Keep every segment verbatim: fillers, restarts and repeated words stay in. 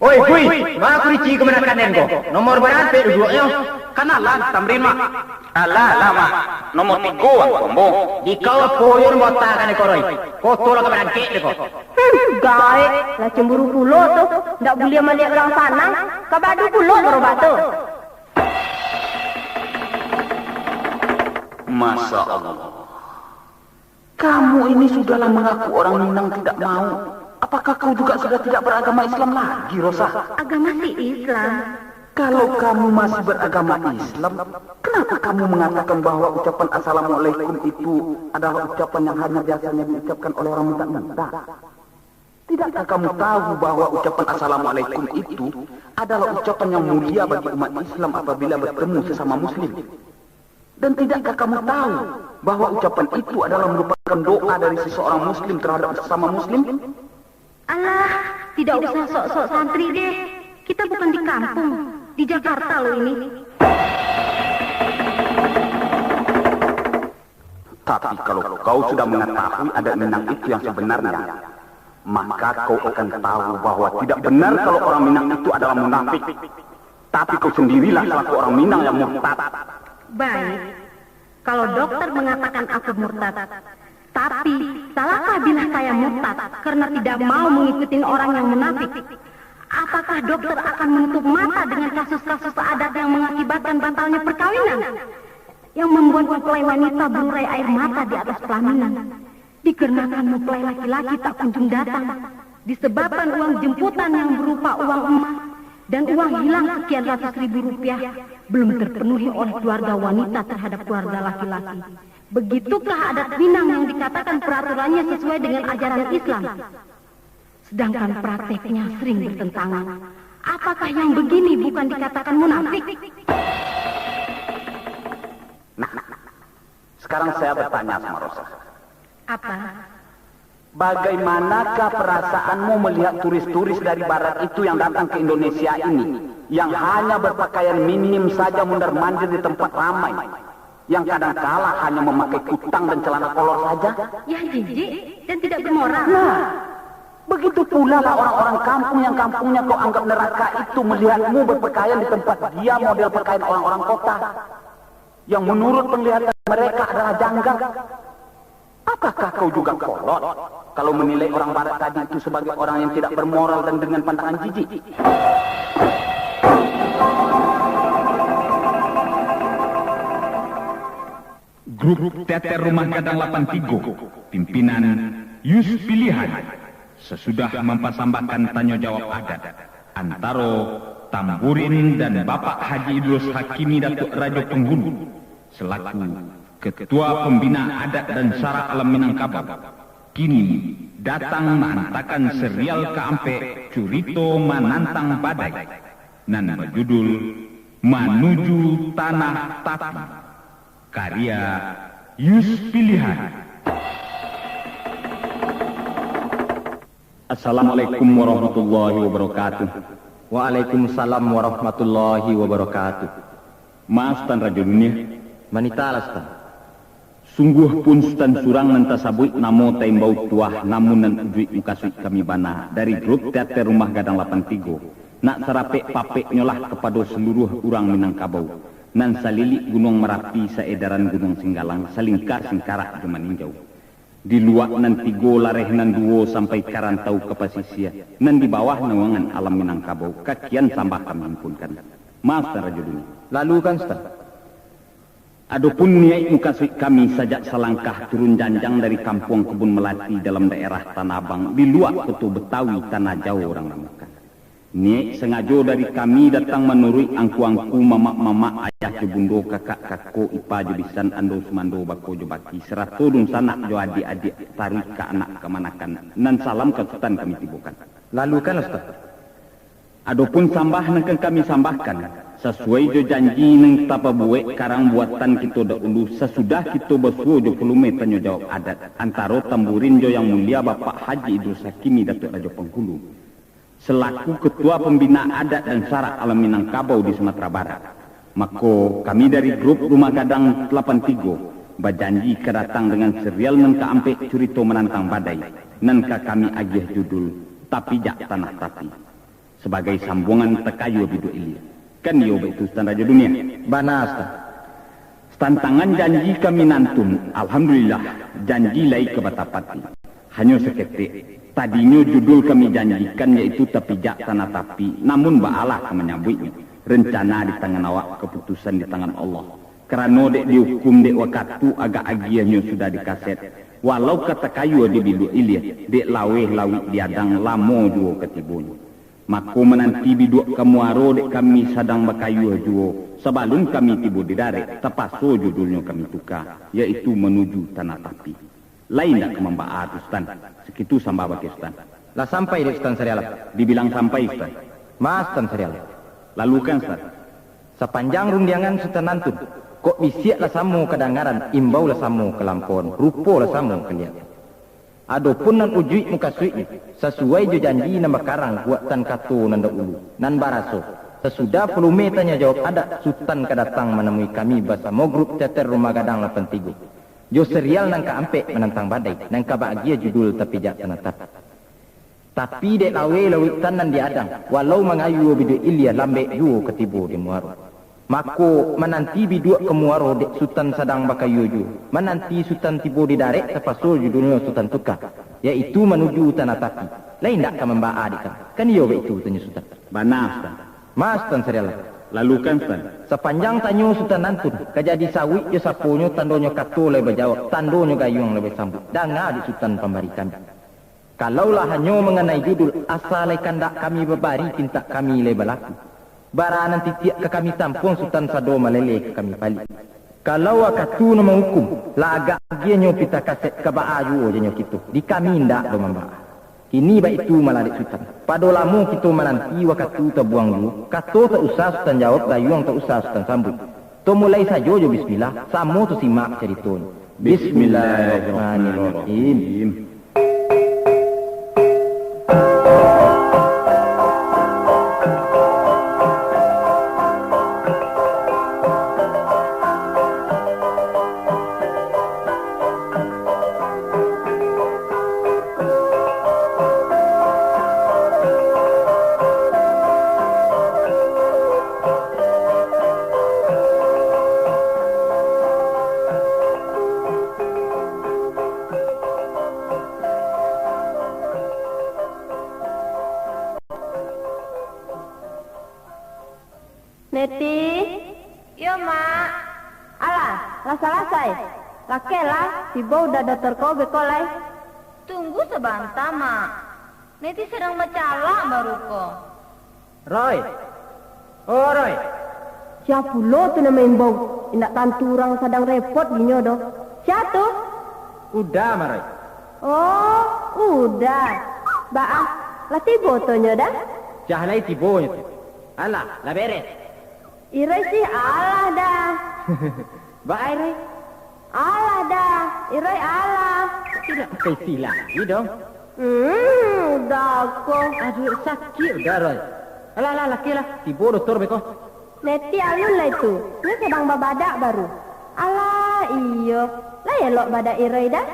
Oi, Kui, ma kurici kamanakan den ko? Nomor bara ampek duduaknyo? Kanalan, Tamrin, Mak. Alah, alah, Mak. Nomor tigo ang ko ambo. Di kau apo yo nomor takan ko, Roi? Koto lah ka barangkek deh ko. Hmm, gaek, lah cemburu pulo tu. Ndak buliah maliek urang sanang, ka badu pulo barobat tu. Masya Allah. Kamu ini sudahlah mengaku orang Minang tidak mau. Apakah kau juga sudah tidak beragama Islam lagi, Rosa? Agama si Islam. Kalau kamu masih beragama Islam, kenapa kamu mengatakan bahwa ucapan Assalamualaikum itu adalah ucapan yang hanya biasanya diucapkan oleh orang minta-minta? Tidakkah kamu tahu bahwa ucapan Assalamualaikum itu adalah ucapan yang mulia bagi umat Islam apabila bertemu sesama Muslim? Dan tidakkah kamu tahu bahwa ucapan itu adalah merupakan doa dari seseorang Muslim terhadap sesama Muslim? Alah, tidak usah sok-sok santri deh. Kita bukan di kampung, di Jakarta loh ini. Tapi kalau kau sudah mengetahui adat Minang itu yang sebenarnya, maka kau akan tahu bahwa tidak benar kalau orang Minang itu adalah munafik. Tapi kau sendirilah selaku orang Minang yang murtad. Baik, kalau dokter mengatakan aku murtad, tapi salahkah bila saya murtad karena tidak mau mengikuti orang yang munafik? Apakah dokter akan menutup mata dengan kasus-kasus adat yang mengakibatkan batalnya perkawinan? Yang membuat mempelai wanita berurai air mata di atas pelaminan? Dikarenakan mempelai laki-laki tak kunjung datang, disebabkan uang jemputan yang berupa uang emas dan uang hilang sekian ratus ribu rupiah belum terpenuhi oleh keluarga wanita terhadap keluarga laki-laki. Begitukah adat Minang yang dikatakan peraturannya sesuai dengan ajaran Islam, sedangkan prakteknya sering bertentangan? Apakah yang begini bukan dikatakan munafik? Nah, nah, nah. Sekarang saya bertanya sama Rosa. Apa? Bagaimanakah perasaanmu melihat turis-turis dari barat itu yang datang ke Indonesia ini, yang hanya berpakaian minim saja mundar-mandir di tempat ramai, yang kadang kala hanya memakai kutang dan celana kolor saja? Ya, jijik dan tidak bermoral. Nah, begitu pula lah orang-orang kampung yang kampungnya kau anggap neraka itu melihatmu berpakaian di tempat dia model pakaian orang-orang kota, yang menurut penglihatan mereka adalah janggal. Apakah kau juga kolot kalau menilai orang barat tadi itu sebagai orang yang tidak bermoral dan dengan pandangan jijik? Grup Teater Rumah Gadang lapan tigo, pimpinan Yus Pilihan, sasudah mampasambahkan tanyo jawab adat antaro Tamburin dan Bapak Haji Idrus Hakimi Datuak Rajo Penghulu, selaku Ketua Pembina Adat dan Syarak Alam Minangkabau, kini datang maantakan serial kaampek Curito Manantang Badai, nan bajudul Manuju Tanah Tapi, karya Yus Pilihan. Assalamualaikum warahmatullahi wabarakatuh. Waalaikumsalam warahmatullahi wabarakatuh. Ma Sutan Rajo Dunia. Manitalah, Sutan. Sungguah pun Sutan surang nan tasabuik namo taimbau tuah, namun nan ujuik mukasuik kami bana, dari grup Teater Rumah Gadang lapan tigo, nak sarapek-papeknyolah kapado saluruah urang Minangkabau, nan salilik Gunuang Marapi, saedaran Gunuang Singgalang, salingka-singkarak jo Maninjau. Di luak nan tigo, lareh nan duo, sampai ka rantau ka pasisia, nan di bawah naungan alam Minangkabau, kakian sambah kami himpunkan. Ma Sutan Rajo Dunia. Lalukan, Sutan. Adopun niaik mukasuik kami sajak salangkah turun janjang dari Kampuang Kebun Melati dalam daerah Tanah Abang, di luak Koto Betawi, Tanah Jawo urang namakan. Niaik sangajo dari kami datang manuruik angku-angku, mamak-mamak, ayah jo bundo, kakak, kako, ipa jo bisan, ando sumando, bako jo baki, sarato dunsanak jo adiak-adiak, taruih ka anak kamanakan, nan salam ka Sutan kami tibokan. Lalukan, Sutan. Adopun sambah nan ka kami sambahkan, sasuai jo janji nan tapabuek karang buatan kito dahulu, sasudah kito basuo jo volume tanyo jawab adat antaro Tamburin jo Yang Mulia Bapak Haji Idrus Hakimi Datuak Rajo Penghulu, selaku Ketua Pembina Adat dan Syarak Alam Minangkabau di Sumatera Barat, mako, kami dari grup Rumah Gadang lapan tigo bajanji ka datang dengan serial nan kaampek Curito Manantang Badai, nan ka kami agiah judul Tapijak Tanah Tapi. Sabagai sambuangan takayua biduak ilia. Kan iyo baitu, Sutan Rajo Dunia? Bana, Sutan. Tantangan janji kami nantun, alhamdulillah, janji lai ka batapati. Hanyo saketek, tadinyo judul kami janjikan yaitu Tapijak Tanah Tapi, namun baalah ka manyabuiknyo. Rencana di tangan awak, kaputusan di tangan Allah. Karano dek diukum dek wakatu agak agiahnyo sudah di kaset, walau ka takayua di biduak ilia, dek laweh lawik di adang lamo juo ka tibonyo. Mako, mananti biduak ka muaro dek kami sadang bakayua juo, sabalun kami tibo di darek, tapaso judulnyo kami tuka, yaitu Manuju Tanah Tapi. Lai indak ka mambaa tu, Sutan? Sakitu sambah bakeh, Sutan. Lah sampai dek Sutan Sarialam? Dibilang sampai, Sutan. Ma, Sutan Sarialam. Lalukan, Sutan. Sapanjang rundiangan Sutan nantun, kok bisiak lah samo kadangaran, imbau lah samo kalampauan, rupo lah samo kaliek. Adopun nan ujuik mukasuiknyo, sasuai jo janji nan bakarang, buatan kato nan dahulu, nan baraso, sasudah palumeh tanyo jawab adat, Sutan ka datang manamui kami basamo grup teater Rumah Gadang Lapan Tigo. Jo serial nan kaampek manantang badai, nan ka baagia judul Tapijak Tanah Tapi. Tapi dek laweh lawik tan nan di adang, walau mangayua biduak ilia lambek juo ka tibo di muaro. Mako, mananti biduak ka muaro dek Sutan sadang bakayua juo. Mananti Sutan tibo di darek, tapaso judulnyo Sutan tuka, yaitu Manuju Tanah Tapi. Lai indak ka mambaa dek kami? Kan iyo baitu, tanyo Sutan. Bana, Sutan. Ma, Sutan Sarialam. Lalukan, Sutan. Sapanjang tanyo Sutan nantun, ka jadi sawik jo saponyo, tandonyo kato lai bajawab, tandonyo gayuang lai basambuik. Danga dek Sutan pambari kami. Kalau lah hanyo manganai judul, asa lai kandak kami babari, pintak kami lai balaku. Bara nan titiak ka kami tampuang, Sutan sado maleleh ka kami paliak. Kalau wakatu nan manghukum, lah agak agiahnyo pitah kaset, ka baa juo janyo kito, di kami indak doh mambaa. Kini baitu malah dek Sutan. Pado lamo kito mananti wakatu tabuang juo, kato tak usah Sutan jawab, gayuang tak usah Sutan sambuik. To mulai sajo jo bismillah, samo to simak caritonyo. Bismillahirrahmanirrahim. Neti? Iyo, Mak. Alah, lah salasai. Lakehlah, tibo udah dotor ko beko lai. Tunggu sabanta, Mak. Neti sadang bacalak baru ko. Roy! Oh, Roy! Sia pulo tu nan maimbau? Indak tantu urang sadang repot dinyo doh. Sia tu? Uda, Mak Roy. Oh, Uda. Baa, lah tibo tu nyo dah? Jah lai tibo nyo tu. Alah, lah beres. Iroi sih alah dah. Baa, Roy? Alah dah, Iroi alah. Tidak pakai istilah lagi dong. Hmm, udah ko. Aduh, sakik udah, Roy. Alah, alah, lakehlah. Tibo dotor beko. Neti alun lai tu. Nyo sadang babadak baru. Alah, iyo. Lah elok badak Iroi dah?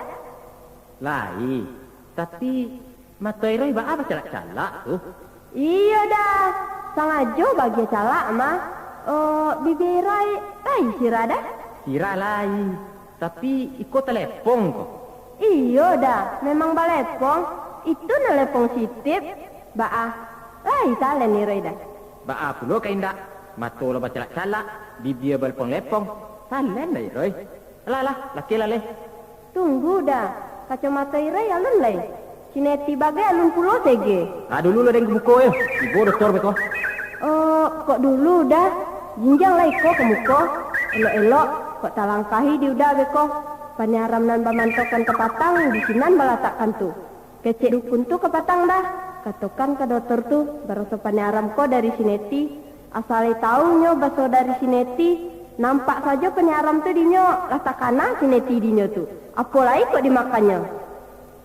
Lai. Tapi, mato Iroi baa bacalak-calak tu? Iyo dah, sangajo bagiah calak mah. Oh, bibia Iroi lai sirah dah? Sirah lai, tapi iko talepong ko. Iyo dah, memang balepong. Itu nan lepong sitip. Baa, lai salen Iroi dah? Baa pulo ka indak, mato lah bacalak-calak, bibia balepong-lepong. Salen dah Iroi. Alah, alah, lakehlah leh. Tunggu dah, kacomato Iroi alun lai. Si Neti bagai alun pulo sege. Ah, dulu lah den ka muko, eh. Tibo dotor beko. Oh, kok dulu dah. Jinjang lah iko ka muko. Elok-elok, kok talangkahi di Uda beko. Paniaram nan bamantokan kapatang, di sinan balatakkan tu. Kecek dukun tu kapatang dah. Katokan ka dotor tu, baraso paniaram ko dari si Neti. Asa lai tau nyo baso dari si Neti, nampak sajo paniaram tu dinyo, lah takana si Neti dinyo tu. Apo lai kok dimakannyo?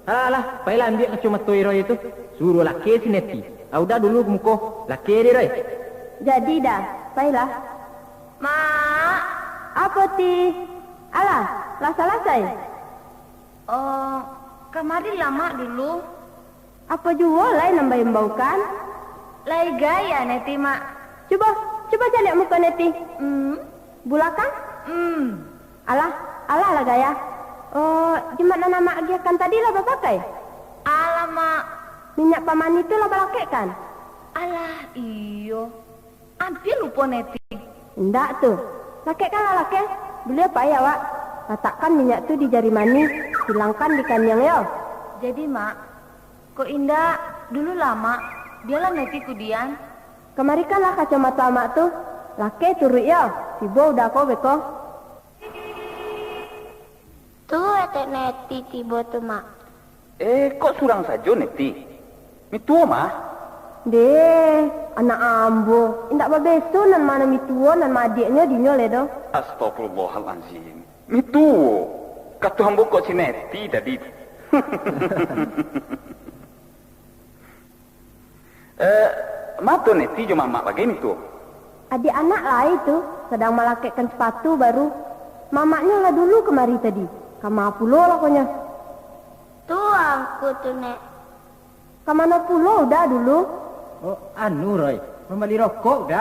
Alah, alah, pailah ambiak kacomato Iroi tu. Suruah lakeh si Neti. Ah, Uda dulu ka muko. Lakeh deh, Roi. Jadi dah, pailah. Mak! Apo ti? Alah, lah salasai? Oh, kamarilah Mak dulu. Apo juo lai nan baimbaukan? Lai gaya Neti, Mak. Cubo, cubo caliak muko Neti. Hmm. Bulakang? Hmm. Alah, alah lah gaya. Oh, jimat nan Amak agiahkan tadi lah bapakai? Alah, Mak. Minyak pamani tu lah balakekkan? Alah, iyo. Ampia lupo Neti. Indak tu. Lakekkan lah lakek. Buliah pai awak. Latakkan minyak tu di jari mani, silangkan di kaniang yo. Jadi, Mak, kok indak, dululah, Mak. Bialah Neti kudian. Kamarikanlah kacomato Amak tu. Lakek turuik yo. Tibo uda ko beko. Tu etek Neti tibo tu, Mak. Eh, kok surang sajo Neti? Mituo mah? Deh, anak ambo, indak babeso nan mano mituo nan maadiaknyo dinyo lai doh. Astagfirullahalazim. Mituo. Kato ambo kok si Neti tadi. Eh, ma tu Neti jo mamak bagai mituo? Adiak anak lai tu, sadang malakekkan sapatu baru. Mamaknyo lah dulu kamari tadi. Kama pulo lakonyo? Tu angku tu, Nek. Ka mano pulo Uda dulu? Oh, anu, Roy, mambali rokok, Uda.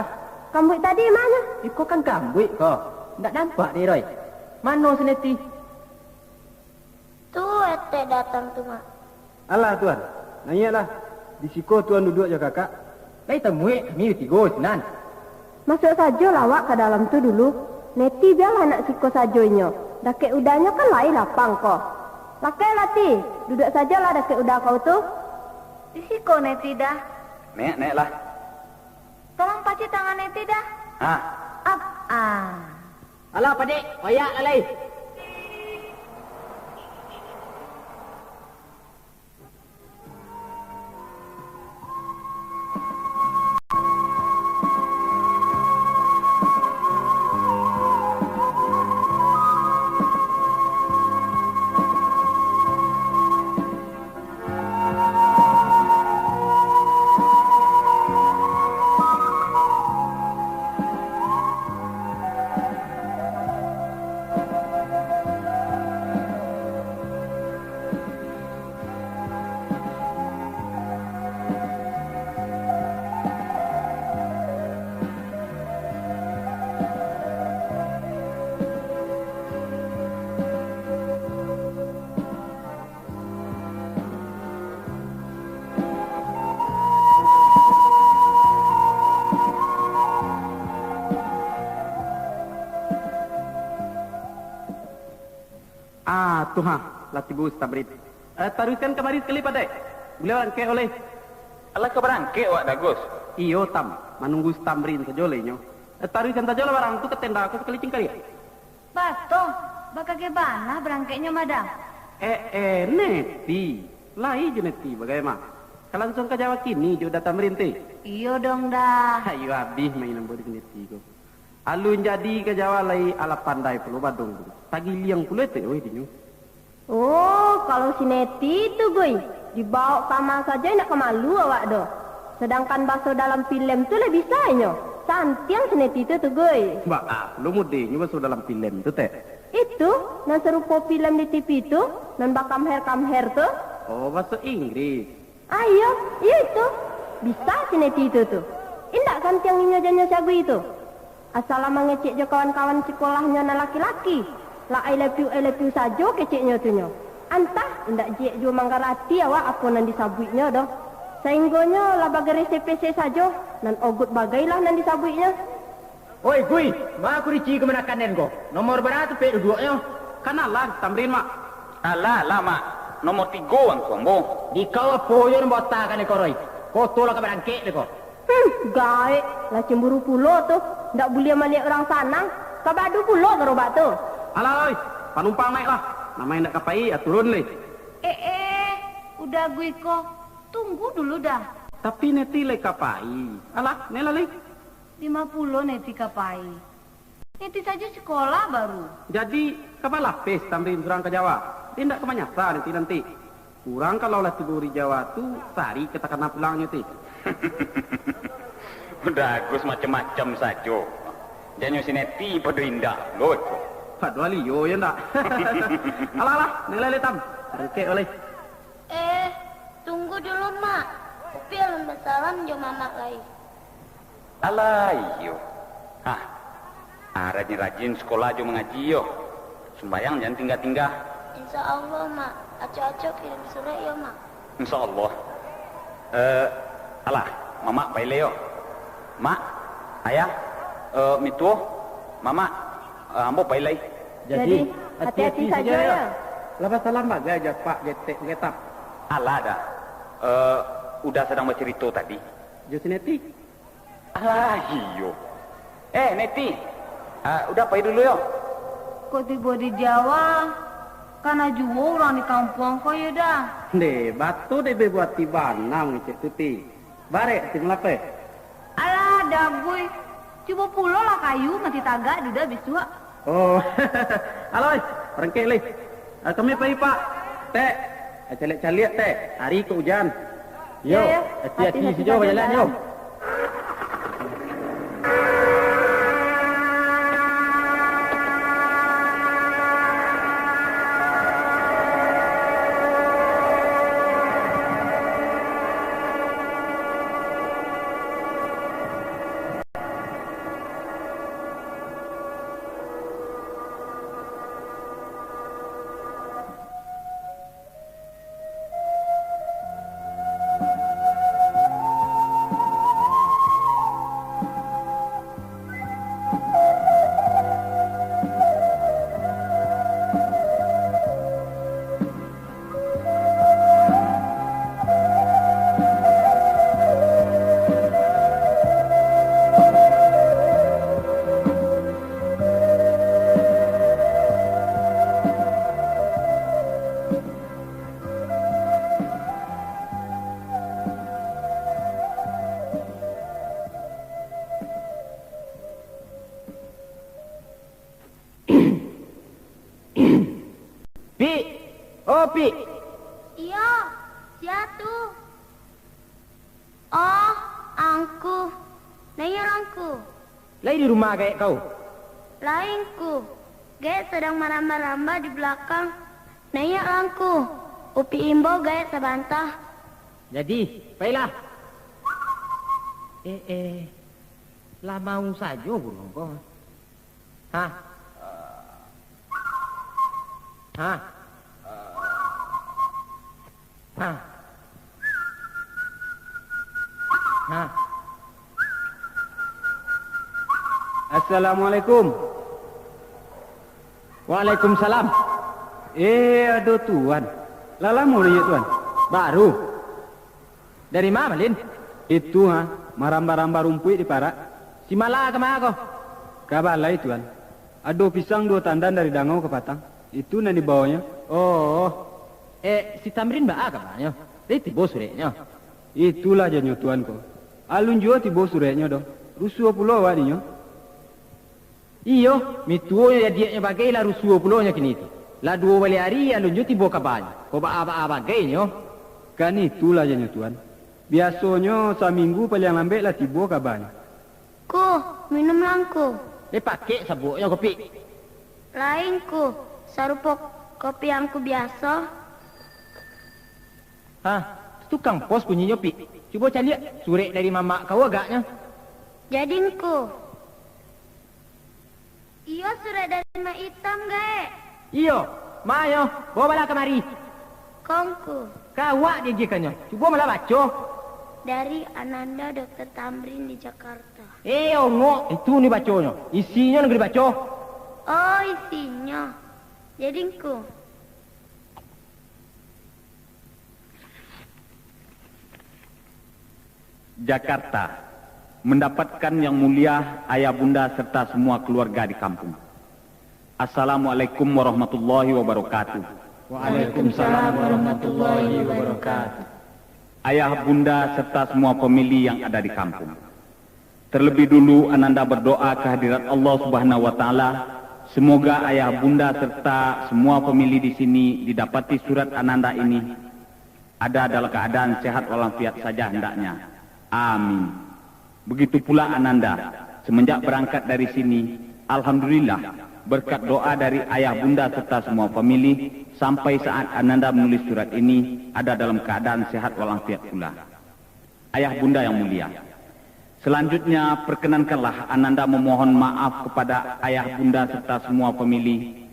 Kambuik tadi manyo? Iko kan kambuik ko. Ndak nampak deh, Roy. Mano si Neti? Tu etek datang tu, Mak. Alah, Tuan. Naiaklah. Di siko Tuan duduak jo kakak. Lai tamuek kami batigo sinan. Masuak sajolah awak ka dalam tu dulu. Neti bialah nak siko sajo inyo. Dakek Udanyo kan lai lapang ko. Lakeklah, Ti. Duduak sajolah dakek Uda kau tu. Di siko Neti dah. Naik, naiklah. Tolong pacik tangan Neti dah. Ah. Ap, ah. Alah, Padik, payak lah lai. Ah, tu ha, lah tibo si Tamrin. Eh, taruihkan kamari sakali, Padek. Buliah barangkek ko lai. Alah ka barangkek awak dah, Gus? Iyo, Tam. Manunggu si Tamrin sajo lai nyo. Eh, taruihkan sajolah barang tu ka tenda ko sakali cingkariak. Baso, bakageh bana barangkeknyo mah dah. Eh, eh, Neti. Lai jo Neti bagai mah. Ka lansuang ka Jawa kini jo Uda Tamrin, Ti? Iyo dong dah. Ayo abih main ambo jo Neti ko. Alun jadi ka Jawa lai, alah pandai pulo badong tu. Tagiliang pulo etek weh dinyo. Oh, kalau si Neti tu, Guy, dibawok kama sajo indak ka malu awak doh. Sadangkan baso dalam pilem tu lah bisa inyo. Santiang si Neti tu, tu, Guy. Baa pulo modenyo baso dalam pilem tu, Tek? Itu, nan sarupo pilem di T V tu, nan bakamher-kamher tu. Oh, baso Inggris. Ayo, iyo itu. Bisa si Neti itu tu. Indak santiang inyo janyo si Agui tu. Asa lah mangecek jo kawan-kawan sikolahnyo nan laki-laki. Lah I love you, I love you sajo keceknyo tu nyo. Antah, indak jek juo manggarati awak apo nan disabuiknyo doh. Sainggonyo lah bagarese-pese sajo, nan ogot bagailah nan disabuiknyo. Oi, Gui, ma kurici kamanakan den ko? Nomor bara tu pek duduaknyo? Kan alah, Tamrin, Mak. Alah, alah, Mak. Nomor tigo angku ambo. Di kau apo yo nan baotakan dek ko, Roy? Koto lah ka barangkek dek ko. Hmm, gaek, lah cemburu pulo tu. Ndak buliah maliek urang sanang. Ka badu pulo garobak tu. Alah, oi, panumpang naiklah. Nan ma indak ka pai, turun lai. Eh, eh, Uda Gui ko. Tunggu dulu dah. Tapi Neti lai ka pai. Alah, naiklah lai. Di ma pulo Neti ka pai? Neti sajo sikolah baru. Jadi, ka balapeh Tamrin surang ka Jawa? Indak ka manyasa Neti nanti. Urang kalau lah tibo di Jawa tu, sari ka takana pulangnyo ti. Uda Agus macam-macam sajo. Janyo si Neti pado indak lo ko. Padohal iyo, yo ndak? Alah, alah, naiklah lai Tam. Barangkek lai. Eh, tunggu dulu, Mak. Upi alun basalam jo mamak lai. Alah, iyo. Ah, ah, rajin-rajin sikolah jo mangaji yo. Sumbayang jan tingga-tingga. Insya Allah, Mak. Acok-acok kirim surek yo, Mak. Insya Allah. Eh, alah, mamak pai lai yo. Mak, ayah, eh, mituo, mamak, eh, ambo pai lai. Jadi, jadi, hati-hati hati-hati sajo sajo yo. Lah basalam bagai jo Pak Getek Getak. Alah dah. Eh, Uda sadang bacarito tadi. Jo si Neti. Alah, iyo. Eh, Neti. Ah, Uda pai dulu yo. Kok tibo di Jawa, kana juo urang di kampuang ko yo, Da? Ndeh, batua dek be buati bana mangecek tu, Ti. Barek, Ti, malapeh. Alah, Daguih. Cubo pulo lah kayu mati tagak di Uda bisuak. Oh, aloy, rangkek lai. Ah, kami pai, Pak. Tek, ah, caliak-caliak, Tek. Ari ko ujan. Yo, yo, yo. Hati-hati, hati-hati sajo bajalan, yo. Pik! Oh, Pik! Iyo, sia tu? Oh, angku. Naiak lah angku. Lai di rumah gaek kau? Lai, angku. Gaek sadang marambah-rambah di balakang. Naiak lah angku. Upik imbau gaek sabanta. Jadi, pailah. Eh, eh. Lah mau sajo buruang ko. Hah? Hah? Hah? Hah? Assalamualaikum. Waalaikumsalam. Eh, ado Tuan. Lah lamo naiak, Tuan? Baru. Dari ma, Malin? Itu, ha, marambah-rambah rumpuik di parak. Si Mala ka ma ko? Ka balai, Tuan. Ado pisang duo tandan dari Dangau ka Patang. Itu nan dibaonyo. Oh. Eh, si Tamrin baa kabanyo? Lai tibo sureknyo? Itulah janyo Tuan ko. Alun juo tibo sureknyo doh. Rusuah pulo awak dinyo. Iyo, mituonyo jadiaknyo bagai lah rusuah pulo nyo kini tu. Lah duo baleh ari alun juo tibo kabanyo. Kok baa-baa bagai nyo? Kan itulah janyo Tuan. Biasonyo saminggu paliang lambek lah tibo kabanyo. Ku, minumlah angku. Eh, pakek sabuaknyo kopi. Lain ku, sarupo kopi angku biaso. Hah, tukang pos kunyinyo, Pik. Cubo caliak, surek dari mamak kau agaknyo. Jadi angku. Iyo, surek dari Mak Itam, gaek. Iyo, ma nyo, bawa bala kamari. Ko angku. Ka awak diagiahkannyo. Cubo malah baco. Dari Ananda Dokter Tamrin di Jakarta. Eh, ongok, itu ni baconyo. Isinyo nan ka dibaco. Oh, isinyo. Jadi angku. Jakarta, mendapatkan Yang Mulia Ayah Bunda serta semua keluarga di kampung. Assalamualaikum warahmatullahi wabarakatuh. Waalaikumsalam warahmatullahi wabarakatuh. Ayah Bunda serta semua famili yang ada di kampung. Terlebih dulu, Ananda berdoa ke hadirat Allah Subhanahu wa Ta'ala, semoga Ayah Bunda serta semua famili di sini didapati surat Ananda ini ada dalam keadaan sehat walafiat saja hendaknya. Amin. Begitu pula Ananda, semenjak berangkat dari sini, alhamdulillah, berkat doa dari Ayah Bunda serta semua famili, sampai saat Ananda menulis surat ini ada dalam keadaan sehat walafiat pula. Ayah Bunda yang mulia, selanjutnya perkenankanlah Ananda memohon maaf kepada Ayah Bunda serta semua famili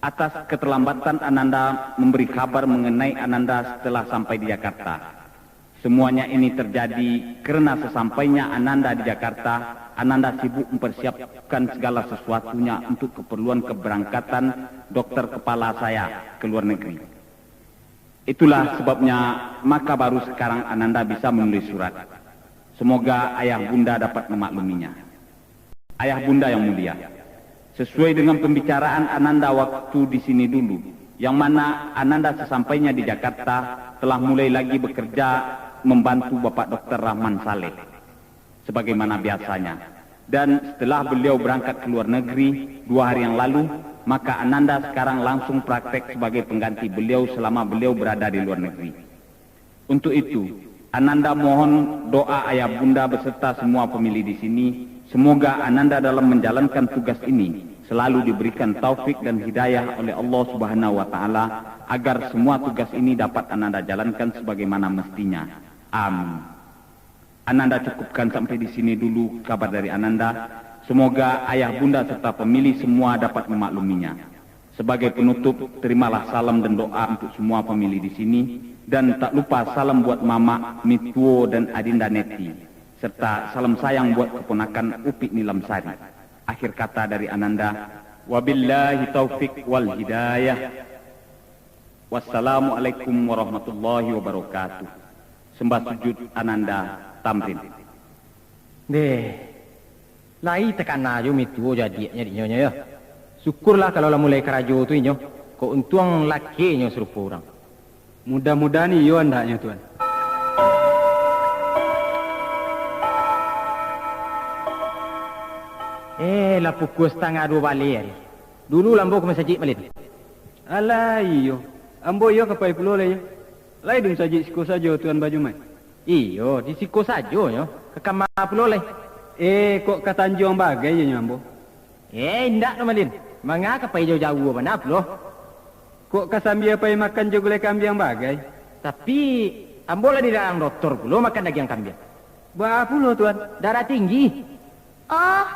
atas keterlambatan Ananda memberi kabar mengenai Ananda setelah sampai di Jakarta. Semuanya ini terjadi karena sesampainya Ananda di Jakarta, Ananda sibuk mempersiapkan segala sesuatunya untuk keperluan keberangkatan dokter kepala saya ke luar negeri. Itulah sebabnya maka baru sekarang Ananda bisa menulis surat. Semoga Ayah Bunda dapat memakluminya. Ayah Bunda yang mulia, sesuai dengan pembicaraan Ananda waktu di sini dulu, yang mana Ananda sesampainya di Jakarta telah mulai lagi bekerja membantu Bapak Dokter Rahman Saleh sebagaimana biasanya. Dan setelah beliau berangkat ke luar negeri dua hari yang lalu, maka Ananda sekarang langsung praktek sebagai pengganti beliau selama beliau berada di luar negeri. Untuk itu, Ananda mohon doa Ayah Bunda beserta semua famili di sini. Semoga Ananda dalam menjalankan tugas ini selalu diberikan taufik dan hidayah oleh Allah Subhanahu wa Ta'ala, agar semua tugas ini dapat Ananda jalankan sebagaimana mestinya. Amin. Ananda cukupkan sampai di sini dulu kabar dari Ananda. Semoga Ayah Bunda serta famili semua dapat memakluminya. Sebagai penutup, terimalah salam dan doa untuk semua famili di sini, dan tak lupa salam buat mamak, mituo, dan adinda Neti, serta salam sayang buat keponakan Upik Nilam Sari. Akhir kata dari Ananda, wabillahi taufik wal hidayah. Wassalamualaikum warahmatullahi wabarakatuh. Sembah sujud Ananda Tamrin. Deh, lai takana jo mituo jadiaknyo dinyo nyo yo. Syukurlah kalau lah mulai karajo tu inyo, kok untuang lakinyo sarupo urang. Mudah-mudahan iyo andaknyo, Tuan. Eh, lah pukua satangah duo baleh ari. Dulu lah ambo ka masajik, Malin. Alah iyo, ambo iyo ka pai pulo lai nyo. Lai di masajik siko sajo Tuan bajumaik? Iyo, di siko sajo nyo, ka kama pulo lai? Eh, kok ka Tanjuang bagai je nyo ambo? Eh, indak doh, Malin. Manga ka pai jauah-jauah bana pulo? Kok ka sambia pai makan jo gulai kambiang bagai? Tapi, ambo lah dilarang dotor pulo makan dagiang kambiang. Baa pulo, Tuan? Darah tinggi. Oh,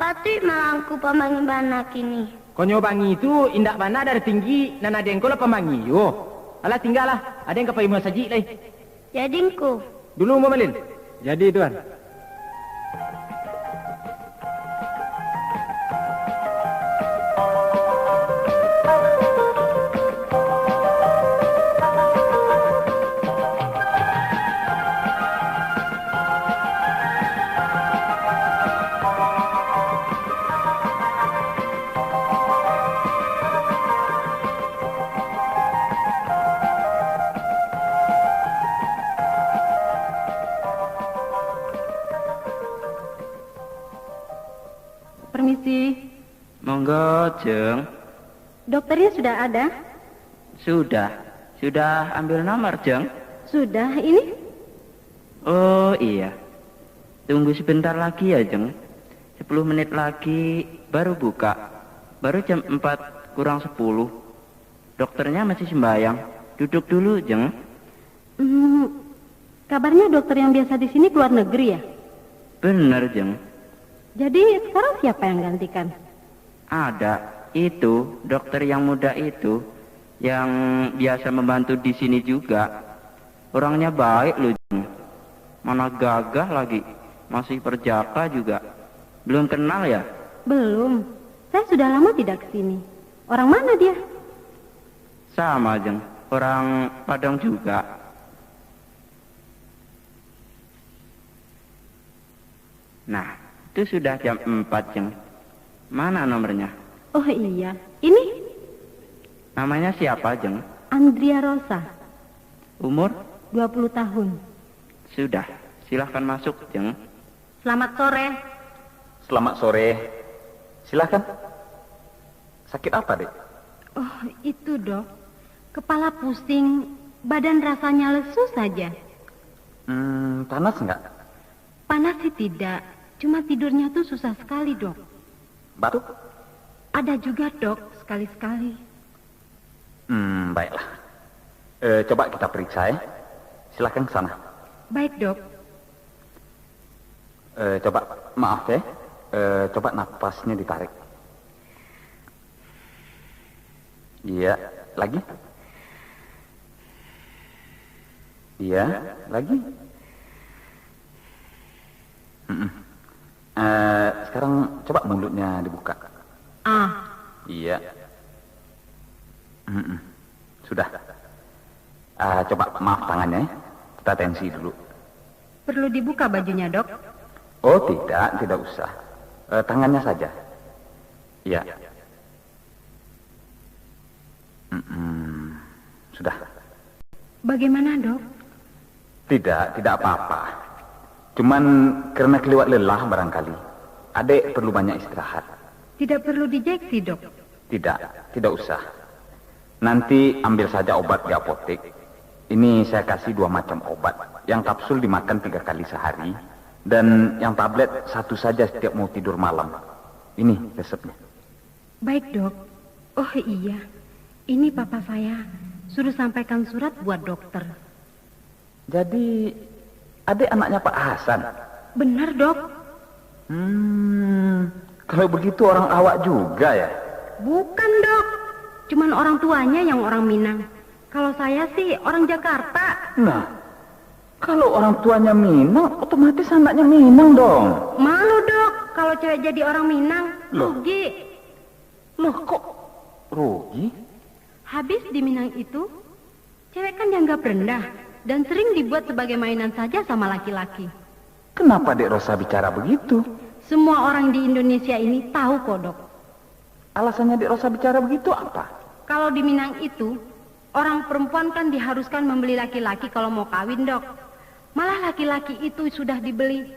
patuik malah Angku pamangi bana kini. Konyo bangi tu indak bana darah tinggi, nan ado Angku lah pamangi juo. Alah, tinggalah, ado ka pai masajik lai. Jadi, Angku. Dulu, Ambo Malin. Jadi, Tuan. Permisi. Monggo, Jeng. Dokternya sudah ada? Sudah. Sudah ambil nomor, Jeng? Sudah, ini. Oh, iya. Tunggu sebentar lagi ya, Jeng. Sepuluh menit lagi baru buka. Baru jam empat kurang sepuluh. Dokternya masih sembahyang. Duduk dulu, Jeng. Hmm, kabarnya dokter yang biasa di sini keluar negeri, ya? Benar, Jeng. Jadi, sekarang siapa yang gantikan? Ada. Itu, dokter yang muda itu, yang biasa membantu di sini juga. Orangnya baik loh, Jeng. Mana gagah lagi. Masih perjaka juga. Belum kenal, ya? Belum. Saya sudah lama tidak ke sini. Orang mana dia? Sama, Jeng. Orang Padang juga. Nah, itu sudah jam empat, Jeng. Mana nomornya? Oh iya, ini. Namanya siapa, Jeng? Andrea Rosa. Umur? Dua puluh tahun. Sudah, silahkan masuk, Jeng. Selamat sore. Selamat sore. Silahkan. Sakit apa, Dek? Oh, itu, Dok. Kepala pusing, badan rasanya lesu saja. Hmm, panas nggak? Panas sih tidak, cuma tidurnya tuh susah sekali, Dok. Batuk? Ada juga, Dok, sekali-sekali. Hmm, baiklah. Eh, coba kita periksa, ya. Silahkan ke sana. Baik, Dok. Eh, coba, maaf ya. Eh, coba napasnya ditarik. Iya, lagi. Iya, lagi. Mm-mm. Eh, sekarang coba mulutnya dibuka. Ah. Iya. Mm-mm. Sudah. Ah, coba, maaf tangannya ya. Kita tensi dulu. Perlu dibuka bajunya, Dok? Oh, tidak, tidak usah. Eh, tangannya saja. Iya. Mm-mm. Sudah. Bagaimana, Dok? Tidak, tidak apa-apa. Cuman karena keliwat lelah barangkali. Adek perlu banyak istirahat. Tidak perlu dijeksi, Dok? Tidak, tidak usah. Nanti ambil saja obat di apotek. Ini saya kasih dua macam obat. Yang kapsul dimakan tiga kali sehari, dan yang tablet satu saja setiap mau tidur malam. Ini resepnya. Baik, Dok. Oh iya, ini papa saya suruh sampaikan surat buat dokter. Jadi, adek anaknya Pak Hasan? Benar, Dok. Hmm, kalau begitu orang awak juga ya? Bukan, Dok. Cuman orang tuanya yang orang Minang. Kalau saya sih orang Jakarta. Nah, kalau orang tuanya Minang, otomatis anaknya Minang dong. Malu, Dok, kalau cewek jadi orang Minang. Loh. Rugi. Loh, kok rugi? Habis di Minang itu, cewek kan dianggap rendah dan sering dibuat sebagai mainan saja sama laki-laki. Kenapa Dek Rosa bicara begitu? Semua orang di Indonesia ini tahu kok, Dok. Alasannya Dek Rosa bicara begitu apa? Kalau di Minang itu, orang perempuan kan diharuskan membeli laki-laki kalau mau kawin, Dok. Malah laki-laki itu sudah dibeli,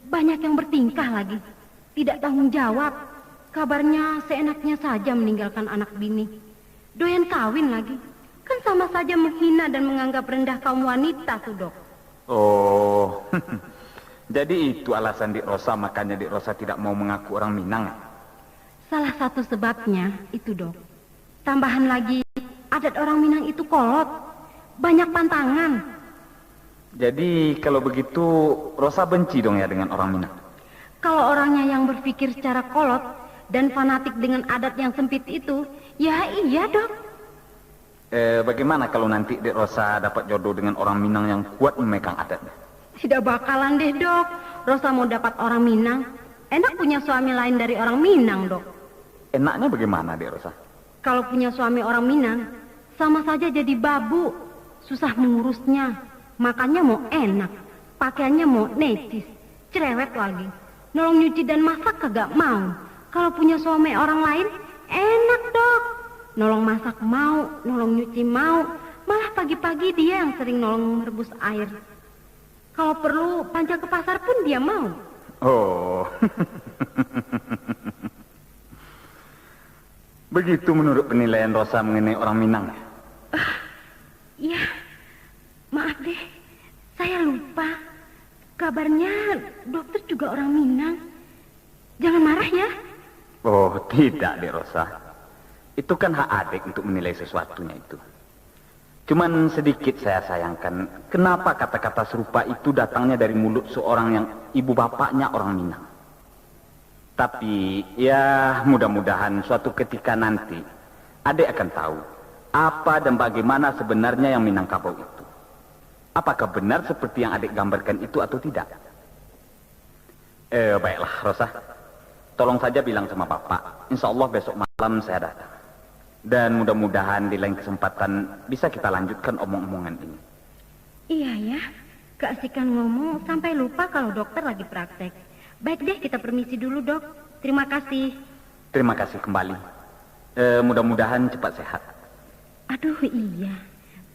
banyak yang bertingkah lagi. Tidak tanggung jawab. Kabarnya seenaknya saja meninggalkan anak bini. Doyan kawin lagi. Kan sama saja menghina dan menganggap rendah kaum wanita tu, Dok. Oh, jadi itu alasan Dek Rosa, makanya Dek Rosa tidak mau mengaku orang Minang, ya? Salah satu sebabnya itu, Dok. Tambahan lagi, adat orang Minang itu kolot, banyak pantangan. Jadi, kalau begitu, Rosa benci dong ya dengan orang Minang? Kalau orangnya yang berpikir secara kolot dan fanatik dengan adat yang sempit itu, ya iya, Dok. Eh, bagaimana kalau nanti Dek Rosa dapat jodoh dengan orang Minang yang kuat memegang adatnya? Tidak bakalan deh, Dok. Rosa mau dapat orang Minang, enak punya suami lain dari orang Minang, Dok. Enaknya bagaimana, Dek Rosa? Kalau punya suami orang Minang, sama saja jadi babu, susah mengurusnya. Makannya mau enak, pakaiannya mau necis, cerewet lagi. Nolong nyuci dan masak kagak mau. Kalau punya suami orang lain, enak, Dok. Nolong masak mau, nolong nyuci mau, malah pagi-pagi dia yang sering nolong merebus air. Kalau perlu, panca ke pasar pun dia mau. Oh. Begitu menurut penilaian Rosa mengenai orang Minang? Ya, maaf deh, saya lupa. Kabarnya dokter juga orang Minang. Jangan marah ya. Oh, tidak, Dek Rosa. Itu kan hak adek untuk menilai sesuatunya itu. Cuman sedikit saya sayangkan, kenapa kata-kata serupa itu datangnya dari mulut seorang yang ibu bapaknya orang Minang. Tapi, ya, mudah-mudahan suatu ketika nanti, adek akan tahu apa dan bagaimana sebenarnya yang Minangkabau itu. Apakah benar seperti yang adek gambarkan itu atau tidak? Eh, baiklah, Rosa. Tolong saja bilang sama Bapak. Insya Allah besok malam saya datang. Dan mudah-mudahan di lain kesempatan bisa kita lanjutkan omong-omongan ini. Iya ya, keasikan ngomong sampai lupa kalau dokter lagi praktek. Baik deh, kita permisi dulu, Dok. Terima kasih. Terima kasih kembali. Eh, mudah-mudahan cepat sehat. Aduh iya,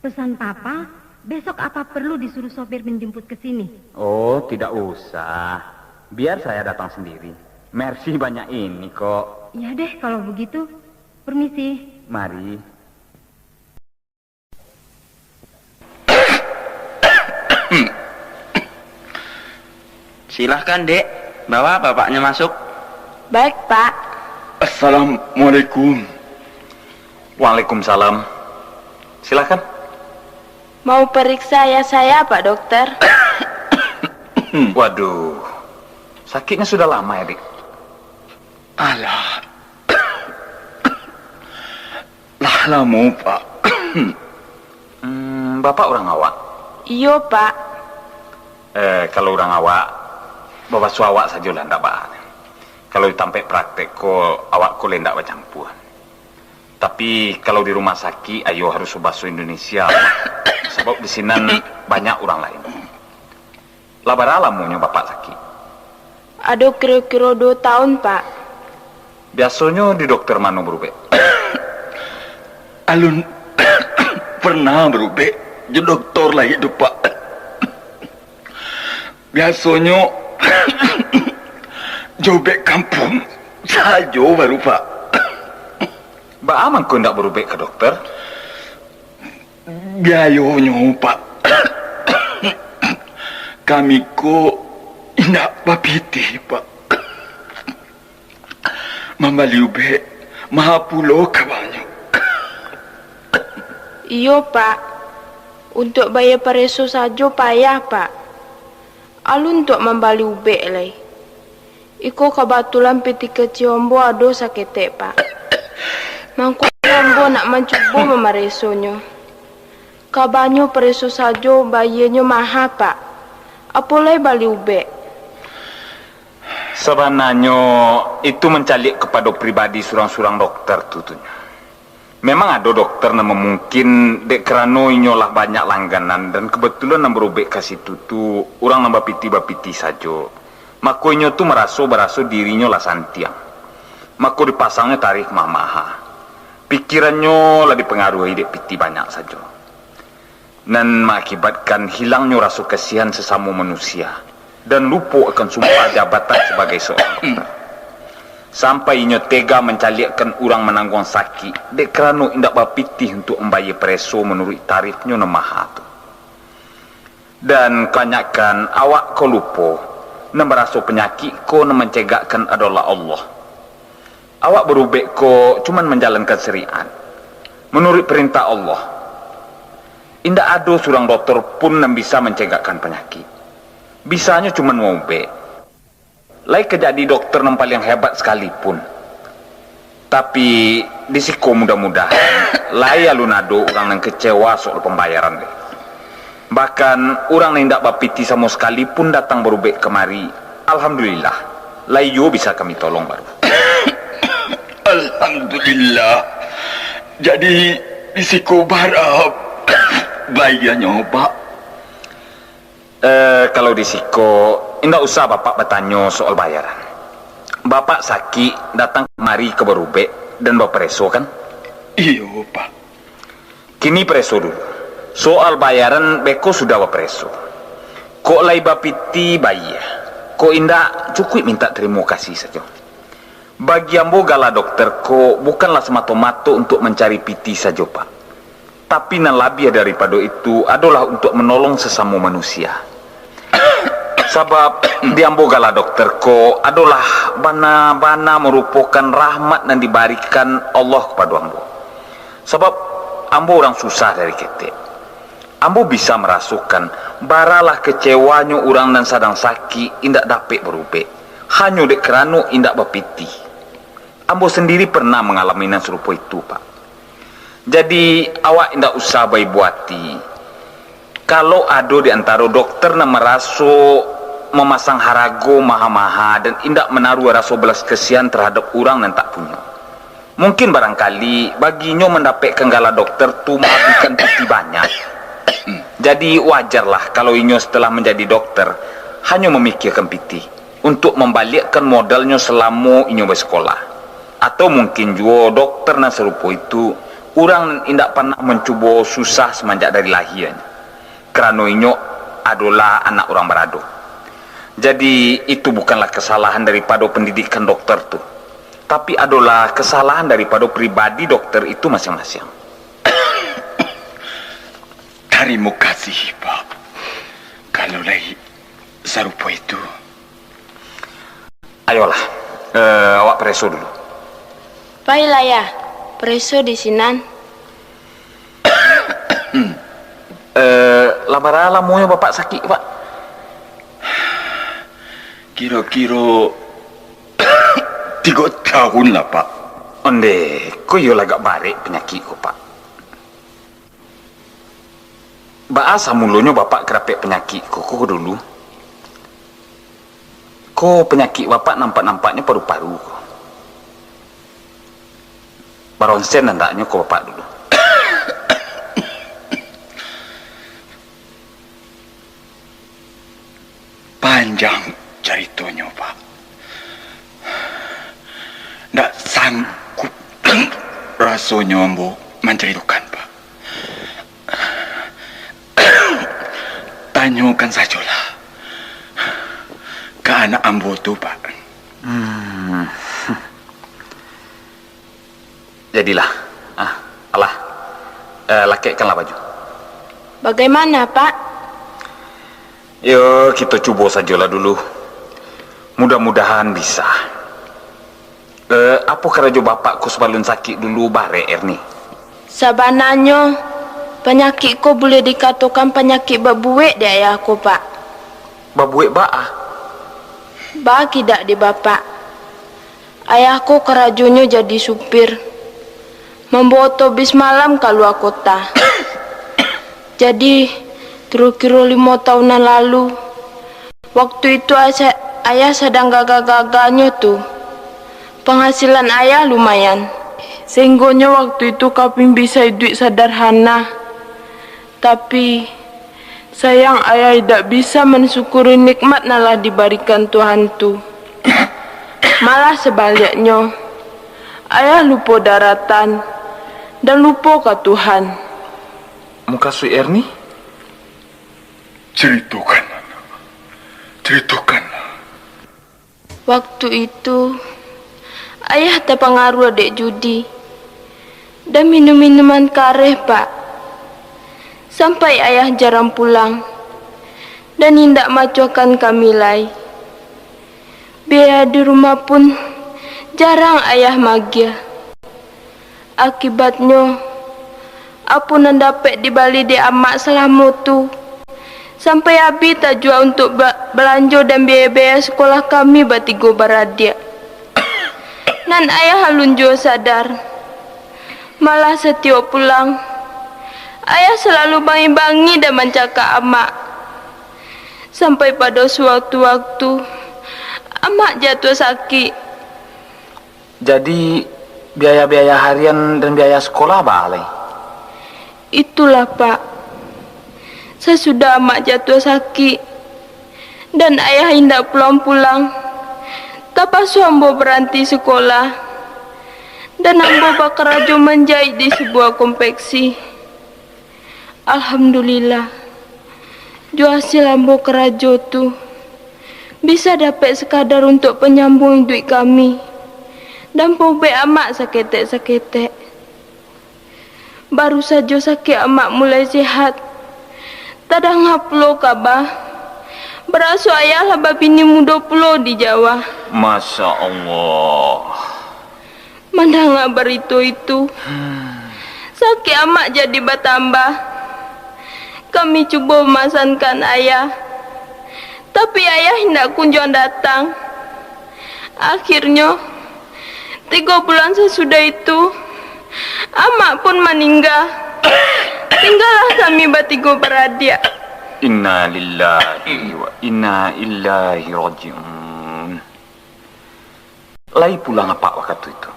pesan Papa, besok apa perlu disuruh sopir menjemput ke sini? Oh, tidak usah. Biar saya datang sendiri. Mercy banyak ini kok. Ya deh kalau begitu. Permisi. Mari. Silahkan, Dek. Bawa bapaknya masuk. Baik, Pak. Assalamualaikum. Waalaikumsalam. Silahkan. Mau periksa ayah saya, Pak Dokter. Waduh. Sakiknyo sudah lamo, Dek? Alah. Lah lamo, Pak. Hmm, Bapak urang awak? Iyo, Pak. Eh, kalau urang awak, babasuah awak sajolah, ndak baa. Kalau di tampek praktek ko, awak ko lai ndak bacampua. Tapi, kalau di rumah sakik, iyo harus babaso Indonesia, sabab di sinan banyak urang lain. Lah bara lamonyo Bapak sakik? Ado kiro-kiro duo taun, Pak. Biasonyo di dokter mano barubek? Alun pernah barubek jo dokter lai doh, Pak. Biasonyo jo ubek kampuang sajo baru, Pak. Baa mangko indak barubek ka dokter? Biayonyo, Pak. Kami ko indak bapitih, Pak. Mambali ubek maha pulo kabanyo. Iyo, Pak. Untuak bayia pareso sajo payah, Pak. Alun untuak mambali ubek lai. Iko kabatulan pitih kecek ambo ado saketek, Pak. Mangkonyo ambo nak mancubo mamaresonyo. Kabanyo pareso sajo bayianyo maha, Pak. Apo lai bali ubek? Sabananyo, itu mancaliak kapado pribadi surang-surang dokter tu, tu nyo. Memang ado dokter nan mamungkin, dek karano inyo lah banyak langganan, dan kabatulan nan barubek ka situ tu, urang nan bapitih-bapitih sajo. Mako inyo tu maraso baraso dirinyo lah santiang. Mako dipasangnyo tarif maha-maha. Pikirannyo lah dipangaruahi dek pitih banyak sajo. Nan maakibatkan hilangnyo raso kasihan sasamo manusia, dan lupo akan sumpah jabatan sabagai saurang dokter. Sampai inyo tega mancaliakkan urang manangguang sakik, dek karano indak bapitih untuak mambayia pareso manuruik tarifnyo nan maha tu. Dan kabanyakan awak ko lupo, nan baraso panyakik ko nan mancegakkan adolah Allah. Awak barubek ko cuman manjalankan syariat, manuruik parentah Allah. Indak ado surang dokter pun nan bisa mancegakkan panyakik. Bisanyo cuman maubek. Lai ka jadi dokter nan paliang hebat sakalipun. Tapi, di siko mudah-mudahan, lai alun ado urang nan kecewa soal pambayaran deh. Bahkan, urang nan indak bapitih samo sakali pun datang barubek kamari. Alhamdulillah, lai juo bisa kami tolong baru. Alhamdulillah. Jadi, di siko bara baianyo, Pak? Eh, kalau di siko, indak usah Bapak batanyo soal bayaran. Bapak sakik, datang kamari ka barubek dan bapareso, kan? Iyo, Pak. Kini pareso dulu. Soal bayaran beko sudah bapareso. Kok lai bapitih, bayia. Kok indak, cukuik mintak tarimo kasih sajo. Bagi ambo, gala dokter ko bukanlah samato-mato untuak mancari pitih sajo, Pak. Tapi nan labiah daripado itu adolah untuak manolong sasamo manusia. Sabab, di ambo gala dokter ko adolah bana-bana marupokan rahmat nan dibarikan Allah kapado ambo. Sabab, ambo urang susah dari ketek. Ambo bisa marasokan, baralah kecewanyo urang nan sadang sakik indak dapek barubek, hanyo dek karano indak bapitih. Ambo sandiri pernah mangalami nan sarupo itu, Pak. Jadi, awak indak usah baibo ati. Kalau ado di antaro dokter nan maraso mamasang harago maha-maha dan indak manaruah raso balas kasihan tarhadap urang nan tak punyo, mungkin barangkali baginyo mandapekkan gala dokter tu maabikan pitih banyak. Jadi, wajarlah kalau inyo satalah manjadi dokter, hanyo mamikiakan pitih. Untuak mambaliakkan modalnyo salamo inyo basikolah. Atau mungkin juo dokter nan sarupo itu, urang nan indak panah mancubo susah samanjak dari lahianyo, karano inyo adolah anak urang barado. Jadi, itu bukanlah kasalahan daripado pandidikan dokter tu, tapi adolah kasalahan daripado pribadi dokter itu masiang-masiang. Tarimo kasih, Pak. Kalau lai sarupo itu. Ayolah, eh, awak pareso dulu. Pailah, Yah. Pareso di sinan. Eh, lah bara lamonyo Bapak sakik, Pak? Kiro-kiro tigo tahun lah, Pak. Ondeh, ko iyo lah agak barek panyakik ko, Pak. Baa samulonyo Bapak ka dapek panyakik ko, ko dulu? Ko panyakik Bapak nampak-nampaknyo paru-paru ko. Baronsen andaknyo ko Bapak dulu. Panjang caritonyo, Pak. Ndak sanggup rasonyo ambo mancaritokan, Pak. Tanyokan sajolah ka anak ambo tu, Pak. Hmm. Jadilah. Ah, alah. Eh, lakekkanlah baju. Bagaimana, Pak? Yo, kito cubo sajolah dulu. Mudah-mudahan bisa. Eh, apo karajo Bapak ko sabalun sakik dulu barek, Erni? Sabananyo, panyakik ko buliah dikatokan panyakik babuwek di ayah ko, Pak. Babuwek baa? Baa kok dak di Bapak. Ayah ko karajonyo jadi supir, mambawa otobis malam kalua kota. Jadi, kiro-kiro limo taun nan lalu, waktu itu asa-, ayah sadang gagah-gahahnyo tu. Panghasilan ayah lumayan, sahinggonyo waktu itu kami bisa iduik sadarhana. Tapi, sayang ayah indak bisa mansyukuri nikmat nan lah dibarikan Tuhan tu. Malah sabaliaknyo, ayah lupo daratan, dan lupo ka Tuhan. Mukasuik Erni? Caritokan, anak. Caritokan. Waktu itu, ayah tapangaruah dek judi, dan minum-minuman kareh, Pak. Sampai ayah jarang pulang, dan indak maacuahkan kami lai. Biaya di rumah pun jarang ayah maagiah. Akibatnyo, apo nan dapek dibali dek amak salamo tu, sampai abih tajua untuak ba-, balanjo dan biaya-biaya sakolah kami batigo baradiak. Nan ayah alun juo sadar. Malah satiok pulang, ayah salalu bangi-bangi dan mancakak amak. Sampai pado suatu waktu, amak jatuah sakik. Jadi, biaya-biaya harian dan biaya sakolah baa lai? Itulah, Pak. Sasudah amak jatuah sakik, dan ayah indak pulang-pulang, tapaso ambo baranti sakolah, dan ambo bakarajo manjaik di sabuah konveksi. Alhamdulillah, jo hasil ambo karajo tu, bisa dapek sakadar untuak panyambuang iduik kami, dan paubek amak saketek-saketek. Baru sajo sakik amak mulai sehat, tadanga pulo kaba, baraso ayah lah babini mudo pulo di Jawa. Masya Allah. Mandanga barito itu, sakik amak jadi batambah. Kami cubo mamasankan ayah, tapi ayah indak kunjuang datang. Akhirnyo, tigo bulan sasudah itu, amak pun maningga. Tinggalah kami batigo baradiak. Innalillahi wa inna ilaihi raji'un. Lai pulang apak wakatu itu?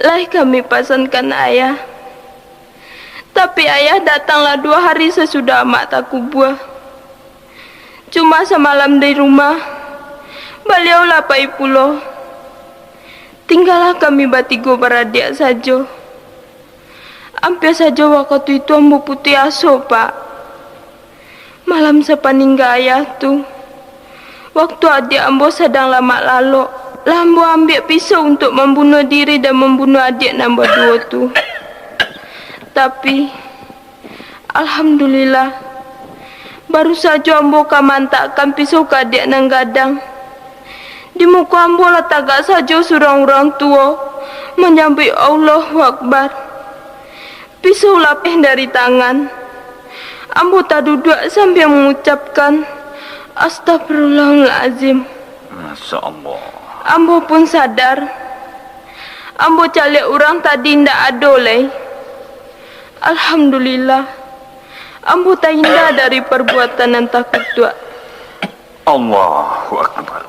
Lai kami pasankan ayah. Tapi ayah datanglah duo hari sasudah amak takubua. Cuma samalam di rumah, baliau lah pai pulo. Tinggalah kami batigo baradiak sajo. Ampia sajo wakatu itu ambo putuih aso, Pak. Malam sapaningga ayah tu, waktu adiak ambo sadang lamak lalok, lah ambo ambiak pisau untuak mambunuah diri dan mambunuah adiak nan baduo tu. Tapi, alhamdulillah, baru sajo ambo ka maantakkan pisau ka adiak nan gadang, di muko ambo lah tagak sajo surang urang tuo manyambuik Allahu Akbar. Pisau lapeh dari tangan. Ambo taduduak sambia mangucapkan, Astagfirullahalazim. Masya Allah. Ambo pun sadar. Ambo caliak urang tadi indak ado lai. Alhamdulillah. Ambo tahinda dari perbuatan nan takutuak. Allahu Akbar.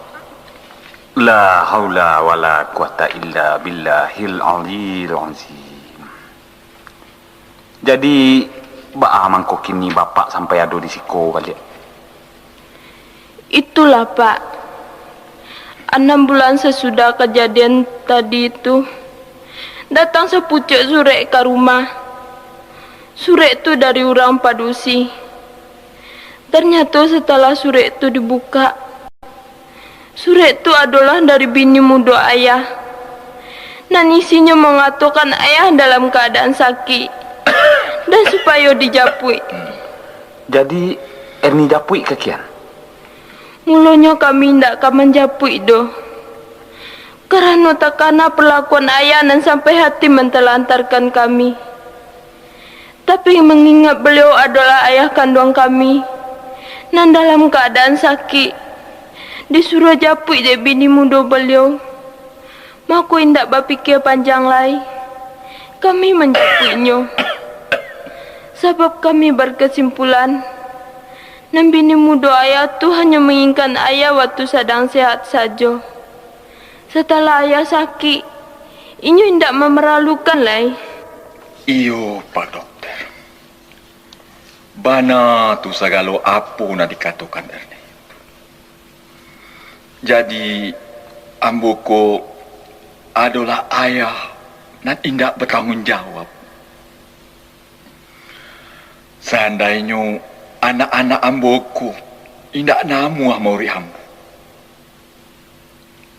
La haula wala quwata illa billahil aliyil azim. Jadi, baa mangko kini Bapak sampai ado di siko baliak? Itulah, Pak. Anam bulan sasudah kajadian tadi tu, datang sapucuak surek ka rumah. Surek tu dari urang padusi. Ternyato, satalah surek tu dibukak, surek tu adolah dari bini mudo ayah, nan isinyo mangatokan ayah dalam kaadaan sakik, dan supayo dijapuik. Jadi, Erni japuik ka kian? Mulonyo kami indak ka manjapuik doh, karano takana perlakuan ayah nan sampai hati mantalantarkan kami. Tapi, mangingat baliau adolah ayah kanduang kami, nan dalam kaadaan sakik, disuruah japuik dek bini mudo baliau, mako indak bapikia panjang lai, kami manjapuiknyo. Sabab kami barkasimpulan, nan bini mudo ayah tu hanyo manginginkan ayah wakatu sadang sehat sajo. Satalah ayah sakik, inyo indak mamaralukan lai. Iyo, Pak Dokter. Bana tu sagalo apo nan dikatokan Erni. Jadi, ambo ko adolah ayah nan indak batangguang jawab. Saandainyo anak-anak ambo ko indak namuah mauruik ambo,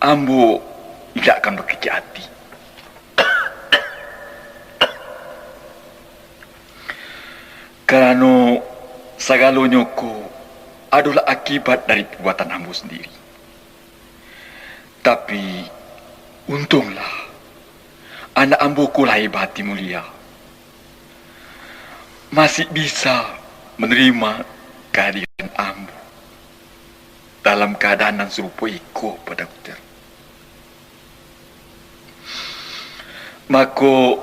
ambo indak akan bakecek ati. Karano sagalonyo ko adolah akibat dari pabuatan ambo sandiri. Tapi, untunglah, anak ambo ko lahia bahati mulia, masih bisa manarimo kaadilan ambo dalam kaadaan nan sarupo iko, Pak Dokter. Mako,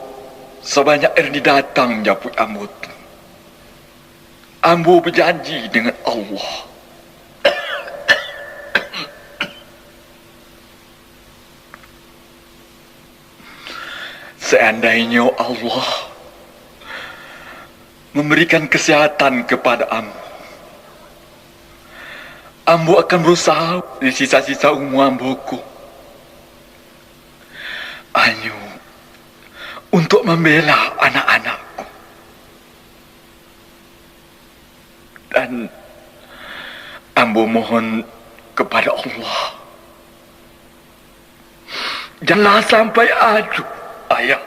sabanyak Erni datang japuik ambo tu, ambo bajanji dengan Allah, saandainyo Allah mambarikan kasehatan kapado ambo, ambo akan barusaho di sisa-sisa umua ambo ko, hanyo untuak mambela anak-anakku. Dan ambo mohon kapado Allah, janlah sampai ado ayah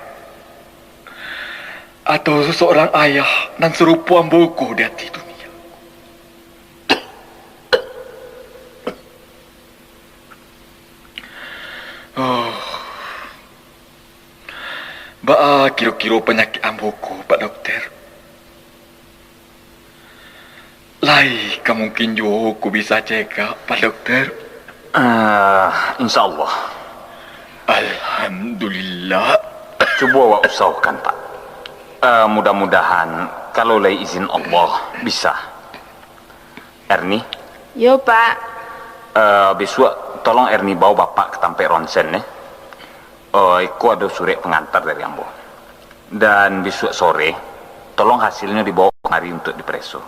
atau sasaurang ayah nan sarupo ambo ko di ateh dunia. Oh. Baa kiro-kiro panyakik ambo ko, Pak Dokter? Lai ka mungkin juo ko bisa cekak, Pak Dokter? Ah, insya Allah. Alhamdulillah. Cubo awak usahokan, Pak. Ah, mudah-mudahan, kalau lai izin Allah, bisa. Erni? Yo, Pak. Eh, bisuak, tolong Erni bawa Bapak ka tampek ronsen, eh. Eh, iko ado surek pangantar dari ambo. Dan bisuak sore, tolong hasilnyo dibawa kamari untuak dipareso,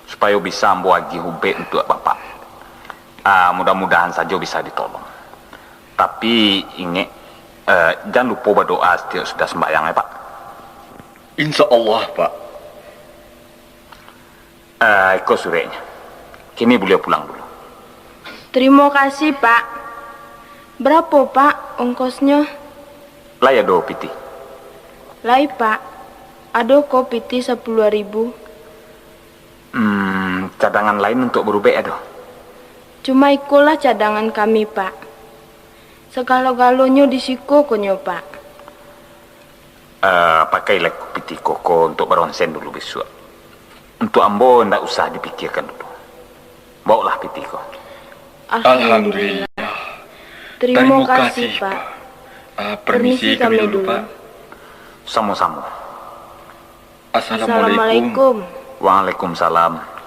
supayo bisa ambo agiah ubek untuak Bapak. Ah, mudah-mudahan sajo bisa ditolong. Tapi, ingek, eh, jan lupo badoa satiok sudah sumbayang, eh, Pak. Insya Allah, Pak. Ah, iko sureknyo. Kini buliau pulang dulu. Tarimo kasih, Pak. Barapo, Pak, ongkosnyo? Lai ado pitih? Lai, Pak. Ado ko pitih sapuluah ribu. Hmm, cadangan lain untuak barubek ado? Cuma ikolah cadangan kami, Pak. Sagalo-galonyo di siko ko nyo, Pak. Eh, pakailah pitih koko untuak baronsen dulu bisuak. Untuak ambo ndak usah dipikiakan dulu. Baoklah pitih. Alhamdulillah. Terima kasih, Pak. Ah, permisi kami dulu, Pak. Samo-samo. Assalamualaikum. Waalaikumsalam.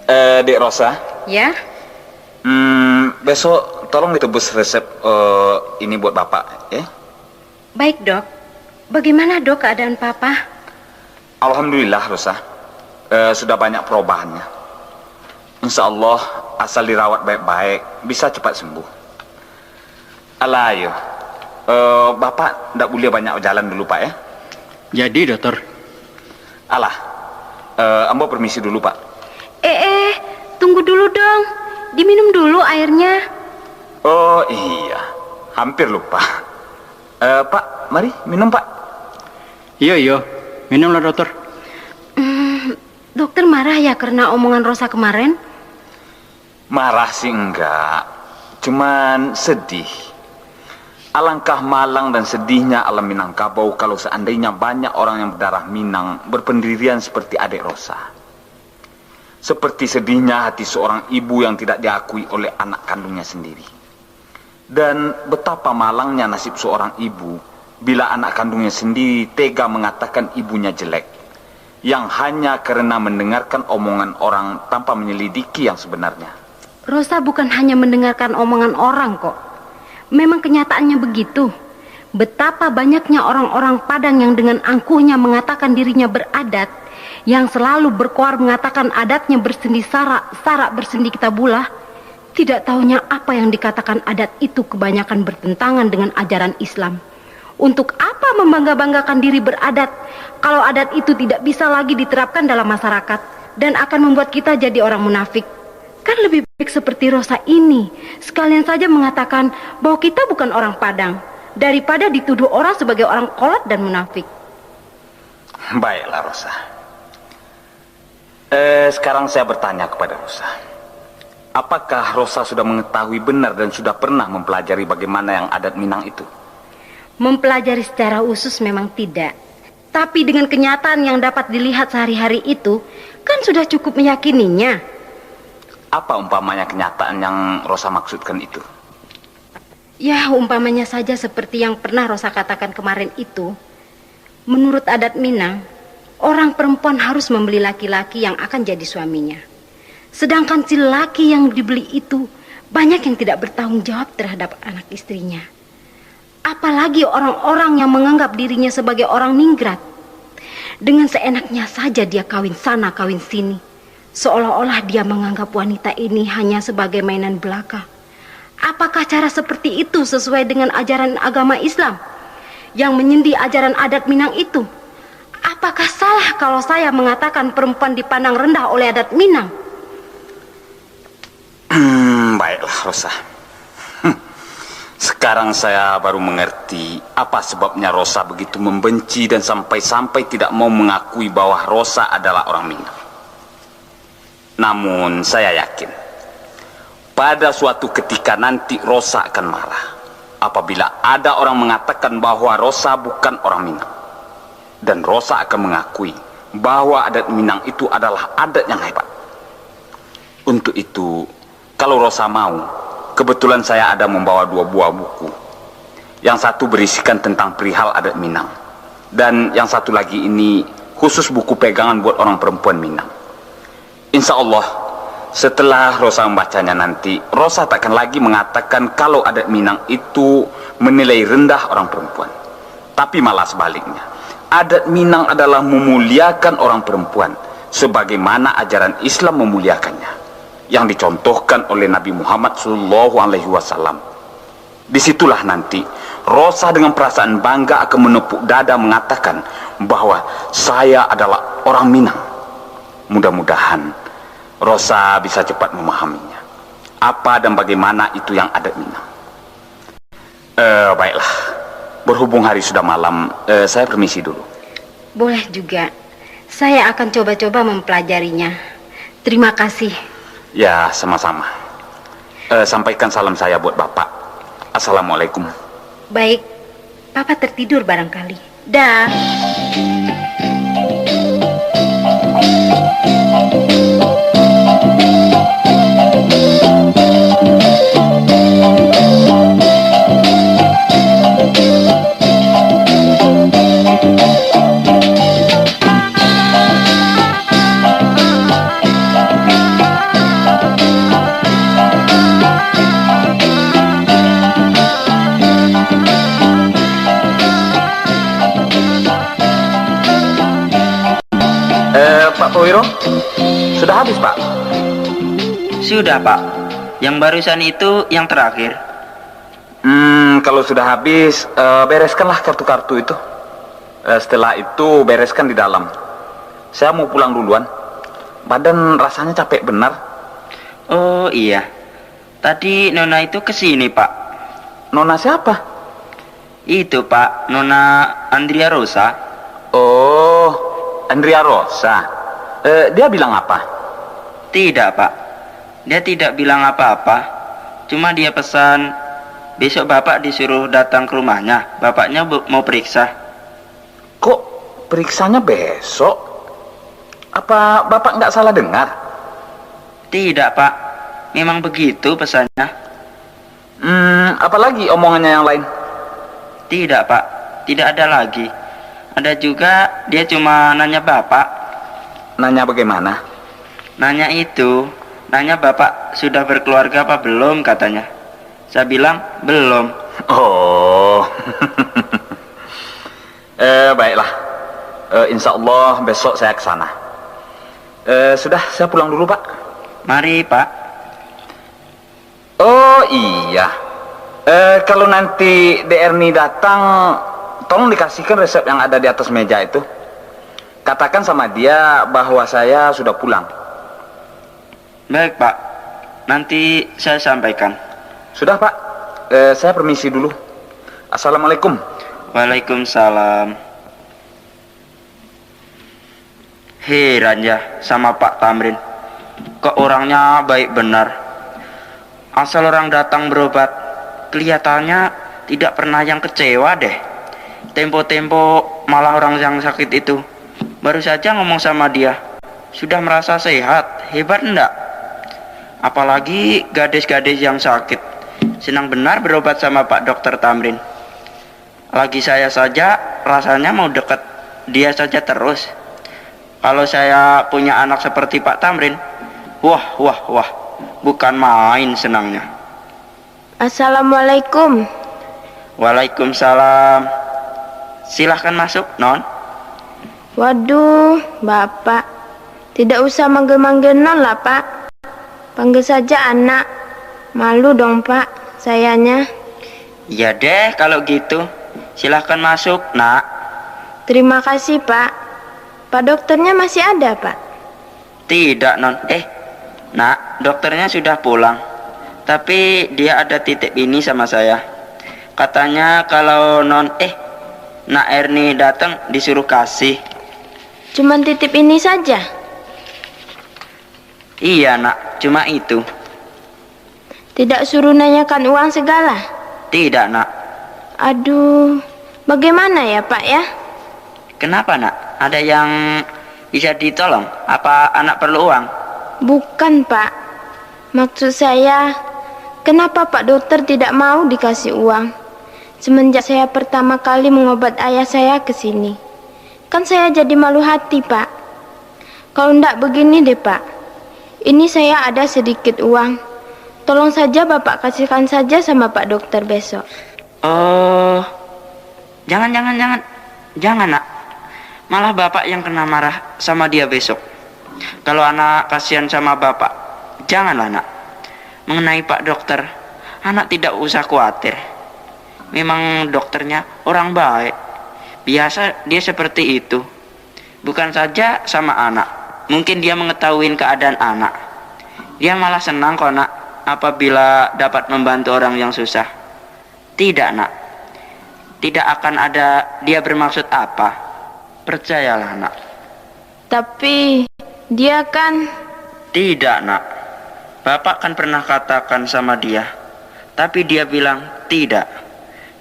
Eh, Dek Rosa? Ya? Hmm, besok tolong ditebus resep, eh, ini buat Bapak, ya? Baik, Dok. Bagaimana, Dok, keadaan Papa? Alhamdulillah, Rosa. Eh, sudah banyak perubahannya. Insya Allah, asal dirawat baik-baik, bisa cepat sembuh. Alah, ayo. Eh, Bapak ndak buliah banyak jalan dulu, Pak, ya? Jadi, Dokter. Alah, eh, ambo permisi dulu, Pak. Eh, eh, tunggu dulu dong. Diminum dulu airnya. Oh, iya. Hampir lupa. Eh, Pak, mari, minum, Pak. Iyo, iyo. Minumlah, Dokter. Hmm, Dokter marah ya karena omongan Rosa kemarin? Marah sih enggak, cuman sedih. Alangkah malang dan sedihnya alam Minangkabau kalau seandainya banyak orang yang berdarah Minang berpendirian seperti adek Rosa. Seperti sedihnya hati seorang ibu yang tidak diakui oleh anak kandungnya sendiri. Dan betapa malangnya nasib seorang ibu bila anak kandungnya sendiri tega mengatakan ibunya jelek, yang hanya karena mendengarkan omongan orang tanpa menyelidiki yang sebenarnya. Rosa bukan hanya mendengarkan omongan orang kok. Memang kenyataannya begitu. Betapa banyaknya orang-orang Padang yang dengan angkuhnya mengatakan dirinya beradat, yang selalu berkoar mengatakan adatnya bersendi sarak, sarak bersendi kitabullah, tidak tahunya apa yang dikatakan adat itu kebanyakan bertentangan dengan ajaran Islam. Untuk apa membangga-banggakan diri beradat, kalau adat itu tidak bisa lagi diterapkan dalam masyarakat dan akan membuat kita jadi orang munafik? Kan lebih baik seperti Rosa ini, sekalian saja mengatakan bahwa kita bukan orang Padang, daripada dituduh orang sebagai orang kolot dan munafik. Baiklah, Rosa. Eh, sekarang saya bertanya kepada Rosa. Apakah Rosa sudah mengetahui benar dan sudah pernah mempelajari bagaimana yang adat Minang itu? Mempelajari secara khusus memang tidak. Tapi dengan kenyataan yang dapat dilihat sehari-hari itu, kan sudah cukup meyakininya. Apa umpamanya kenyataan yang Rosa maksudkan itu? Ya, umpamanya saja seperti yang pernah Rosa katakan kemarin itu. Menurut adat Minang, orang perempuan harus membeli laki-laki yang akan jadi suaminya. Sedangkan si laki yang dibeli itu banyak yang tidak bertanggung jawab terhadap anak istrinya. Apalagi orang-orang yang menganggap dirinya sebagai orang ningrat. Dengan seenaknya saja dia kawin sana, kawin sini. Seolah-olah dia menganggap wanita ini hanya sebagai mainan belaka. Apakah cara seperti itu sesuai dengan ajaran agama Islam yang menyendi ajaran adat Minang itu? Apakah salah kalau saya mengatakan perempuan dipandang rendah oleh adat Minang? Hmm, baiklah, Rosa. Hmm. Sekarang saya baru mengerti apa sebabnya Rosa begitu membenci dan sampai-sampai tidak mau mengakui bahwa Rosa adalah orang Minang. Namun, saya yakin, pada suatu ketika nanti Rosa akan marah apabila ada orang mengatakan bahwa Rosa bukan orang Minang. Dan Rosa akan mengakui bahwa adat Minang itu adalah adat yang hebat. Untuk itu, kalau Rosa mau, kebetulan saya ada membawa dua buah buku. Yang satu berisikan tentang perihal adat Minang, dan yang satu lagi ini khusus buku pegangan buat orang perempuan Minang. Insya Allah, setelah Rosa membacanya nanti, Rosa takkan lagi mengatakan kalau adat Minang itu menilai rendah orang perempuan. Tapi malah sebaliknya, adat Minang adalah memuliakan orang perempuan sebagaimana ajaran Islam memuliakannya, yang dicontohkan oleh Nabi Muhammad sallallahu alaihi wasallam. Di situlah nanti Rosa dengan perasaan bangga akan menepuk dada mengatakan bahwa saya adalah orang Minang. Mudah-mudahan Rosa bisa cepat memahaminya. Apa dan bagaimana itu yang adat Minang. Eh, baiklah. Berhubung hari sudah malam, eh, saya permisi dulu. Boleh juga. Saya akan coba-coba mempelajarinya. Terima kasih. Ya, sama-sama. Eh, sampaikan salam saya buat Bapak. Assalamualaikum. Baik. Papa tertidur barangkali. Dah. Eh, Pak Prawiro, sudah habis, Pak? Sudah, Pak. Yang barusan itu yang terakhir. Hmm, kalau sudah habis, eh, bereskanlah kartu-kartu itu. Eh, setelah itu, bereskan di dalam. Saya mau pulang duluan. Badan rasanya capek benar. Oh, iya. Tadi Nona itu ke sini, Pak. Nona siapa? Itu, Pak, Nona Andria Rosa. Oh, Andria Rosa. Eh, dia bilang apa? Tidak, Pak. Dia tidak bilang apa-apa. Cuma dia pesan, besok Bapak disuruh datang ke rumahnya. Bapaknya bu-, mau periksa. Kok periksanya besok? Apa Bapak nggak salah dengar? Tidak, Pak. Memang begitu pesannya. Hmm, apalagi omongannya yang lain? Tidak, Pak. Tidak ada lagi. Ada juga, dia cuma nanya Bapak. Nanya bagaimana? Nanya itu, nanya Bapak sudah berkeluarga apa belum, katanya. Saya bilang, "Belum." Oh. Eh, baiklah. Eh, insya Allah besok saya ke sana. Eh, sudah, saya pulang dulu, Pak. Mari, Pak. Oh iya, eh, kalau nanti Dek Erni datang, tolong dikasihkan resep yang ada di atas meja itu. Katakan sama dia bahwa saya sudah pulang. Baik, Pak. Nanti saya sampaikan. Sudah, Pak. Eh, saya permisi dulu. Assalamualaikum. Waalaikumsalam. Heran ya sama Pak Tamrin. Kok orangnya baik benar. Asal orang datang berobat, kelihatannya tidak pernah yang kecewa deh. Tempo-tempo malah orang yang sakit itu baru saja ngomong sama dia, sudah merasa sehat. Hebat ndak? Apalagi gadis-gadis yang sakit, senang benar berobat sama Pak Dokter Tamrin. Lagi saya saja rasanya mau deket dia saja terus. Kalau saya punya anak seperti Pak Tamrin, wah, wah, wah, bukan main senangnya. Assalamualaikum. Waalaikumsalam. Silahkan masuk, Non. Waduh, Bapak. Tidak usah manggil-manggil Non lah, Pak. Panggil saja Anak. Malu dong, Pak, sayanya. Ya deh, kalau gitu. Silahkan masuk, Nak. Terima kasih, Pak. Pak dokternya masih ada, Pak? Tidak, Non. Eh, Nak, dokternya sudah pulang. Tapi dia ada titip ini sama saya. Katanya kalau Non, eh, Nak Erni datang, disuruh kasih. Cuman titip ini saja? Iya, Nak, cuma itu. Tidak suruh nanyakan uang segala? Tidak, Nak. Aduh, bagaimana ya, Pak, ya? Kenapa, Nak? Ada yang bisa ditolong? Apa Anak perlu uang? Bukan, Pak. Maksud saya, kenapa Pak Dokter tidak mau dikasih uang? Semenjak saya pertama kali mengobat ayah saya ke sini. Kan saya jadi malu hati, Pak. Kalau ndak begini deh, Pak. Ini saya ada sedikit uang. Tolong saja Bapak kasihkan saja sama Pak Dokter besok. Oh, jangan, jangan, jangan. Jangan, Nak. Malah Bapak yang kena marah sama dia besok. Kalau Anak kasihan sama Bapak, janganlah, Nak. Mengenai Pak Dokter, Anak tidak usah khawatir. Memang dokternya orang baik. Biasa dia seperti itu. Bukan saja sama anak, mungkin dia mengetahui keadaan anak. Dia malah senang kok, Nak, apabila dapat membantu orang yang susah. Tidak, Nak. Tidak akan ada dia bermaksud apa. Percayalah, Nak. Tapi, dia kan... Tidak, Nak. Bapak kan pernah katakan sama dia. Tapi dia bilang, "Tidak.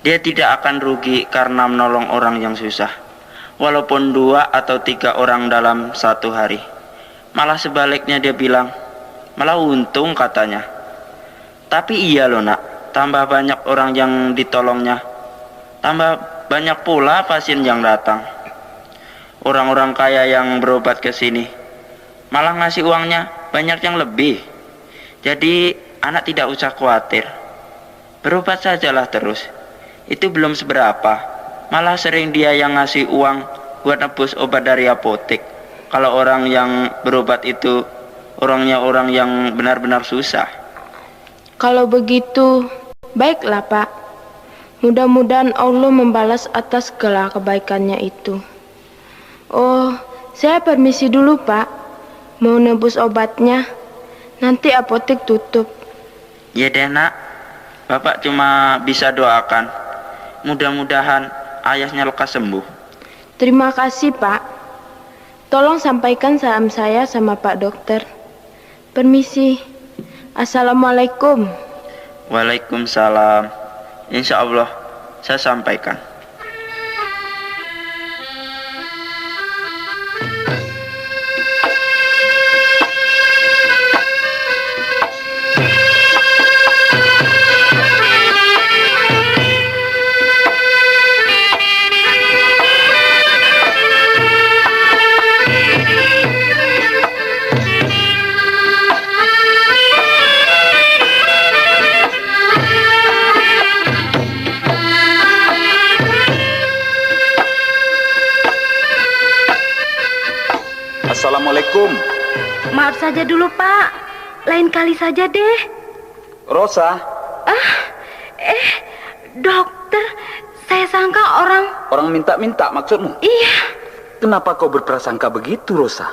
Dia tidak akan rugi karena menolong orang yang susah. Walaupun dua atau tiga orang dalam satu hari." Malah sebaliknya dia bilang, "Malah untung," katanya. Tapi iya loh, Nak, tambah banyak orang yang ditolongnya, tambah banyak pula pasien yang datang. Orang-orang kaya yang berobat ke sini, malah ngasih uangnya banyak yang lebih. Jadi, anak tidak usah khawatir. Berobat sajalah terus. Itu belum seberapa. Malah sering dia yang ngasih uang buat nebus obat dari apotek. Kalau orang yang berobat itu orangnya orang yang benar-benar susah. Kalau begitu, baiklah, Pak. Mudah-mudahan Allah membalas atas segala kebaikannya itu. Oh, saya permisi dulu, Pak. Mau nebus obatnya. Nanti apotek tutup. Ya deh, Nak. Bapak cuma bisa doakan. Mudah-mudahan ayahnya lekas sembuh. Terima kasih, Pak. Tolong sampaikan salam saya sama Pak Dokter. Permisi. Assalamualaikum. Waalaikumsalam. Insya Allah, saya sampaikan. Assalamualaikum. Maaf saja dulu, Pak. Lain kali saja deh. Rosa. Ah, eh, Dokter, saya sangka orang... Orang minta-minta maksudmu? Iya. Kenapa kau berprasangka begitu, Rosa?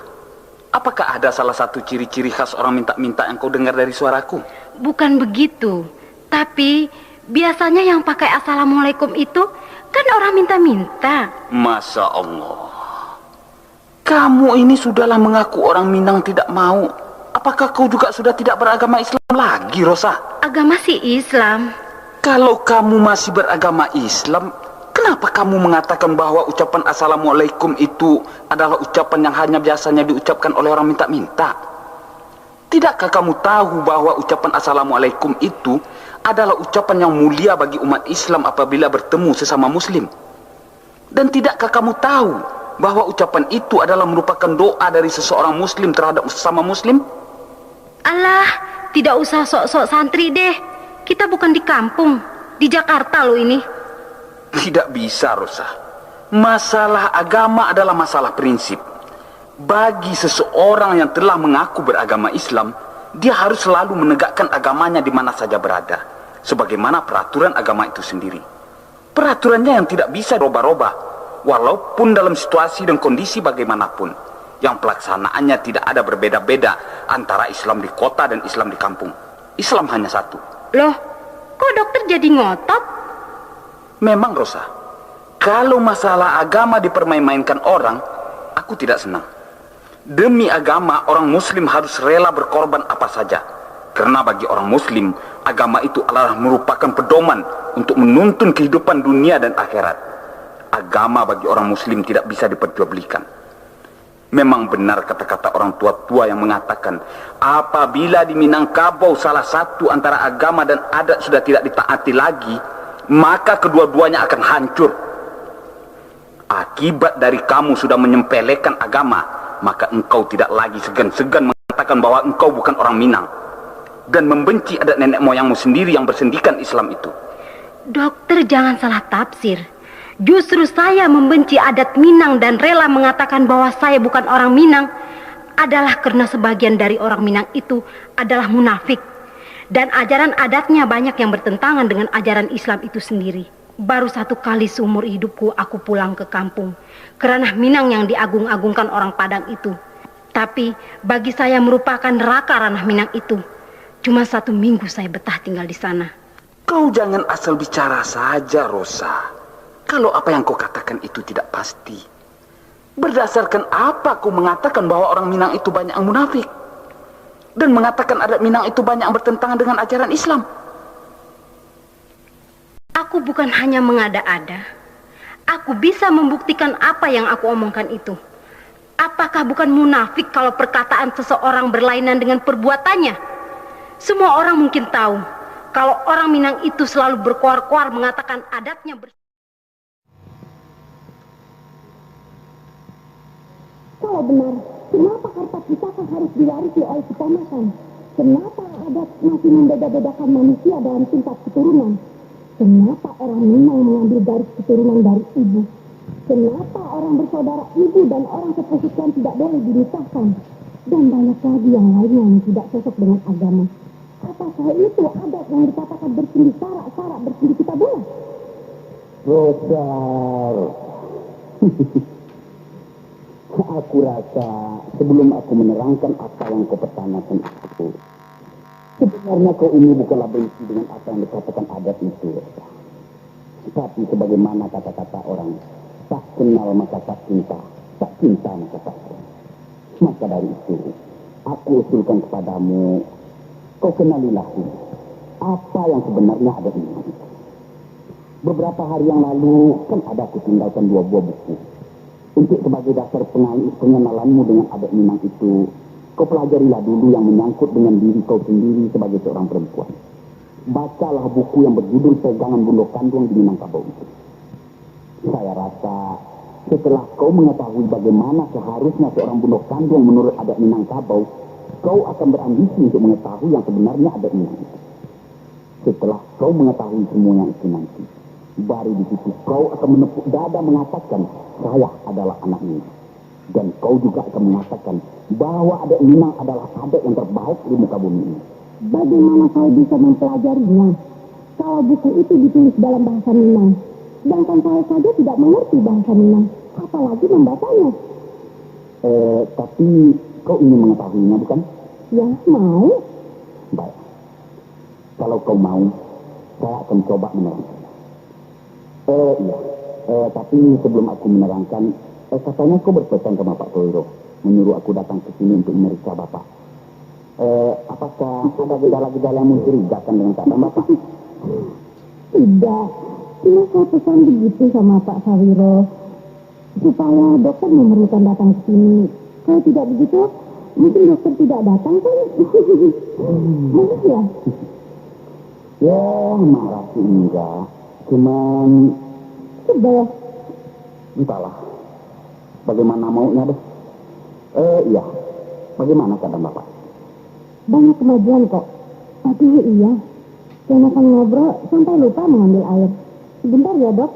Apakah ada salah satu ciri-ciri khas orang minta-minta yang kau dengar dari suaraku? Bukan begitu, tapi biasanya yang pakai "Assalamualaikum" itu kan orang minta-minta. Masya Allah. Kamu ini sudahlah mengaku orang Minang tidak mau. Apakah kau juga sudah tidak beragama Islam lagi, Rosa? Agama sih Islam. Kalau kamu masih beragama Islam, kenapa kamu mengatakan bahwa ucapan "Assalamualaikum" itu adalah ucapan yang hanya biasanya diucapkan oleh orang minta-minta? Tidakkah kamu tahu bahwa ucapan "Assalamualaikum" itu adalah ucapan yang mulia bagi umat Islam apabila bertemu sesama Muslim? Dan tidakkah kamu tahu bahwa ucapan itu adalah merupakan doa dari seseorang Muslim terhadap sesama Muslim? Alah, tidak usah sok-sok santri deh. Kita bukan di kampung, di Jakarta loh ini. Tidak bisa, Rosa. Masalah agama adalah masalah prinsip. Bagi seseorang yang telah mengaku beragama Islam, dia harus selalu menegakkan agamanya di mana saja berada, sebagaimana peraturan agama itu sendiri. Peraturannya yang tidak bisa dirobah-robah, walaupun dalam situasi dan kondisi bagaimanapun, yang pelaksanaannya tidak ada berbeda-beda antara Islam di kota dan Islam di kampung. Islam hanya satu. Loh, kok dokter jadi ngotot? Memang, Rosa, kalau masalah agama dipermain-mainkan orang, aku tidak senang. Demi agama, orang Muslim harus rela berkorban apa saja. Karena bagi orang Muslim, agama itu adalah merupakan pedoman untuk menuntun kehidupan dunia dan akhirat. Agama bagi orang Muslim tidak bisa diperjualbelikan. Memang benar kata-kata orang tua-tua yang mengatakan, apabila di Minangkabau salah satu antara agama dan adat sudah tidak ditaati lagi, maka kedua-duanya akan hancur. Akibat dari kamu sudah menyempelekan agama, maka engkau tidak lagi segan-segan mengatakan bahwa engkau bukan orang Minang dan membenci adat nenek moyangmu sendiri yang bersendikan Islam itu. Dokter, jangan salah tafsir. Justru saya membenci adat Minang dan rela mengatakan bahwa saya bukan orang Minang adalah karena sebagian dari orang Minang itu adalah munafik. Dan ajaran adatnya banyak yang bertentangan dengan ajaran Islam itu sendiri. Baru satu kali seumur hidupku aku pulang ke kampung, ke Ranah Minang yang diagung-agungkan orang Padang itu. Tapi, bagi saya merupakan neraka Ranah Minang itu. Cuma satu minggu saya betah tinggal di sana. Kau jangan asal bicara saja, Rosa. Kalau apa yang kau katakan itu tidak pasti, berdasarkan apa kau mengatakan bahwa orang Minang itu banyak yang munafik? Dan mengatakan adat Minang itu banyak yang bertentangan dengan ajaran Islam? Aku bukan hanya mengada-ada. Aku bisa membuktikan apa yang aku omongkan itu. Apakah bukan munafik kalau perkataan seseorang berlainan dengan perbuatannya? Semua orang mungkin tahu kalau orang Minang itu selalu berkoar-koar mengatakan adatnya ber- Kalau benar, kenapa harta pusaka harus diwarisi oleh keponakan? Kenapa adat masih membeda-bedakan manusia dalam tingkat keturunan? Kenapa orang Minang mengambil garis keturunan dari ibu? Kenapa orang bersaudara ibu dan orang sepuh Islam tidak boleh dinikahkan? Dan banyak lagi yang lainnya yang tidak cocok dengan agama. Apakah itu adat yang dikatakan bersendi syarak, syarak bersendi kitabullah? Rosa, Rosa. Aku rasa, sebelum aku menerangkan apa yang kau pertanyakan itu, sebenarnya kau ini bukanlah benci dengan apa yang dikatakan adat itu, Rosa. Tapi sebagaimana kata-kata orang, tak kenal maka tak cinta, tak cinta maka tak sayang. Maka dari itu, aku usulkan kepadamu, kau kenalilah dulu apa yang sebenarnya adat Minang itu. Beberapa hari yang lalu, kan ada aku tinggalkan dua buah buku. Untuk sebagai dasar pengal-, pengenalanmu dengan adat Minang itu, kau pelajarilah dulu yang menyangkut dengan diri kau sendiri sebagai seorang perempuan. Bacalah buku yang berjudul Pegangan Bundo Kanduang di Minangkabau itu. Saya rasa, setelah kau mengetahui bagaimana seharusnya seorang bundo kanduang menurut adat Minangkabau, kau akan berambisi untuk mengetahui yang sebenarnya adat Minang itu. Setelah kau mengetahui semua yang itu nanti, baru di situ kau akan menepuk dada mengatakan, "Saya adalah anak Minang." Dan kau juga akan mengatakan bahwa adat Minang adalah adat yang terbaik di muka bumi ini. Bagaimana saya bisa mempelajarinya, kalau buku itu ditulis dalam bahasa Minang, sedangkan saya saja tidak mengerti bahasa Minang, apalagi membacanya? Eh, tapi kau ingin mengetahuinya, bukan? Ya, mau. Baik. Kalau kau mau, saya akan coba menerangkan. Eh, iya. Eh, tapi sebelum aku menerangkan, eh, katanya kau berpesan sama Pak Toiro, menyuruh aku datang ke sini untuk memeriksa Bapak. Eh, apakah ada gejala-gejala yang mencurigakan dengan keadaan Bapak? Tidak. Cuma saya pesan begitu sama Pak Sawiro, supaya dokter memerlukan datang ke sini. Kalau tidak begitu, mungkin dokter tidak datang, kan? Mungkin ya? Ya, marah sih enggak. Cuman, sudah. Entahlah. Bagaimana maunya deh. Eh, iya. Bagaimana keadaan Bapak? Banyak kemajuan kok. Aduh, iya. Kebanyakan ngobrol sampai lupa mengambil air. Sebentar ya, Dok.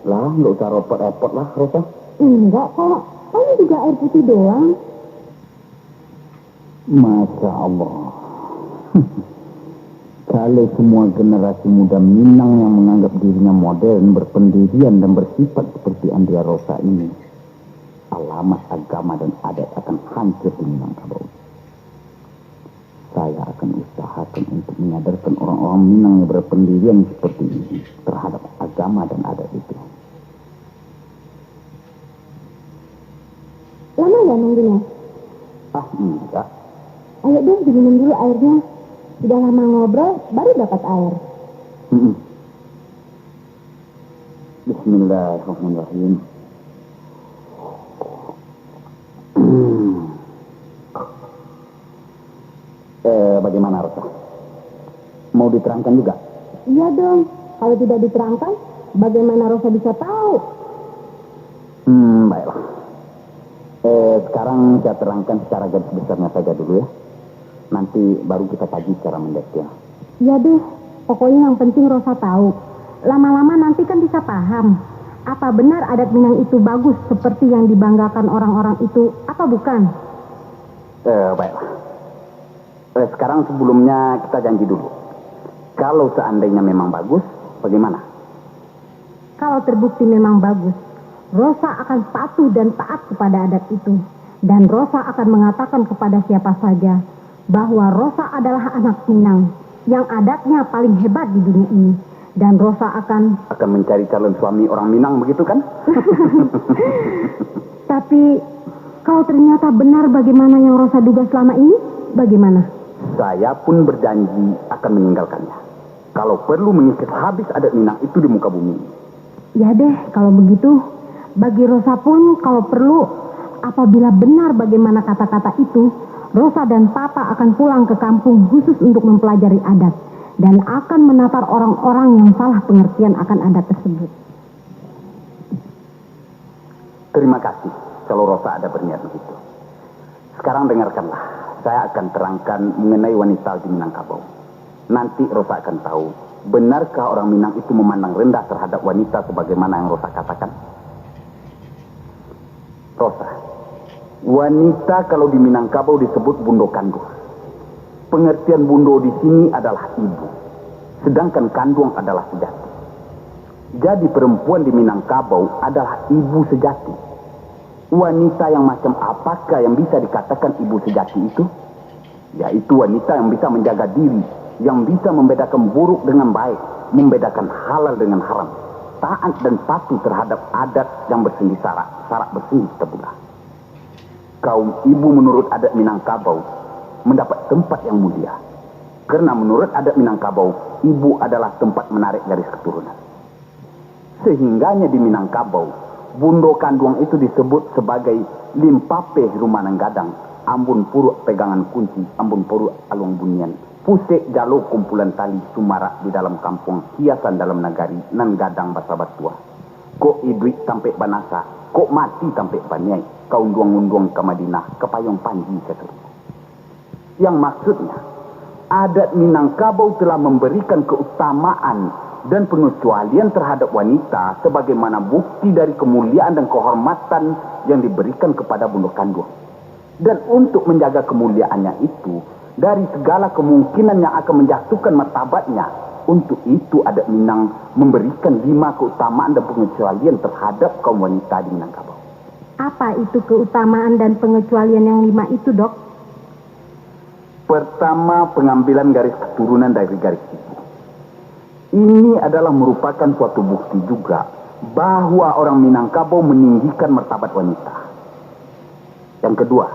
Lah, nggak usah repot-repot lah, Rosa. Enggak kok. Paling juga air putih doang. Masya Allah. Kalau semua generasi muda Minang yang menganggap dirinya modern, berpendirian, dan bersifat seperti Andrea Rosa ini, alamat agama dan adat akan hancur di Minangkabau. Saya akan usahakan untuk menyadarkan orang-orang Minang yang berpendirian seperti ini terhadap agama dan adat itu. Lama ya nunggunya? Ah, enggak. Ayo deh, diminum dulu airnya. Sudah lama ngobrol, baru dapat air. Mm-mm. Bismillahirrahmanirrahim. Eh, bagaimana, Rosa? Mau diterangkan juga? Iya dong, kalau tidak diterangkan, bagaimana Rosa bisa tahu? Hmm, baiklah. Eh, sekarang saya terangkan secara garis besarnya saja dulu ya. Nanti baru kita kaji secara mendetail. Iya deh, pokoknya yang penting Rosa tahu. Lama-lama nanti kan bisa paham. Apa benar adat Minang itu bagus seperti yang dibanggakan orang-orang itu, apa bukan? Eh, baiklah. Eh, sekarang sebelumnya kita janji dulu. Kalau seandainya memang bagus, bagaimana? Kalau terbukti memang bagus, Rosa akan patuh dan taat kepada adat itu. Dan Rosa akan mengatakan kepada siapa saja bahwa Rosa adalah anak Minang yang adatnya paling hebat di dunia ini. Dan Rosa akan Akan mencari calon suami orang Minang, begitu kan? Tapi, kalau ternyata benar bagaimana yang Rosa duga selama ini, bagaimana? Saya pun berjanji akan meninggalkannya. Kalau perlu mengikis habis adat Minang itu di muka bumi ini. Ya deh, kalau begitu, bagi Rosa pun kalau perlu, apabila benar bagaimana kata-kata itu, Rosa dan Papa akan pulang ke kampung khusus untuk mempelajari adat dan akan menatar orang-orang yang salah pengertian akan adat tersebut. Terima kasih, kalau Rosa ada berniat begitu. Sekarang dengarkanlah, saya akan terangkan mengenai wanita di Minangkabau. Nanti Rosa akan tahu, benarkah orang Minang itu memandang rendah terhadap wanita sebagaimana yang Rosa katakan? Rosa, wanita kalau di Minangkabau disebut bundo kanduang. Pengertian bundo di sini adalah ibu, sedangkan kanduang adalah sejati. Jadi perempuan di Minangkabau adalah ibu sejati. Wanita yang macam apakah yang bisa dikatakan ibu sejati itu? Yaitu wanita yang bisa menjaga diri, yang bisa membedakan buruk dengan baik, membedakan halal dengan haram, taat dan patuh terhadap adat yang bersendi sarak, sarak bersendi tabulah. Kaum ibu menurut adat Minangkabau mendapat tempat yang mulia. Karena menurut adat Minangkabau, ibu adalah tempat menarik garis keturunan. Sehingganya di Minangkabau, bundo kanduang itu disebut sebagai limpapeh rumah nan gadang, ambun puruak pegangan kunci, ambun puruak aluang bunian, pusek jalo kumpulan tali sumarak di dalam kampuang, hiasan dalam nagari nan gadang basa batua. Kok iduik tampek banasa, kok mati tampek baniaik, ka unduang-unduang ka Madinah, ka payuang panji ka sarugo. Yang maksudnya, adat Minangkabau telah memberikan keutamaan dan pengecualian terhadap wanita sebagaimana bukti dari kemuliaan dan kehormatan yang diberikan kepada bundo kanduang. Dan untuk menjaga kemuliaannya itu dari segala kemungkinan yang akan menjatuhkan martabatnya, untuk itu adat Minang memberikan lima keutamaan dan pengecualian terhadap kaum wanita di Minangkabau. Apa itu keutamaan dan pengecualian yang lima itu, Dok? Pertama, pengambilan garis keturunan dari garis ibu. Ini adalah merupakan suatu bukti juga bahwa orang Minangkabau meninggikan martabat wanita. Yang kedua,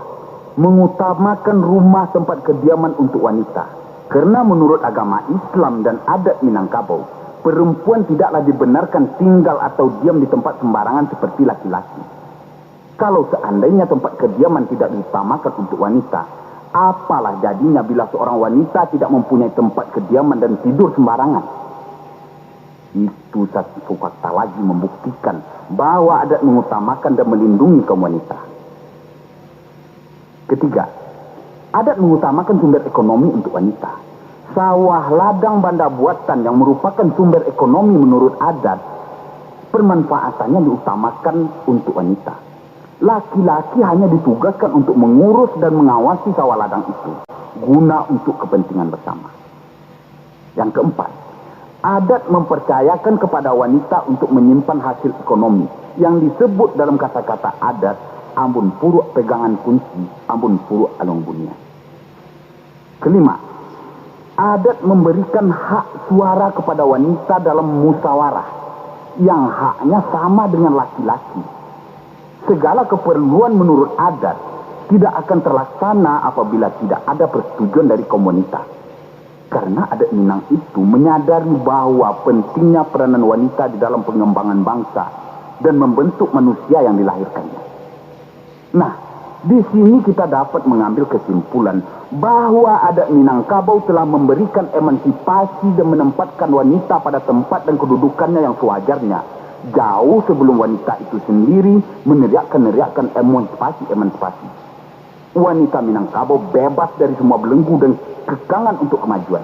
mengutamakan rumah tempat kediaman untuk wanita. Karena menurut agama Islam dan adat Minangkabau, perempuan tidaklah dibenarkan tinggal atau diam di tempat sembarangan seperti laki-laki. Kalau seandainya tempat kediaman tidak diutamakan untuk wanita, apalah jadinya bila seorang wanita tidak mempunyai tempat kediaman dan tidur sembarangan? Itu satu fakta lagi membuktikan bahwa adat mengutamakan dan melindungi kaum wanita. Ketiga, adat mengutamakan sumber ekonomi untuk wanita. Sawah, ladang, banda buatan yang merupakan sumber ekonomi menurut adat, permanfaatannya diutamakan untuk wanita. Laki-laki hanya ditugaskan untuk mengurus dan mengawasi sawah ladang itu, guna untuk kepentingan bersama. Yang keempat, adat mempercayakan kepada wanita untuk menyimpan hasil ekonomi yang disebut dalam kata-kata adat, ambun puruak pegangan kunci, ambun puruak aluang bunian. Kelima, adat memberikan hak suara kepada wanita dalam musyawarah yang haknya sama dengan laki-laki. Segala keperluan menurut adat tidak akan terlaksana apabila tidak ada persetujuan dari kaum wanita. Karena adat Minang itu menyadari bahwa pentingnya peranan wanita di dalam pengembangan bangsa dan membentuk manusia yang dilahirkannya. Nah, di sini kita dapat mengambil kesimpulan bahwa adat Minangkabau telah memberikan emansipasi dan menempatkan wanita pada tempat dan kedudukannya yang sewajarnya, jauh sebelum wanita itu sendiri meneriakkan-neriakkan emansipasi-emansipasi. Wanita Minangkabau bebas dari semua belenggu dan kekangan untuk kemajuan,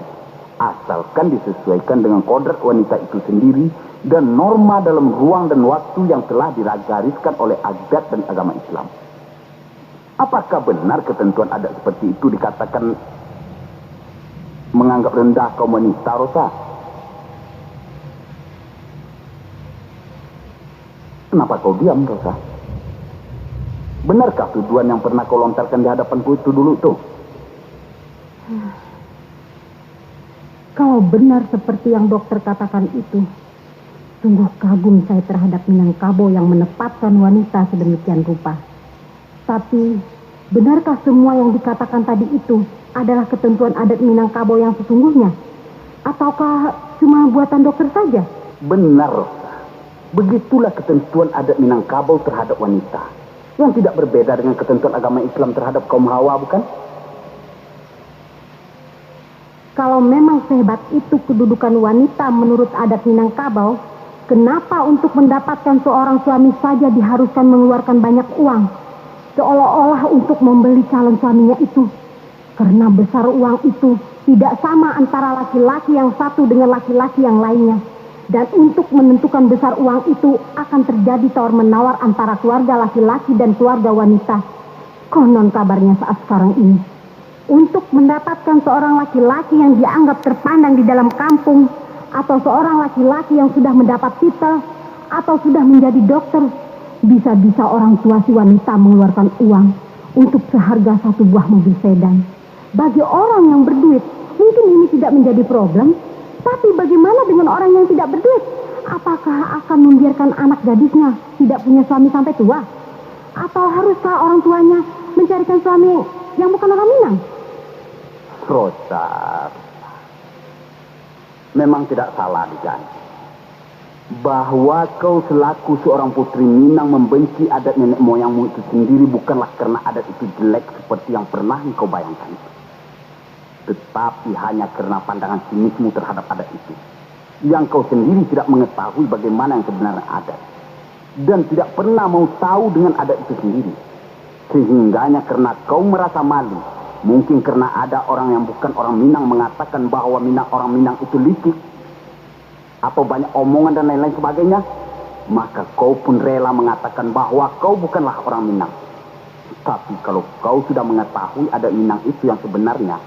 asalkan disesuaikan dengan kodrat wanita itu sendiri dan norma dalam ruang dan waktu yang telah digariskan oleh adat dan agama Islam. Apakah benar ketentuan adat seperti itu dikatakan menganggap rendah kaum wanita, Rosa? Kenapa kau diam, Rosa? Benarkah tuduhan yang pernah kau lontarkan di hadapanku itu dulu tu? Kalau benar seperti yang dokter katakan itu, sungguh kagum saya terhadap Minangkabau yang menempatkan wanita sedemikian rupa. Tapi, benarkah semua yang dikatakan tadi itu adalah ketentuan adat Minangkabau yang sesungguhnya? Ataukah cuma buatan dokter saja? Benar, Rosa. Begitulah ketentuan adat Minangkabau terhadap wanita, yang tidak berbeda dengan ketentuan agama Islam terhadap kaum Hawa, bukan? Kalau memang sehebat itu kedudukan wanita menurut adat Minangkabau, kenapa untuk mendapatkan seorang suami saja diharuskan mengeluarkan banyak uang, seolah-olah untuk membeli calon suaminya itu? Karena besar uang itu tidak sama antara laki-laki yang satu dengan laki-laki yang lainnya. Dan untuk menentukan besar uang itu akan terjadi tawar-menawar antara keluarga laki-laki dan keluarga wanita. Konon kabarnya saat sekarang ini, untuk mendapatkan seorang laki-laki yang dianggap terpandang di dalam kampung, atau seorang laki-laki yang sudah mendapat titel, atau sudah menjadi dokter, bisa-bisa orang tua si wanita mengeluarkan uang untuk seharga satu buah mobil sedan. Bagi orang yang berduit, mungkin ini tidak menjadi problem. Tapi bagaimana dengan orang yang tidak berduit? Apakah akan membiarkan anak gadisnya tidak punya suami sampai tua? Atau haruskah orang tuanya mencarikan suami yang bukan orang Minang? Rosa, memang tidak salah diganti. Bahwa kau selaku seorang putri Minang membenci adat nenek moyangmu itu sendiri bukanlah karena adat itu jelek seperti yang pernah engkau bayangkan itu, tetapi hanya karena pandangan sinismu terhadap adat itu, yang kau sendiri tidak mengetahui bagaimana yang sebenarnya adat, dan tidak pernah mau tahu dengan adat itu sendiri. Sehingganya karena kau merasa malu, mungkin karena ada orang yang bukan orang Minang mengatakan bahwa Minang, orang Minang itu licik, atau banyak omongan dan lain-lain sebagainya, maka kau pun rela mengatakan bahwa kau bukanlah orang Minang. Tapi kalau kau sudah mengetahui adat Minang itu yang sebenarnya,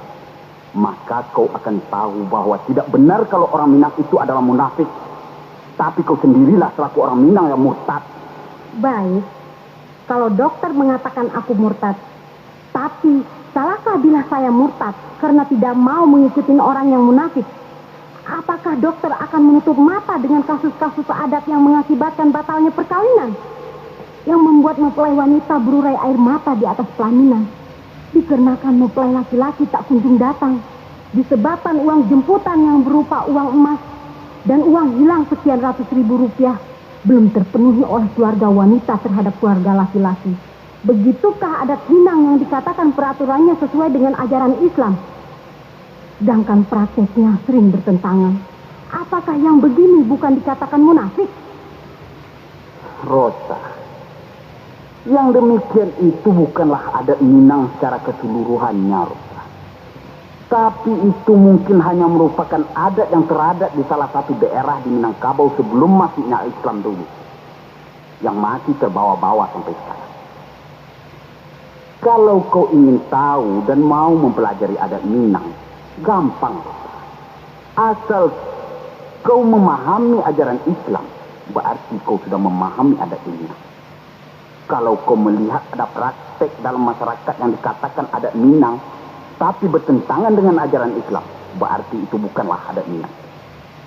maka kau akan tahu bahwa tidak benar kalau orang Minang itu adalah munafik. Tapi kau sendirilah selaku orang Minang yang murtad. Baik, kalau dokter mengatakan aku murtad, tapi salahkah bila saya murtad karena tidak mau mengikuti orang yang munafik? Apakah dokter akan menutup mata dengan kasus-kasus adat yang mengakibatkan batalnya perkawinan? Yang membuat mempelai wanita berurai air mata di atas pelaminan? Dikarenakan mempelai laki-laki tak kunjung datang, disebabkan uang jemputan yang berupa uang emas dan uang hilang sekian ratus ribu rupiah belum terpenuhi oleh keluarga wanita terhadap keluarga laki-laki. Begitukah adat Minang yang dikatakan peraturannya sesuai dengan ajaran Islam, sedangkan prakteknya sering bertentangan? Apakah yang begini bukan dikatakan munafik? Rosa, yang demikian itu bukanlah adat Minang secara keseluruhannya, Rosa. Tapi itu mungkin hanya merupakan adat yang teradat di salah satu daerah di Minangkabau sebelum masuknya Islam dulu, yang masih terbawa-bawa sampai sekarang. Kalau kau ingin tahu dan mau mempelajari adat Minang, gampang, Rosa. Asal kau memahami ajaran Islam, berarti kau sudah memahami adat Minang. Kalau kau melihat ada praktek dalam masyarakat yang dikatakan adat Minang, tapi bertentangan dengan ajaran Islam, berarti itu bukanlah adat Minang.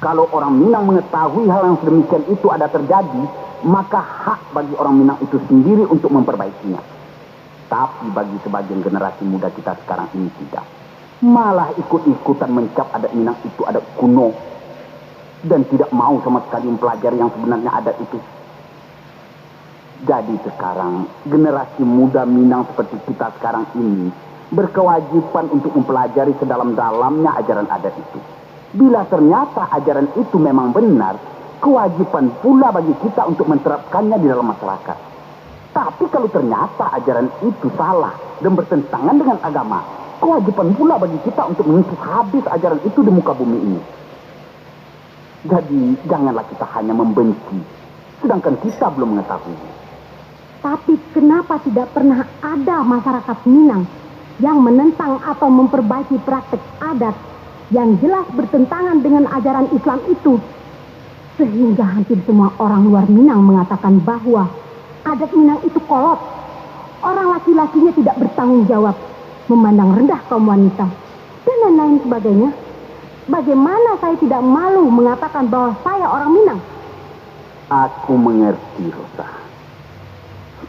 Kalau orang Minang mengetahui hal yang sedemikian itu ada terjadi, maka hak bagi orang Minang itu sendiri untuk memperbaikinya. Tapi bagi sebagian generasi muda kita sekarang ini tidak. Malah ikut-ikutan mencap adat Minang itu adat kuno, dan tidak mau sama sekali mempelajari yang sebenarnya adat itu. Jadi sekarang, generasi muda Minang seperti kita sekarang ini berkewajiban untuk mempelajari sedalam-dalamnya ajaran adat itu. Bila ternyata ajaran itu memang benar, kewajiban pula bagi kita untuk menerapkannya di dalam masyarakat. Tapi kalau ternyata ajaran itu salah dan bertentangan dengan agama, kewajiban pula bagi kita untuk mengikis habis ajaran itu di muka bumi ini. Jadi, janganlah kita hanya membenci, sedangkan kita belum mengetahui. Tapi kenapa tidak pernah ada masyarakat Minang yang menentang atau memperbaiki praktek adat yang jelas bertentangan dengan ajaran Islam itu? Sehingga hampir semua orang luar Minang mengatakan bahwa adat Minang itu kolot. Orang laki-lakinya tidak bertanggung jawab, memandang rendah kaum wanita, dan lain-lain sebagainya. Bagaimana saya tidak malu mengatakan bahwa saya orang Minang? Aku mengerti, Rosa.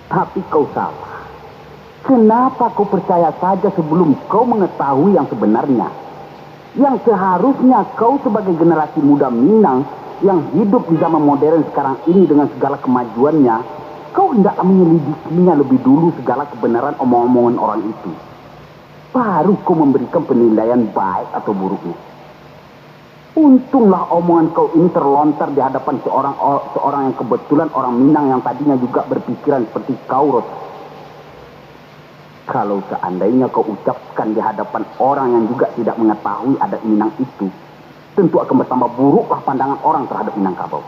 Tapi kau salah. Kenapa kau percaya saja sebelum kau mengetahui yang sebenarnya? Yang seharusnya kau sebagai generasi muda Minang yang hidup di zaman modern sekarang ini dengan segala kemajuannya, kau hendaklah menyelidikinya lebih dulu segala kebenaran omong-omongan orang itu. Baru kau memberikan penilaian baik atau buruknya. Untunglah omongan kau ini terlontar di hadapan seorang o-, seorang yang kebetulan orang Minang yang tadinya juga berpikiran seperti kau, Rosa. Kalau seandainya kau ucapkan di hadapan orang yang juga tidak mengetahui adat Minang itu, tentu akan bertambah buruklah pandangan orang terhadap Minangkabau.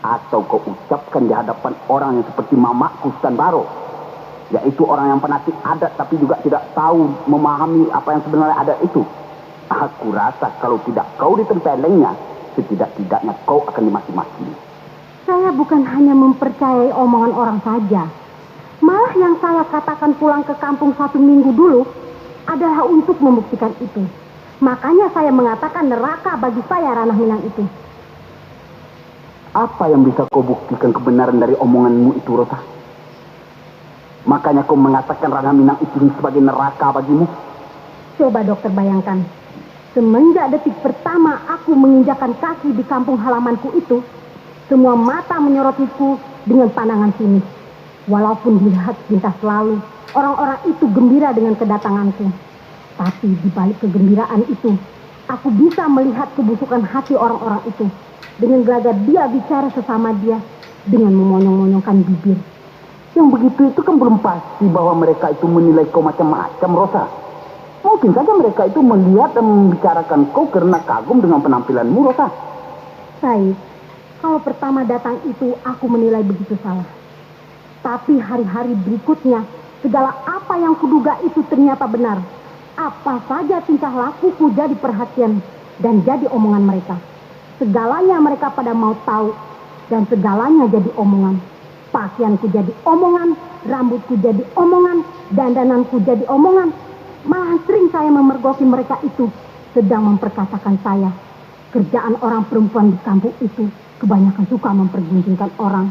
Atau kau ucapkan di hadapan orang yang seperti mamakku Sutan Baro, yaitu orang yang fanatik adat tapi juga tidak tahu memahami apa yang sebenarnya adat itu. Aku rasa kalau tidak kau ditempelengnya, setidak-tidaknya kau akan dimaki-maki. Saya bukan hanya mempercayai omongan orang saja. Malah yang saya katakan pulang ke kampung satu minggu dulu adalah untuk membuktikan itu. Makanya saya mengatakan neraka bagi saya ranah Minang itu. Apa yang bisa kau buktikan kebenaran dari omonganmu itu, Rosa? Makanya kau mengatakan ranah Minang itu sebagai neraka bagimu? Coba dokter bayangkan, semenjak detik pertama aku menginjakkan kaki di kampung halamanku itu, semua mata menyorotiku dengan pandangan sinis. Walaupun dilihat sepintas lalu, orang-orang itu gembira dengan kedatanganku. Tapi di balik kegembiraan itu, aku bisa melihat kebusukan hati orang-orang itu. Dengan gelagat dia bicara sesama dia, dengan memonyong-monyongkan bibir. Yang begitu itu kan belum pasti bahwa mereka itu menilai kau macam-macam, Rosa. Mungkin saja mereka itu melihat dan membicarakan kau karena kagum dengan penampilanmu, Rosa. Baik, kalau pertama datang itu aku menilai begitu salah. Tapi hari-hari berikutnya, segala apa yang kuduga itu ternyata benar. Apa saja tingkah lakuku jadi perhatian dan jadi omongan mereka. Segalanya mereka pada mau tahu, dan segalanya jadi omongan. Pakaianku jadi omongan, rambutku jadi omongan, dandananku jadi omongan. Malahan sering saya memergoki mereka itu, sedang memperkasakan saya. Kerjaan orang perempuan di kampung itu kebanyakan suka mempergunjingkan orang.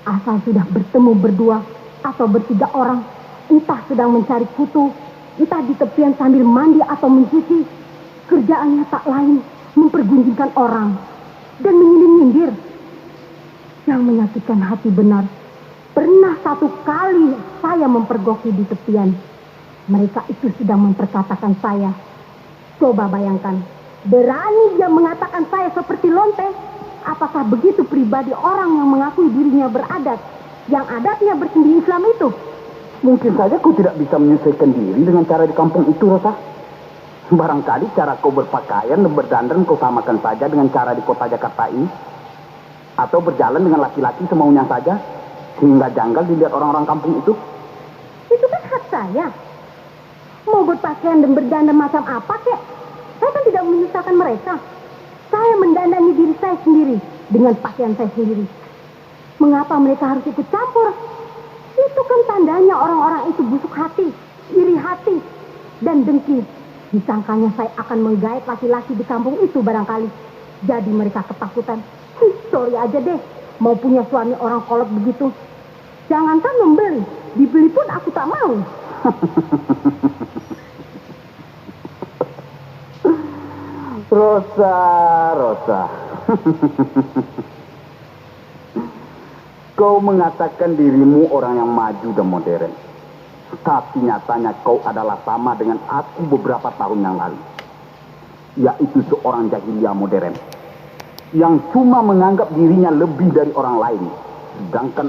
Asal sudah bertemu berdua atau bertiga orang, entah sedang mencari kutu, entah di tepian sambil mandi atau mencuci, kerjaannya tak lain mempergunjingkan orang dan menyindir-nyindir. Yang menyakitkan hati benar, pernah satu kali saya mempergoki di tepian. Mereka itu sedang memperkatakan saya. Coba bayangkan, berani dia mengatakan saya seperti lonte. Apakah begitu pribadi orang yang mengakui dirinya beradat, yang adatnya bersendiri Islam itu? Mungkin saja kau tidak bisa menyesuaikan diri dengan cara di kampung itu, Rosa. Barangkali cara kau berpakaian dan berdandan kau samakan saja dengan cara di kota Jakarta ini. Atau berjalan dengan laki-laki semaunya saja, sehingga janggal dilihat orang-orang kampung itu. Itu kan hak saya. Mau berpakaian dan berdandan macam apa kek, saya kan tidak menyusahkan mereka. Saya mendandani diri saya sendiri dengan pakaian saya sendiri. Mengapa mereka harus ikut campur? Itu kan tandanya orang-orang itu busuk hati, iri hati, dan dengki. Disangkanya saya akan menggaet laki-laki di kampung itu barangkali. Jadi mereka ketakutan. Hih, sorry aja deh, mau punya suami orang kolot begitu. Jangankan membeli, dibeli pun aku tak mau. Rosa, Rosa. Kau mengatakan dirimu orang yang maju dan modern. Tapi nyatanya kau adalah sama dengan aku beberapa tahun yang lalu. Yaitu seorang jahiliah modern. Yang cuma menganggap dirinya lebih dari orang lain. Sedangkan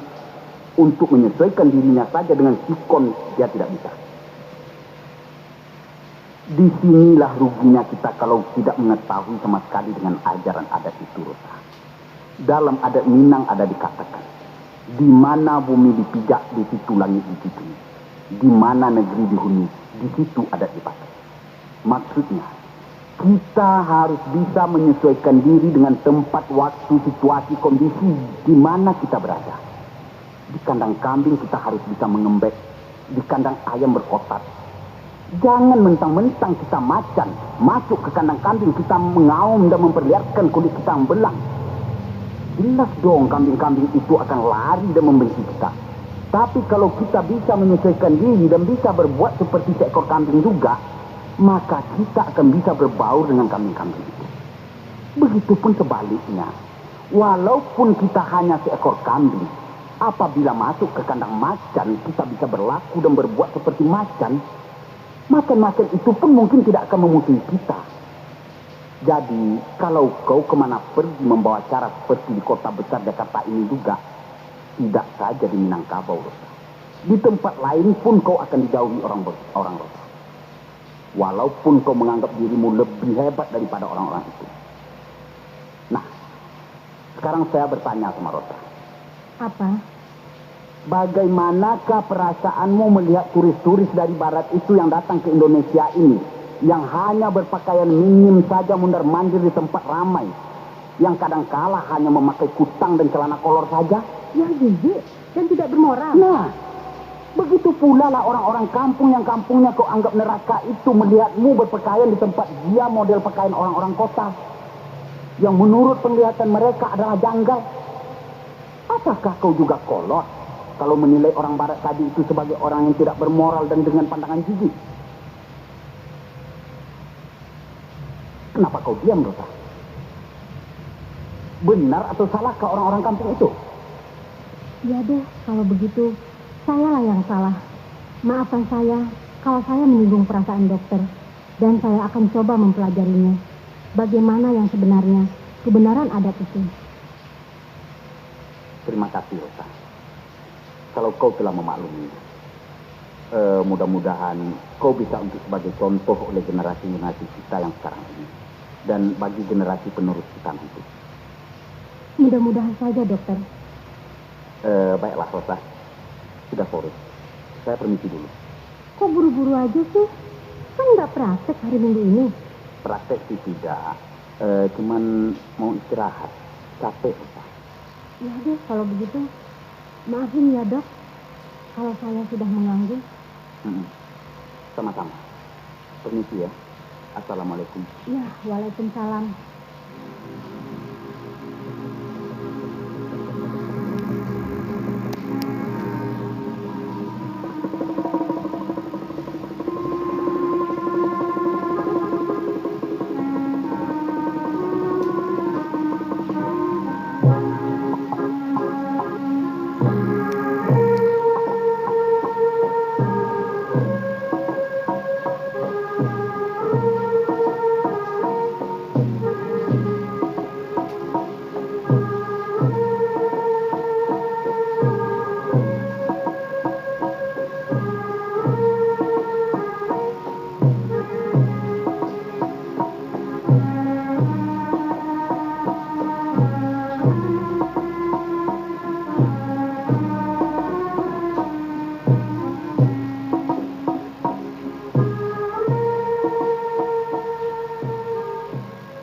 untuk menyesuaikan dirinya saja dengan sikon, dia tidak bisa. Di sinilah ruginya kita kalau tidak mengetahui sama sekali dengan ajaran adat itu, Rosa. Dalam adat Minang ada dikatakan, di mana bumi dipijak, di situ langit dicipuli. Di mana negeri dihuni, di situ adat dipakai. Maksudnya, Kita harus bisa menyesuaikan diri dengan tempat, waktu, situasi, kondisi di mana kita berada. Di kandang kambing kita harus bisa mengembek, di kandang ayam berkotak. Jangan mentang-mentang kita macan, masuk ke kandang kambing kita mengaum dan memperlihatkan kulit kita yang belang. Jelas dong kambing-kambing itu akan lari dan membenci kita. Tapi kalau kita bisa menyesuaikan diri dan bisa berbuat seperti seekor kambing juga, maka kita akan bisa berbaur dengan kambing-kambing itu. Begitupun sebaliknya, walaupun kita hanya seekor kambing, apabila masuk ke kandang macan, kita bisa berlaku dan berbuat seperti macan, macan-macan itu pun mungkin tidak akan memusuhi kita. Jadi, kalau kau kemana pergi membawa acara seperti di kota besar Jakarta ini juga, tidak saja di Minangkabau, Rota. Di tempat lain pun kau akan dijauhi orang, orang, Rota. Walaupun kau menganggap dirimu lebih hebat daripada orang-orang itu. Nah, sekarang saya bertanya sama Rota. Apa? Bagaimanakah perasaanmu melihat turis-turis dari barat itu yang datang ke Indonesia ini, yang hanya berpakaian minim saja mundar-mandir di tempat ramai, yang kadangkala hanya memakai kutang dan celana kolor saja? Ya, jijik dan tidak bermoral. Nah, begitu pula lah orang-orang kampung yang kampungnya kau anggap neraka itu melihatmu berpakaian di tempat dia model pakaian orang-orang kota, yang menurut penglihatan mereka adalah janggal. Apakah kau juga kolot kalau menilai orang barat tadi itu sebagai orang yang tidak bermoral dan dengan pandangan jijik? Kenapa kau diam, Rota? Benar atau salahkah orang-orang kampung itu? Ya deh, kalau begitu, sayalah yang salah. Maafkan saya kalau saya menyinggung perasaan dokter, dan saya akan coba mempelajarinya. Bagaimana yang sebenarnya, kebenaran adat itu. Terima kasih, Rota, kalau kau telah memaklumi. Eh, mudah-mudahan kau bisa untuk sebagai contoh oleh generasi-generasi kita yang sekarang ini, dan bagi generasi penerus kita nanti. Mudah-mudahan saja, dokter. Eh, baiklah, Rota. Sudah sore. Saya permisi dulu. Kok buru-buru aja sih? Kan nggak praktek hari Minggu ini. Praktek sih tidak. Eh, cuman mau istirahat. Capek, Rota. Ya deh, kalau begitu. Maafin ya, Dok, kalau saya sudah mengganggu. Mm-mm. Sama-sama. Permisi ya. Assalamualaikum. Ya, waalaikumsalam.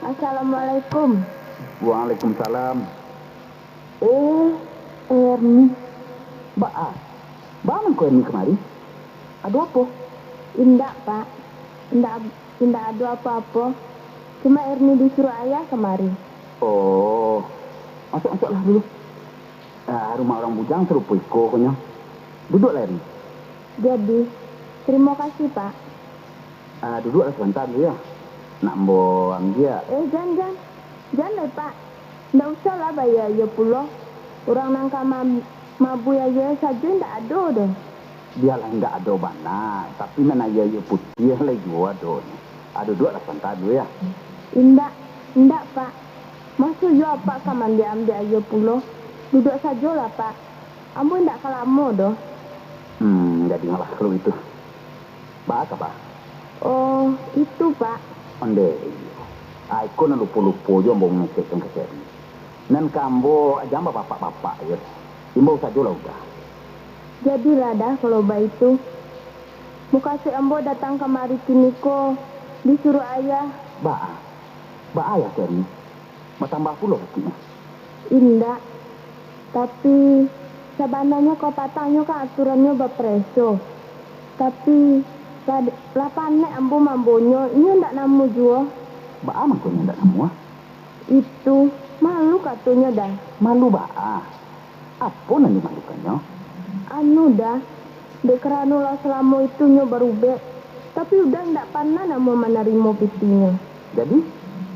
Assalamualaikum. Waalaikumsalam. Eh, Erni. Baa? Baa mangko Erni kamari? Ado apo? Indak, Pak. Indak, indak ado apo-apo. Cuma Erni disuruah ayah kamari. Oh. Masuak, masuaklah dulu. Ah, rumah urang bujang sarupo iko, konyo. Duduaklah, Erni. Jadi, tarimo kasih, Pak. Ah, duduaklah sabanta dulu, yo. Nak ambo ambiak. Eh, jan, jan. Jan lai, Pak. Ndak usahlah baaia-aia pulo. Urang nan ka ma-, mabuih aia sajo indak ado doh. Bialah indak ado bana, tapi nan aia-aia putiah lai juo ado. Ah, duduaklah sabanta dulu, yo. Indak, indak, Pak. Masuak iyo Apak ka maambiak-ambiak aia pulo? Duduak sajolah, Pak. Ambo indak ka lamo doh. Hmm, jadilah kalau itu. Baa kaba? Oh, itu, Pak. Ondeh, iyo. Ah, iko nan lupo-lupo juo ambo mangecekkan ka si Erni. Nan ka ambo, jan babapak-bapak, yo. Imbau sajolah udah. Jadilah dah kalau baitu. Mukasuik ambo datang kamari kiniko, disuruah ayah, Baa? Baa ayah Erni? Batambah pulo sakiknyo? Indak. Tapi, sabananyo kapatangnyo kan aturannyo bapareso. Tapi, lah, lah panek ambo maambonyo, inyo indak namuah juo. Baa mangkonyo indak namuah? Itu, malu katonyo, Da. Malu baa? Apo nan dimalukannyo? Anu, Da, dek karano lah salamo itu nyo barubek, tapi Uda indak panah namuah manarimo pitinyo. Jadi,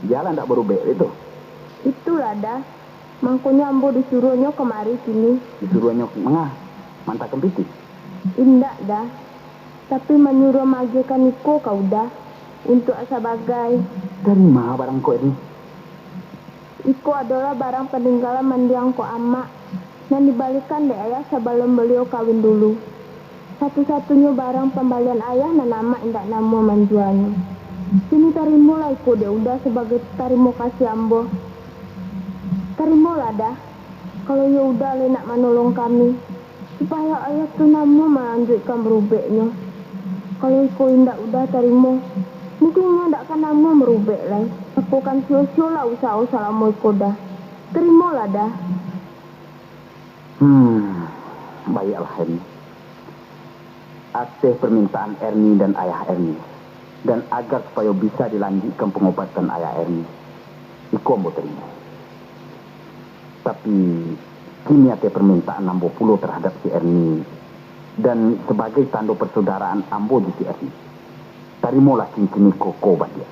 bia lah indak barubek itu? Itulah, Da. Mangkonyo ambo disuruahnyo kamari kini. Disuruahnyo manga? Mantakan pitih? Indak, Da. Tapi manyuruah maagiahkan iko ka Uda, untuak sabagai. Dari ma barang ko, Erni? Iko adolah barang paninggalan mandiang ko amak, nan dibalikan dek ayah sabalun baliau kawin dulu. Satu-satunyo barang pambalian ayah nan amak indak namuah manjuanyo. Kini tarimolah iko dek Uda sabagai tarimo kasih ambo. Tarimolah, Da, kalau iyo Uda lai nak manolong kami, supayo ayah tu namuah malanjuikkan barubeknyo. Kalau iko indak Uda tarimo, mungkin inyo indak ka namuah marubek lai. Mako kan sio-siolah usaho salamo iko, Da. Tarimolah, Da. Hmm, baiaklah, Erni. Ateh parmintaan Erni dan ayah Erni, dan agar supayo bisa dilanjuikkan pangobatan ayah Erni, iko ambo tarimo. Tapi, kini ateh parmintaan ambo pulo tarhadap si Erni, dan sabagai tando parsaudaraan ambo jo si Erni, tarimolah cincin iko ko baliak,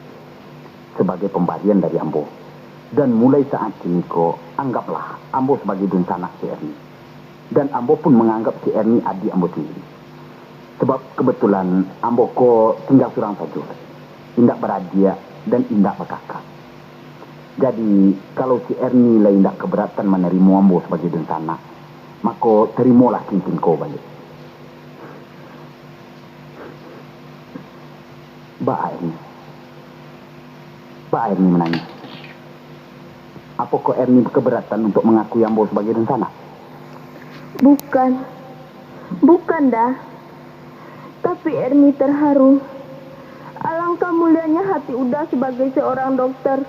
sabagai pambarian dari ambo. Dan mulai saat kini ko, anggaplah ambo sabagai dunsanak si Erni. Dan ambo pun manganggap si Erni adiak ambo sandiri. Sabab kabatulan ambo ko tingga surang sajo, indak baradiak dan indak bakakak. Jadi, kalau si Erni lah indak kabaratan manarimo ambo sabagai dunsanak, mako tarimolah cincin ko baliak. Baa Erni? Baa Erni manangih? Apokoh Erni kabaratan untuak mangakui ambo sabagai dunsanak? Bukan. Bukan, Da. Tapi Erni tarharu. Alangkah mulianya hati Uda sabagai saurang dokter,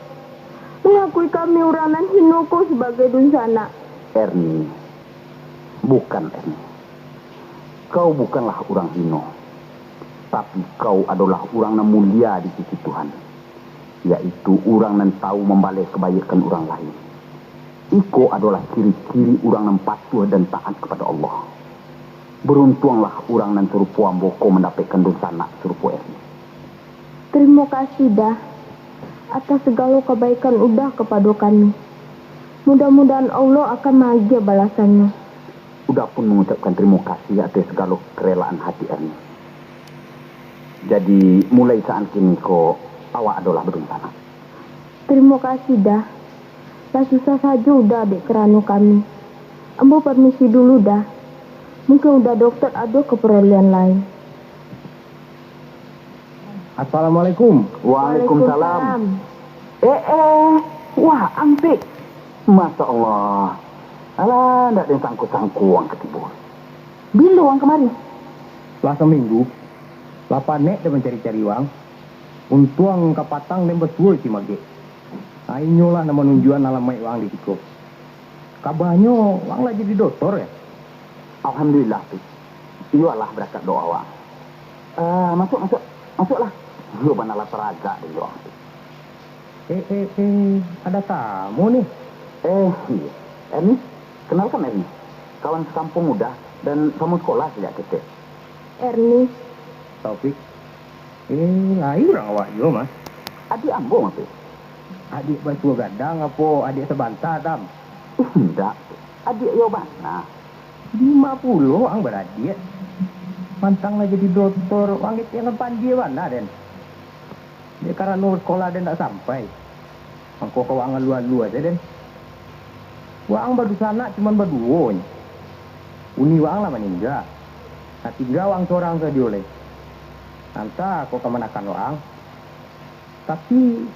mangakui kami urang nan hino ko sabagai dunsanak. Erni. Bukan, Erni. Kau bukanlah urang hino, tapi kau adolah urang nan mulia di sisi Tuhan, yaitu urang nan tahu mambaleh kabaikan urang lain. Iko adolah ciri-ciri urang nan patuah dan taat kapado Allah. Baruntuanglah urang nan sarupo ambo ko mandapekkan dunsanak sarupo Erni. Tarimo kasih, Da, ateh sagalo kabaikan Uda kapado kami. Mudah-mudahan Allah akan maagiah balasannyo. Uda pun mangucapkan tarimo kasih ateh sagalo karelaan hati Erni. Jadi, mulai saat kini ko, awak adolah badunsanak. Tarimo kasih, Da. Lah susah sajo Uda dek karano kami. Ambo parmisi dulu, Da. Mungkin Uda dokter ado kaparluan lain. Assalamualaikum. Waalaikumsalam. Eh, eh, wah, Ampik. Masya Allah. Alah, ndak den sangko-sangko ang ka tibo. Bilo ang kamari? Lah saminggu. Lah panek den mancari-cari wang. Untuang kapatang den basuo isi magek. Nah, inyolah nan manunjuakan alamaik wang di siko. Kabanyo, wang lah jadi dotor, yo? Alhamdulillah, Pik. Iyo alah barakat doa wang. Ah, masuak, masuak. Masuaklah. Iyo bana lah taragak dek wang, Pik. Eh, eh, eh, ado tamu ni. Eh, iyo. Erni, kenalkan Erni. Kawan sakampuang Uda, dan samo sakolah sajak ketek. Erni. Taufik. Eh, lain urang awak juo mah. Adiak ambo mah, Pik. Adiak basuo gadang apo adiak sabanta, Tam? Indak, adiak iyo bana. Dima pulo ang baradiak. Mantang lah jadi dotor, ang ketek nan pandie bana den. Dek karano sakolah den ndak sampai. Mangko ka waang alu-alu aja den. Waang badunsanak cuman baduo nyo. Uni waang lah maningga. Nan tingga waang sorang sajo lai. Antah ko kamanakan waang. Tapi,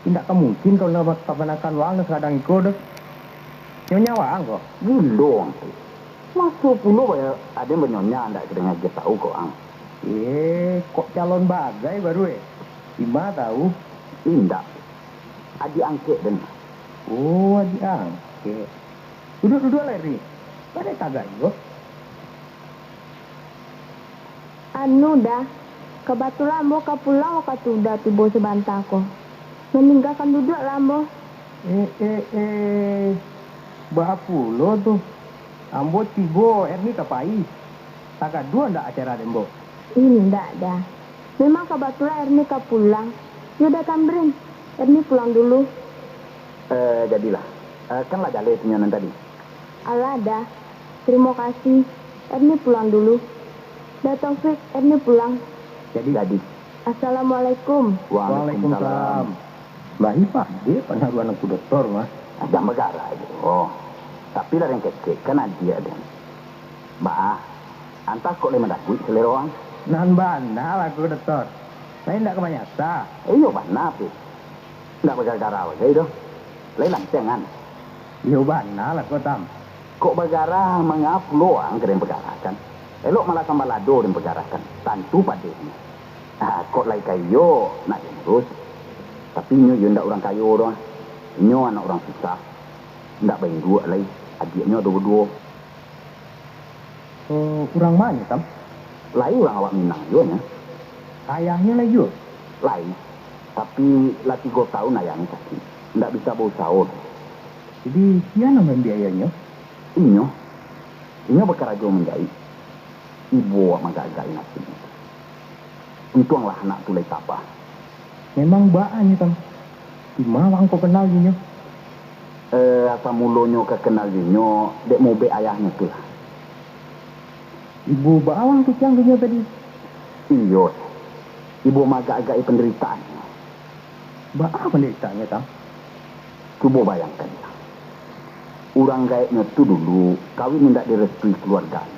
indak ka mungkin kalau kamanakan waang nan sakadang iko doh. Nyonya waang ko? Gilo ang tu. Maso pulo ba-, aden banyonya ndak ka danga agiah tau ko ang. Eh, kok calon bagai baru eh? Ima tau. Indak. Adiak angkek den. Oh, adiak angkek. Duduak-duduak lai, Ri. Padai tagak juo. Anu, Da, kabatulan ambo ka pulang wakatu Uda tibo sabanta ko. Maninggakan duduak lah ambo. Eh, eh, eh. Baa pulo tu? Ambo tibo, Erni ka pai. Tagaduah ndak acara den, Bo? Indak, Da. Memang kabatulan Erni ka pulang. Yo, Da Tamrin. Erni pulang dulu. Eh, jadilah. Eh, kan lah jaleh tu nyo nan tadi. Alah, Da. Tarimo kasih. Erni pulang dulu. Da Taufik, Erni pulang. Jadi. Jadi. Assalamualaikum. Waalaikumsalam. Waalaikumsalam. Bahi pade panaruahan Angku Doktor mah. Jan bagarah juo. Tapi lah den kecek kan adiak den. Baa, antah kok lai mandabuik salero ang. Nan bana lah Angku Doktor. Lai ndak ka manyasa. Iyo bana, Pik. Ndak bagarah-garah bagai doh. Lai lantiang an. Iyo bana lah ko, Tam. Kok bagarah, manga pulo ang ka den pagarahkan? Elok malah sambalado den pagarahkan. Tantu padeh nyo. Ah, kok lai ka iyo nak den urus. Tapi inyo iyo ndak urang kayo doh. Inyo anak urang susah. Ndak bainduak lai. Adiaknyo ado baduo. Oh, urang ma nyo, Tam? Lai urang awak Minang juo nyo. Ayahnyo lai juo? Lai, tapi lah tigo taun ayahnyo sakik, indak bisa bausaho doh. Jadi, sia nan mambiayainyo? Inyo. Inyo bakarajo manjaik. Ibo awak maagak-agak-i nasibnyo. Untuanglah anak tu lai tabah. Memang baa nyo, Tam? Dima awak angko kenal jo inyo? Eh, asa mulonyo ka kenal jo inyo, dek maubek ayahnyo tu lah. Ibo baa awak angko kecekan jo inyo tadi? Iyo, ibo maagak-agak-i pandaritaannyo. Baa pandaritaannyo, Tam? Cubo bayangkan, Tam. Urang gaeknyo tu dulu kawin indak direstui kaluarganyo.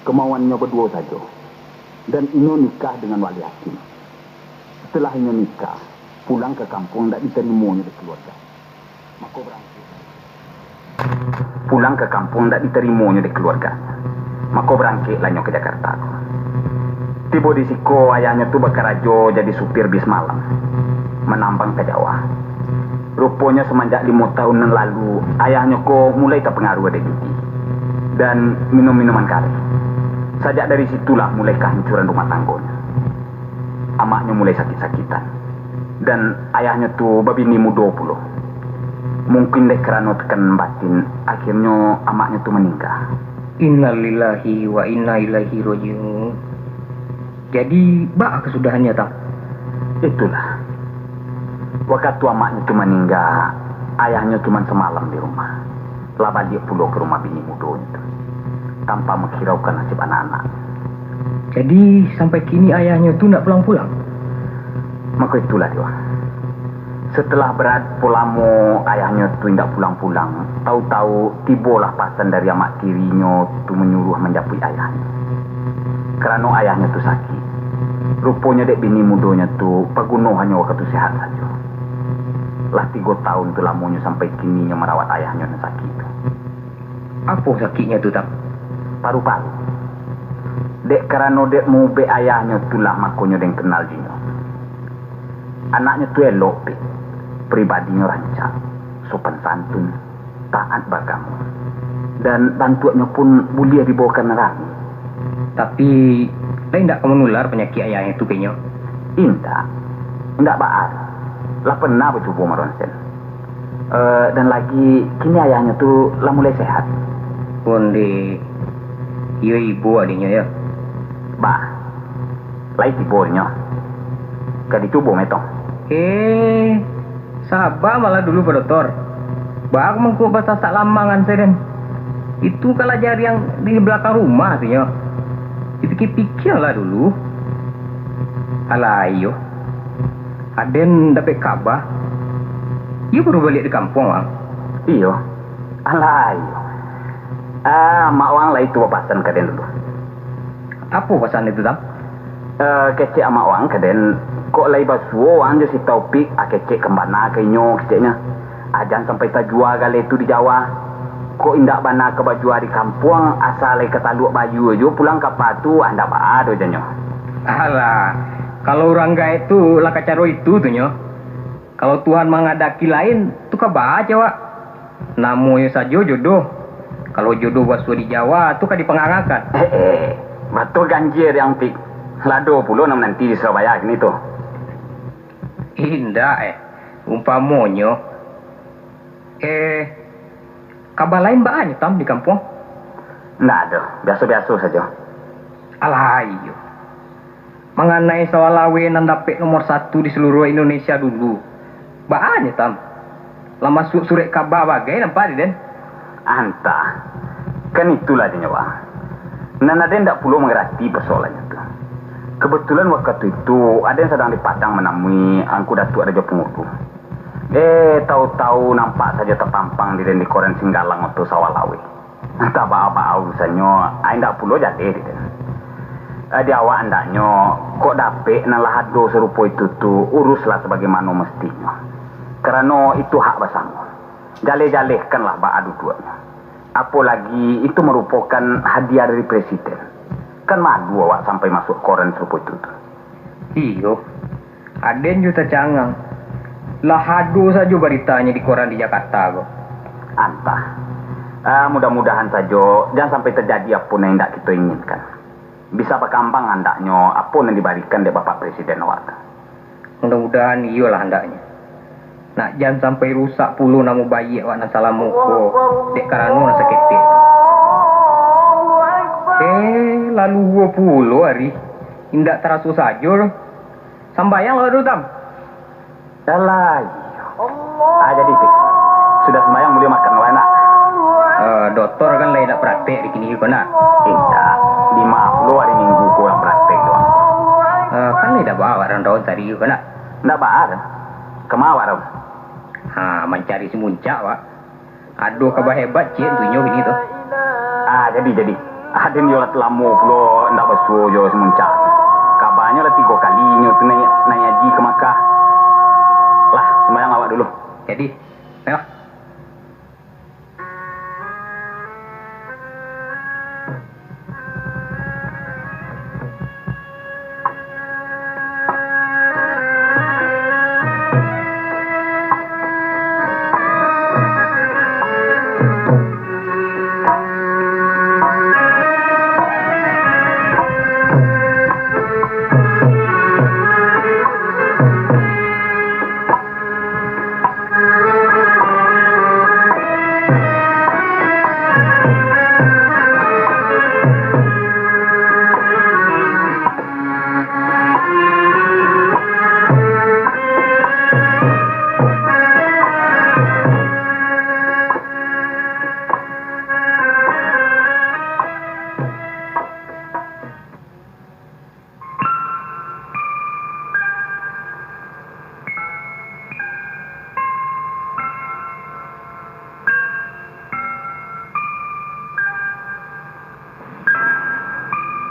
Kamauannyo baduo sajo. Dan inyo nikah dengan wali hakim. Setelah inyo nikah, pulang ka kampuang indak ditarimonyo dek kaluarga. Mako barangkek. Pulang ka kampuang indak ditarimonyo dek kaluarga. Mako barangkeklah inyo ka Jakarta ko. Tibo di siko, ayahnyo tu bakarajo jadi supir bis malam, manambang ka Jawa. Ruponyo samanjak limo taun nan lalu, ayahnyo ko mulai tapangaruah dek judi dan minum-minuman kareh. Sajak dari situlah mulai kahancuran rumah tanggonyo. Amaknyo mulai sakik-sakitan, dan ayahnyo tu babini mudo pulo. Mungkin dek karano tekanan batin, akhirnyo amaknyo tu maningga. Innalillahi wa inna ilaihi raji'un. Jadi, baa kasudahannyo, Tam? Itulah. Wakatu amaknyo tu maningga, ayahnyo cuman samalam di rumah. Lah baliak pulo ka rumah bini mudonyo tu, tanpa manghiraukan nasib anak-anak. Jadi, sampai kini ayahnyo tu ndak pulang-pulang? Mako itulah, Diwa. Setelah barapo lamo ayahnyo tu indak pulang-pulang, tau-tau tibolah pasan dari amak tirinyo tu manyuruah manjapuik ayahnyo. Karano ayahnyo tu sakik, ruponyo dek bini mudonyo tu paguno hanyo wakatu sehat sajo. Lah tigo taun tu lamonyo sampai kini nyo marawat ayahnyo nan sakik tu. Apo sakiknyo tu, Tam? Paru-paru. Dek karano dek maubek ayahnyo tu lah makonyo den kenal jo inyo. Anaknyo tu elok, Pik. Pribadinyo rancak, sopan santun, taat baagamo. Dan bantuaknyo pun buliah dibaokan rami. Tapi, lai indak ka manular panyakik ayahnyo tu ka inyo? Indak. Indak baa. Lah pernah bacubo maronsen. Eh, dan lagi, kini ayahnyo tu lah mulai sehat. Ondeh, iyo ibo adinyo, yo? Bah, lai tibo inyo. Ka dicubo metong. Eh, saba malah dulu, Pak Doktor. Baa mangko basasak lamangan sajo den. Itu kan lah jariang di balakang rumah tu nyo. Dipikia-pikialah dulu. Alah, iyo. Aden dapek kaba, iyo baru baliak di kampuang, Wang? Iyo. Alah, iyo. Ah, mak Wang lah itu bapasan ka den dulu. Apo pasan itu, Tam? Eh, kecek amak Wang ka den, kok lai basuo Wang jo si Taufik, ah, kecek kambana ka inyo, keceknyo. Ah, jan sampai tajua galeh tu di Jawa. Kok indak bana ka bajua di kampuang, asa lai ka taluak bayu jo pulang kapa tu, ah, ndak baa doh, janyo. Alah, kalau urang gaek tu lah ka caro itu tu nyo. Kalau Tuhan mangadaki lain, tu ka baa cawak. Namonyo sajo jodoh. Kalau jodoh basuo di Jawa, tu ka dipangarangakan. Eh, eh, batua ganjia di Ampik. Lado pulo nan mananti di Surabaya kini tu. Indak, eh. Umpamonyo, eh, kaba lain baa nyo, Tam, di kampuang? Ndak ado, biaso-biaso sajo. Alah, iyo. Manganai sawah laweh nan dapek nomor satu di saluruah Indonesia dulu. Baa nyo, Tam? Lah masuak surek kaba bagai nampak di den? Antah. Kan itulah dinyo, Bang. Nan aden ndak pulo mangarati pasoalannyo tu. Kebetulan wakatu itu, aden sadang di Padang manamui Angku Datuak Rajo Pangulu. Eh, tau-tau nampak sajo tapampang di den di koran Singgalang Oto Sawah Laweh. Antah baa-baa urusannyo, ai indak pulo jaleh di den. Eh, di awak andaknyo, kok dapek nan lah ado sarupo itu tu, uruslah sabagaimano mestinyo. Karano itu hak basamo. Jaleh-jalehkanlah baa duduaknyo. Apo lagi itu marupokan hadiah dari Presiden. Kan malu awak sampai masuak koran sarupo itu tu. Iyo, aden jo tacangang. Lah ado sajo baritanyo di koran di Jakarta ko. Antah. Ah, mudah-mudahan sajo, jan sampai tajadi apo nan indak kito inginkan. Bisa bakambang andaknyo apo nan dibarikan dek Bapak Presiden awak tu. Mudah-mudahan iyolah andaknyo. Nak jan sampai rusak pulo namo baiak awak nan salamo ko, dek karano nan saketek tu. Eh, lalu juo pulo ari, indak taraso sajo doh. Sambayang lah dulu, Tam. Alah, iyo. Ah, jadi, Pik. Sudah sumbayang, buliah makan wak, nak? Eh, doktor kan lai indak praktek di kini ko, nak? Indak. Di ma pulo ari Minggu ko urang praktek tu, ah? Eh, kan lai indak baa awak raun-raun tadi ko, nak? Indak baa, kan? Kama awak raun? Ha, mancari si Muncak, wak. Ado kaba hebat ciek untuinyo kini tu. Ah, jadi, jadi. Aden yo lah lamo pulo indak basuo jo si Muncak. Kabanyo lah tigo kali inyo tu naiak, naiak haji ka Makkah. Lah, sumbayang awak dulu. Jadi, mayolah.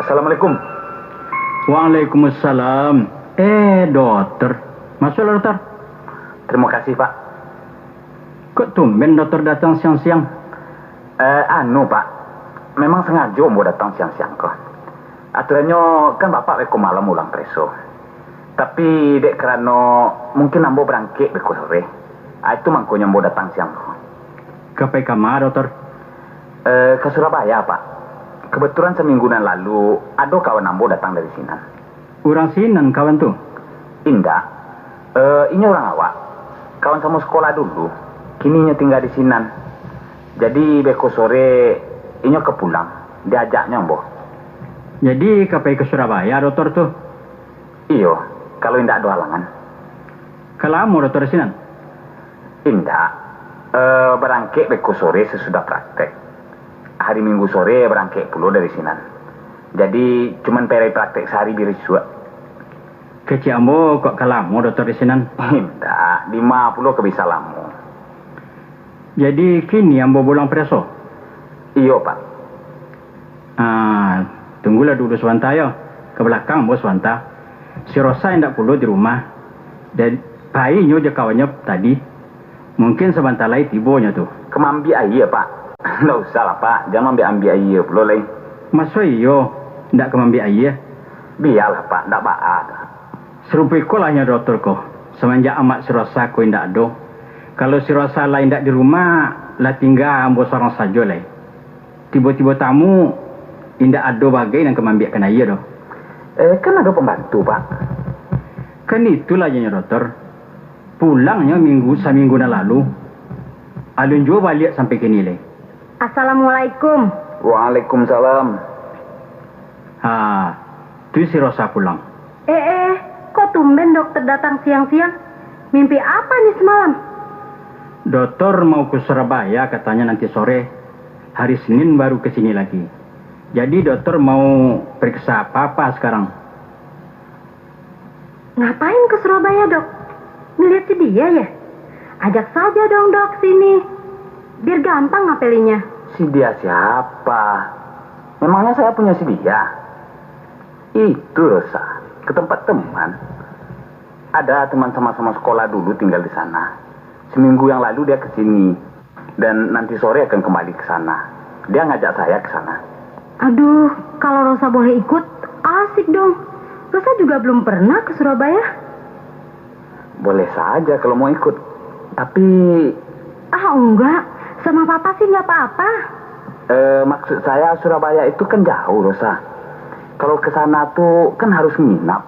Assalamualaikum. Waalaikumsalam. Eh, dokter. Masuaklah, dokter. Terima kasih, Pak. Kok tumben dokter datang siang-siang? Eh, anu, Pak. Memang sangajo ambo datang siang-siang ko. Aturannyo kan Bapak beko malam ulang pareso. Tapi, dek karano mungkin ambo barangkek beko sore. Ah, itu mangkonyo ambo datang siang ko. Ka pai kama, dokter? Eh, ka Surabaya, Pak. Kebetulan saminggu nan lalu, ado kawan ambo datang dari sinan. Urang sinan kawan tu? Indak. Eh, inyo urang awak. Kawan samo sekolah dulu. Kini inyo tingga di sinan. Jadi, beko sore, inyo ka pulang. Diajaknyo ambo. Jadi, ka pai ka Surabaya, dokter tu? Iyo, kalau indak ado halangan. Ka lamo dokter di sinan? Indak. Eh, barangkek beko sore sasudah praktek. Hari Minggu sore barangkek pulo dari sinan. Jadi, cuman pai praktek sahari bisuak. Kecek ambo kok ka lamo dokter di sinan? Indak, di ma pulo ka bisa lamo. Jadi, kini ambo ulang pareso? Iyo, Pak. Ah, tunggulah dulu sabanta yo. Ka balakang ambo sabanta. Si Rosa indak pulo di rumah. Jadi, pai inyo jo kawannyo tadi. Mungkin sabanta lai tibo nyo tu. Ka maambiak aia, Pak? Ndak usah lah, Pak. Jan maambiak-ambiak aia pulo lai. Maso iyo, ndak ka maambiak aia? Bialah, Pak. Ndak baa doh. Sarupo iko lah nyo dokter ko. Samanjak amak si Rosa ko indak ado, kalau si Rosa lah indak di rumah, lah tingga ambo sorang sajo lai. Tibo-tibo tamu, indak ado bagai nan ka maambiakkan aia doh. Eh, kan ado pambantu, Pak. Kan itulah janyo dokter. Pulangnyo minggu, saminggu nan lalu. Alun juo baliak sampai kini lai. Assalamualaikum. Waalaikumsalam. Ha, tu si Rosa pulang. Eh, eh, kok tumben dokter datang siang-siang? Mimpi apa ni semalam? Dokter mau ke Surabaya katanya nanti sore. Hari Senin baru ke sini lagi. Jadi dokter mau periksa apa-apa sekarang. Ngapain ke Surabaya, Dok? Ngeliat si dia ya? Ajak saja dong, Dok, sini. Biar gampang ngapelinya. Si dia siapa? Memangnya saya punya si dia? Itu, Rosa, ke tempat teman. Ada teman sama-sama sekolah dulu tinggal di sana. Seminggu yang lalu dia ke sini. Dan nanti sore akan kembali ke sana. Dia ngajak saya ke sana. Aduh, kalau Rosa boleh ikut, asik dong. Rosa juga belum pernah ke Surabaya. Boleh saja kalau mau ikut. Tapi... Ah, enggak. Sama Papa sih nggak apa-apa. Eh, maksud saya, Surabaya itu kan jauh, Rosa. Kalau ke sana tuh kan harus nginap.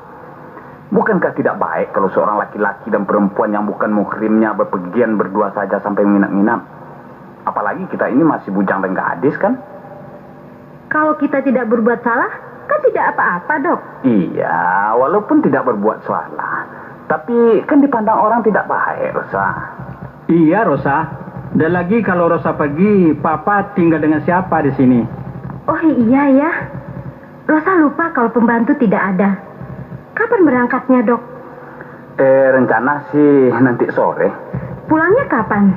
Bukankah tidak baik kalau seorang laki-laki dan perempuan yang bukan muhrimnya berpergian berdua saja sampai menginap-nginap? Apalagi kita ini masih bujang dan gadis, kan? Kalau kita tidak berbuat salah, kan tidak apa-apa, Dok. Iya, walaupun tidak berbuat salah, tapi kan dipandang orang tidak baik, Rosa. Iya, Rosa. Dan lagi kalau Rosa pergi, Papa tinggal dengan siapa di sini? Oh iya ya, Rosa lupa kalau pembantu tidak ada. Kapan berangkatnya, Dok? Eh, rencana sih nanti sore. Pulangnya kapan?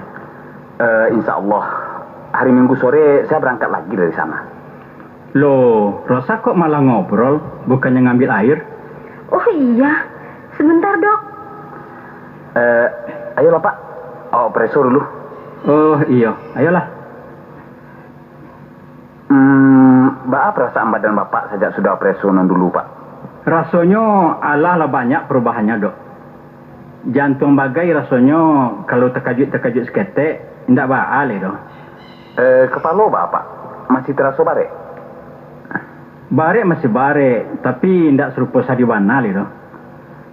Eh, insya Allah, hari Minggu sore saya berangkat lagi dari sana. Loh, Rosa kok malah ngobrol, bukannya ngambil air? Oh iya, sebentar, Dok. Eh, ayolah, Pak. Awak preso dulu. Oh iyo, ayolah. Hmm, baa perasaan badan Bapak sajak sudah preso nan dulu, Pak? Rasonyo alah lah banyak parubahannyo, Dok. Jantuang bagai rasonyo kalau takajuik-takajuik saketek, indak baa lai doh. Eh, kapalo baa, Pak? Masih taraso barek? Barek masih barek, tapi indak sarupo sadia bana lai doh.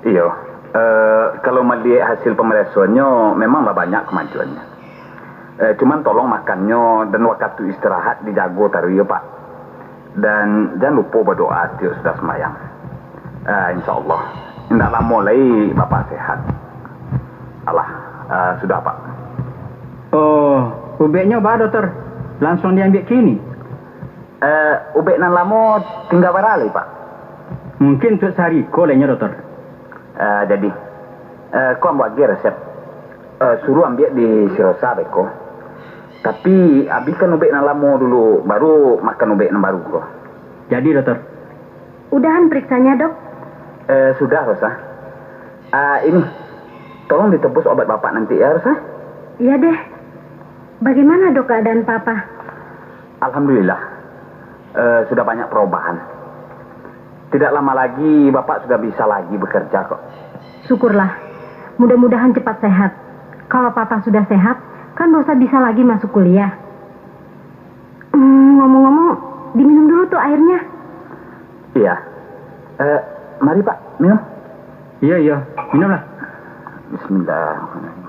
Iyo, eh, kalau maliek hasil pamariksonyo, memang lah banyak kamajuannyo. Eh, cuman tolong makannyo dan wakatu istirahat dijago taruih yo, Pak. Dan jan lupo badoa tiok sudah sumbayang. Eh, insya Allah, indak lamo lai Bapak sehat. Alah, eh, sudah, Pak. Oh, ubeknyo baa, Dokter? Lansuang diambiak kini? Eh, ubek nan lamo tingga bara lai, Pak? Mungkin untuak sahari ko lai nyo, Dokter. Eh, jadi, eh, ko ambo agiah resep. Eh, suruah ambiak di si Rosa beko. Tapi, abihkan ubek nan lamo dulu, baru makan ubek nan baru ko. Jadi, Dokter. Udahan periksanya, Dok? Eh, sudah, Rosa. Ah, ini, tolong ditebus obat Bapak nanti ya, Rosa. Iya deh. Bagaimana, Dok, keadaan Papa? Alhamdulillah, eh, sudah banyak perubahan. Tidak lama lagi Bapak sudah bisa lagi bekerja kok. Syukurlah. Mudah-mudahan cepat sehat. Kalau Papa sudah sehat, kan Rosa bisa lagi masuk kuliah. Hmm, ngomong-ngomong, diminum dulu tuh airnya. Iya. Eh, mari, Pak, minum. Iya, iya, minumlah. Bismillahirrahmanirrahim.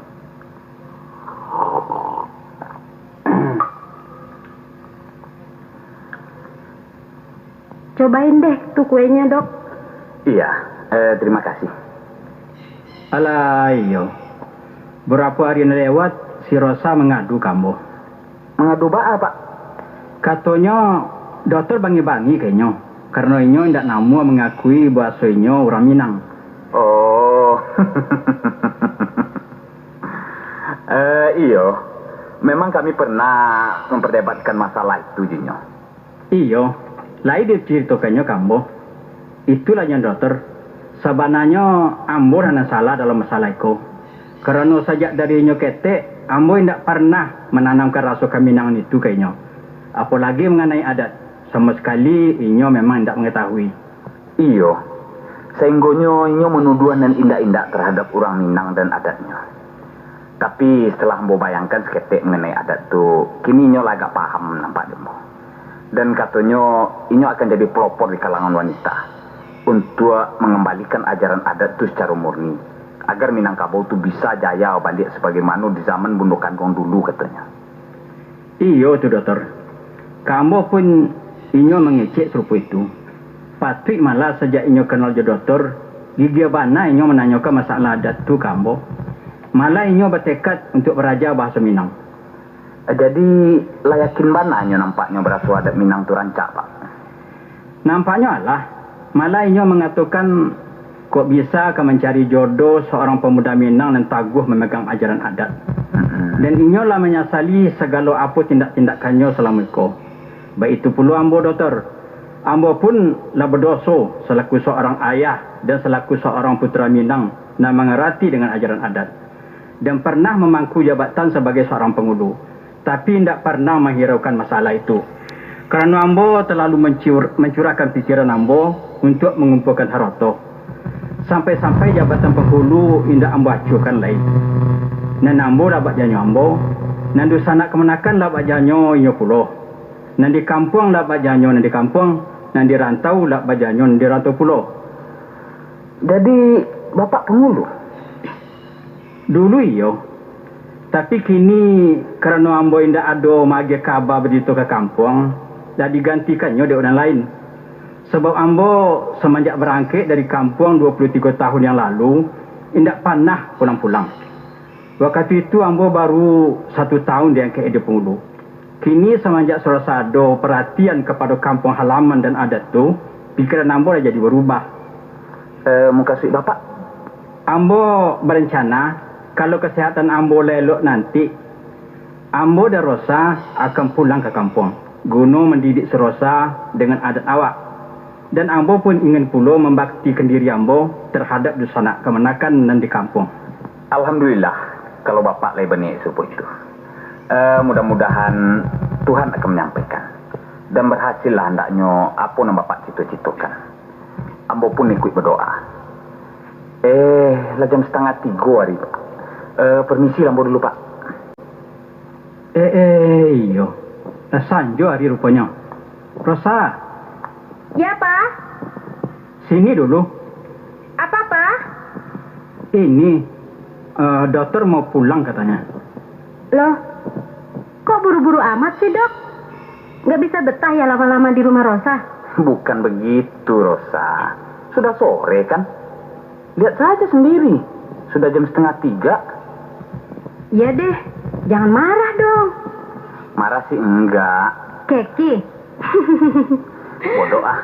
Cobain deh tuh kuenya, Dok. Iya, eh, terima kasih. Alah, iyo. Barapo ari nan lewat, si Rosa mangadu ka ambo. Mangadu baa, Pak? Katonyo, Dokter bangi-bangi ka inyo, karano inyo indak namuah mangakui bahaso inyo urang Minang. Oh. Eh, iyo. Memang kami pernah memperdebatkan masalah itu, jo inyo. Iyo, lai dicaritokannyo ka ambo. Itulah nyo, Dokter. Sabananyo, ambo nan salah dalam masalah iko. Karano sajak dari inyo ketek, ambo indak parnah mananamkan raso kaminangan itu ka inyo. Apolagi manganai adat, samo sakali inyo memang indak mangatahui. Iyo. Sainggonyo inyo manuduah nan indak-indak tarhadap urang Minang dan adatnyo. Tapi, setelah ambo bayangkan saketek mangenai adat tu, kini inyo lah agak paham nampak di ambo. Dan katonyo, inyo akan jadi pelopor di kalangan wanita, untuak mangambalikan ajaran adat tu sacaro murni, agar Minangkabau tu bisa jaya baliak sabagaimano di zaman bundo kanduang dulu, katonyo. Iyo tu, Doktor. Ka ambo pun inyo mangecek sarupo itu. Patuik malah sajak inyo kanal jo Doktor, gigia bana inyo mananyokan masalah adat tu ka ambo. Malah inyo batekad untuak baraja bahaso Minang. Jadi, lah yakin bana inyo nampaknyo baraso adat Minang tu rancak, Pak? Nampaknyo alah, malah inyo mangatokan, kok bisa ka mancari jodoh saurang pamuda Minang nan taguah mamegang ajaran adat. Mm-mm. Dan inyo lah manyasali sagalo apo tindak-tindakannyo salamo iko. Baitu pulo ambo, Doktor. Ambo pun lah badoso salaku saurang ayah dan salaku saurang putra Minang nan mangarati dengan ajaran adat, dan parnah mamangku jabatan sabagai saurang pangulu, tapi indak parnah manghiraukan masalah itu. Karano ambo talalu mancur-, mancurahkan pikiran ambo untuak mangumpuakan harato, sampai-sampai jabatan pangulu indak ambo acuahkan lai. Nan ambo lah bak janyo ambo, nan dunsanak kamanakan lah bak janyo inyo pulo, nan di kampuang lah bak janyo nan di kampuang, nan di rantau lah bak janyo nan di rantau pulo. Jadi, Bapak pangulu? Dulu iyo, tapi kini, karano ambo indak ado maagiah kaba barito ka kampuang, lah digantikannyo dek urang lain. Sabab ambo, samanjak barangkek dari kampuang duo puluah tigo tahun yang lalu, indak panah pulang-pulang. Wakatu itu ambo baru satu tahun diangkek jadi pangulu. Kini, samanjak surasa ado paratian kapado kampuang halaman dan adat tu, pikiran ambo lah jadi barubah. Eh, mukasuik Bapak? Ambo barancana, kalau kasehatan ambo lah elok nanti, ambo dan Rosa akan pulang ka kampuang, guno mandidik si Rosa dengan adat awak. Dan ambo pun ingin pulo mambaktikan diri ambo tarhadap dunsanak kamanakan nan di kampuang. Alhamdulillah, kalau Bapak lai baniaik sarupo itu. Eh, mudah-mudahan Tuhan akan manyampaikan, dan barhasillah andaknyo apo nan Bapak cito-citokan. Ambo pun ikuik badoa. Eh, lah jam satangah tigo ari, Pak. Eh, permisi lah ambo dulu, Pak. Eh, eh, iyo. Lah sanjo ari ruponyo. Rosa. Ya, Pa. Sini dulu. Apa, Pa? Ini, eh, Dokter mau pulang katanya. Loh, kok buru-buru amat sih, Dok? Nggak bisa betah ya lama-lama di rumah Rosa? Bukan begitu, Rosa. Sudah sore, kan? Lihat saja sendiri, sudah jam setengah tiga. Iya deh, jangan marah dong. Marah sih enggak. Keki. Bodoh ah.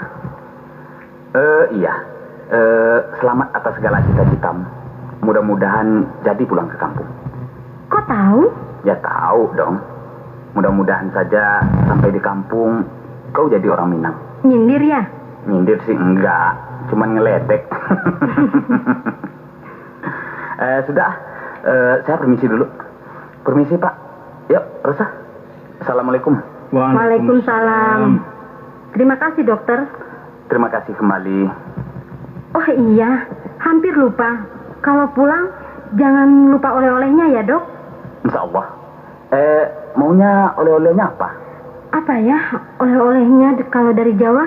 Eh, iya. Eh, selamat atas segala cita-citamu. Mudah-mudahan jadi pulang ke kampung. Kok tahu? Ya tahu dong. Mudah-mudahan saja sampai di kampung, kau jadi orang Minang. Nyindir ya? Nyindir sih enggak, cuman ngeledek. Eh, sudah, eh, saya permisi dulu. Permisi, Pak. Yuk, Rosa. Assalamualaikum. Waalaikumsalam. Terima kasih, Dokter. Terima kasih kembali. Oh iya, hampir lupa. Kalau pulang, jangan lupa oleh-olehnya ya, Dok. Insya Allah. Eh, maunya oleh-olehnya apa? Apa ya oleh-olehnya de-, kalau dari Jawa?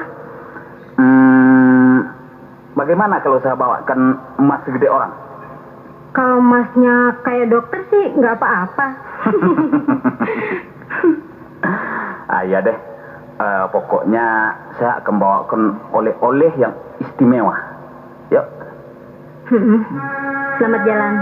Hmm, bagaimana kalau saya bawakan emas segede orang? Kalau emasnya kayak dokter sih, nggak apa-apa. Ah, iya deh. Eh, pokoknya saya akan bawakan oleh-oleh yang istimewa. Yuk. Mm-mm. Selamat jalan.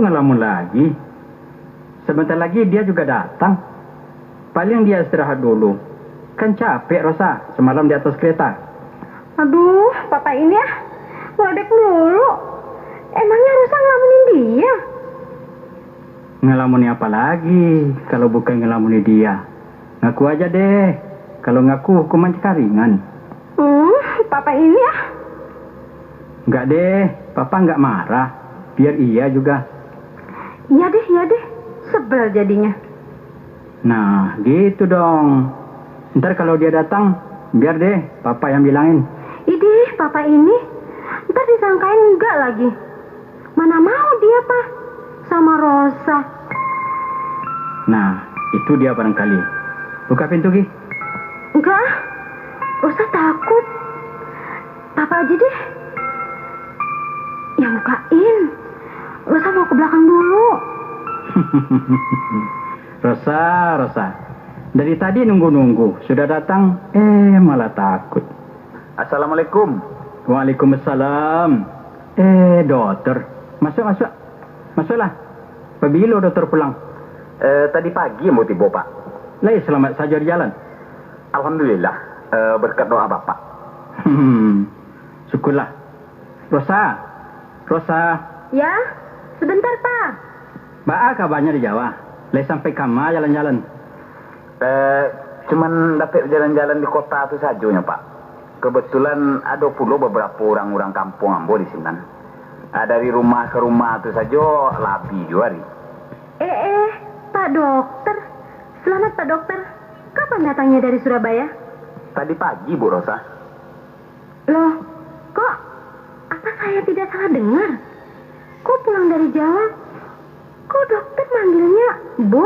Ngelamun lagi. Sebentar lagi dia juga datang. Paling dia istirahat dulu. Kan capek Rosa semalam di atas kereta. Aduh, Papa ini ah, ngeledek mulu. Emangnya Rosa ngelamunin dia? Ngelamuni apa lagi kalau bukan ngelamuni dia? Ngaku aja deh. Kalau ngaku hukuman cekaringan. Hmm, Papa ini ah. Enggak deh, Papa enggak marah. Biar iya juga. Iya deh, iya deh. Sebel jadinya. Nah, gitu dong. Ntar kalau dia datang, biar deh Papa yang bilangin. Idih, Papa ini. Ntar disangkain enggak lagi. Mana mau dia, Pa? Sama Rosa. Nah, itu dia barangkali. Buka pintu, Gi. Enggak ah. Rosa takut. Papa aja deh. Yang bukain. Rosa mau ke belakang dulu. Rosa, Rosa. Dari tadi nunggu-nunggu, sudah datang, eh malah takut. Assalamualaikum. Waalaikumsalam. Eh, dokter. Masuk, masuk. Masuklah. Pabilo dokter pulang? Eh, tadi pagi ambo tibo, Pak. Lai selamat sajo di jalan? Alhamdulillah, eh, berkat doa Bapak. Hmm, syukurlah. Rosa, Rosa. Ya, sebentar, Pak. Baa kabanyo di Jawa? Lai sampai kama jalan-jalan? Eh, cuman dapek jalan-jalan di kota tu sajo nyo, Pak. Kebetulan ado pulo babarapo urang-urang kampuang ambo di sinan. Ah, dari rumah ka rumah tu sajo labi juo ari. Eh, eh, Pak Dokter. Selamat, Pak Dokter. Kapan datangnya dari Surabaya? Tadi pagi, Bu Rosa. Loh, kok apa saya tidak salah dengar? Kok pulang dari Jawa, kok dokter manggilnya Bu?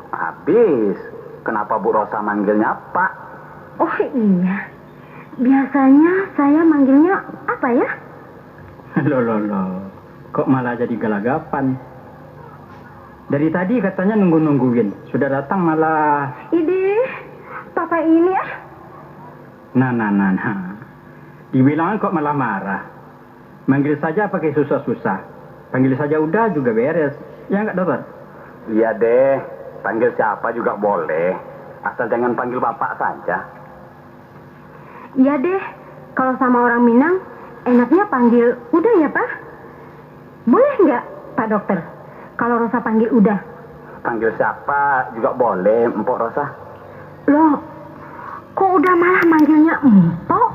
Habis, kenapa Bu Rosa manggilnya Pak? Oh iya, biasanya saya manggilnya apa ya? Loh, loh, loh, kok malah jadi gelagapan? Dari tadi katanya nunggu-nungguin, sudah datang malah. Idih, Papa ini ah. Nah, nah, nah, nah. Dibilang kok malah marah. Manggil saja pakai susah-susah. Panggil saja Uda juga beres. Ya enggak, Dokter? Iya deh, panggil siapa juga boleh. Asal jangan panggil Bapak saja. Iya deh, kalau sama orang Minang, enaknya panggil Uda ya, Pak? Boleh nggak, Pak Dokter, kalau Rosa panggil Uda? Panggil siapa juga boleh, Mpok Rosa. Loh, kok Uda malah manggilnya Mpok?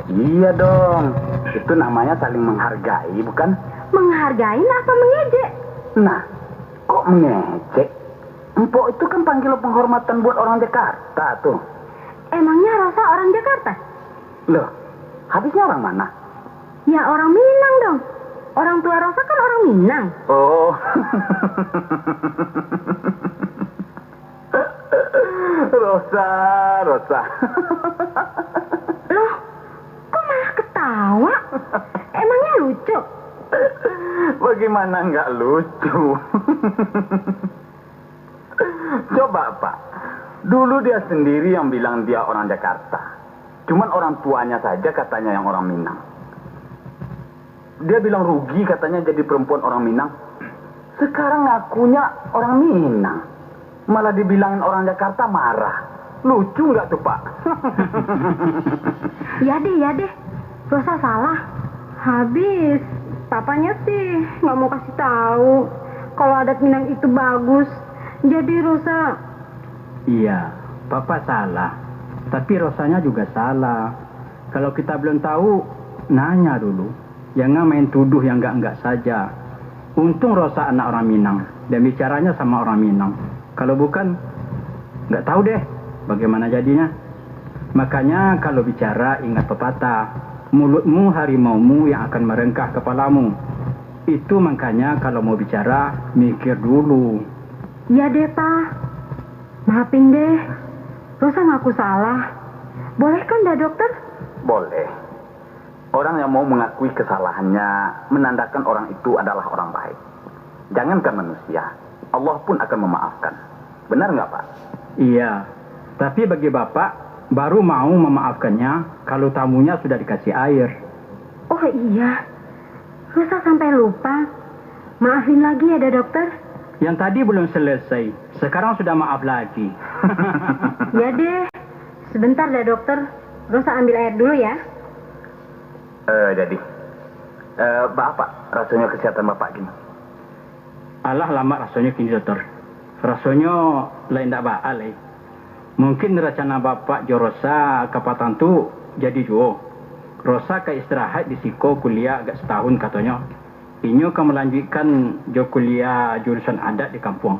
Iya dong, itu namanya saling menghargai, bukan? Menghargai apa mengejek? Nah, kok mengejek? Mpok itu kan panggilan penghormatan buat orang Jakarta tuh. Emangnya Rosa orang Jakarta? Loh, habisnya orang mana? Ya, orang Minang dong. Orang tua Rosa kan orang Minang. Oh. Rosa, Rosa. Loh, kok malah ketawa? Emangnya lucu? Bagaimana nggak lucu? Coba, Pak. Dulu dia sendiri yang bilang dia orang Jakarta. Cuman orang tuanya saja katanya yang orang Minang. Dia bilang rugi katanya jadi perempuan orang Minang. Sekarang ngakunya orang Minang. Malah dibilangin orang Jakarta marah. Lucu nggak tuh, Pak? Ya deh, ya deh. Rosa salah. Habis. Papanya sih nggak mau kasih tahu kalau adat Minang itu bagus. Jadi Rosa. Iya, Papa salah. Tapi Rosanya juga salah. Kalau kita belum tahu, nanya dulu. Jangan main tuduh yang enggak-enggak saja. Untung Rosa anak orang Minang dan bicaranya sama orang Minang. Kalau bukan, nggak tahu deh bagaimana jadinya. Makanya kalau bicara ingat pepatah, mulutmu harimaumu yang akan merengkah kepalamu. Itu makanya kalau mau bicara, mikir dulu. Iya deh, Pa. Maafin deh. Rosa ngaku salah. Boleh kan, Da Dokter? Boleh. Orang yang mau mengakui kesalahannya menandakan orang itu adalah orang baik. Jangankan manusia, Allah pun akan memaafkan. Benar nggak, Pak? Iya, tapi bagi Bapak, baru mau memaafkannya kalau tamunya sudah dikasih air. Oh iya, Rosa sampai lupa. Maafin lagi ya, Da Dokter. Yang tadi belum selesai, sekarang sudah maaf lagi. Ya deh, sebentar, Da Dokter. Rosa ambil air dulu ya. Eh, jadi, eh, baa, Pak, rasonyo kesehatan Bapak kini? Alah lamak rasonyo kini, Dokter. Rasonyo lah indak baa lai. Mungkin rencana Bapak jo Rosa ka patang tu jadi juo. Rosa ka istirahat di siko kuliah agak satahun, katonyo. Inyo ka malanjuikkan jo kuliah jurusan adat di kampuang.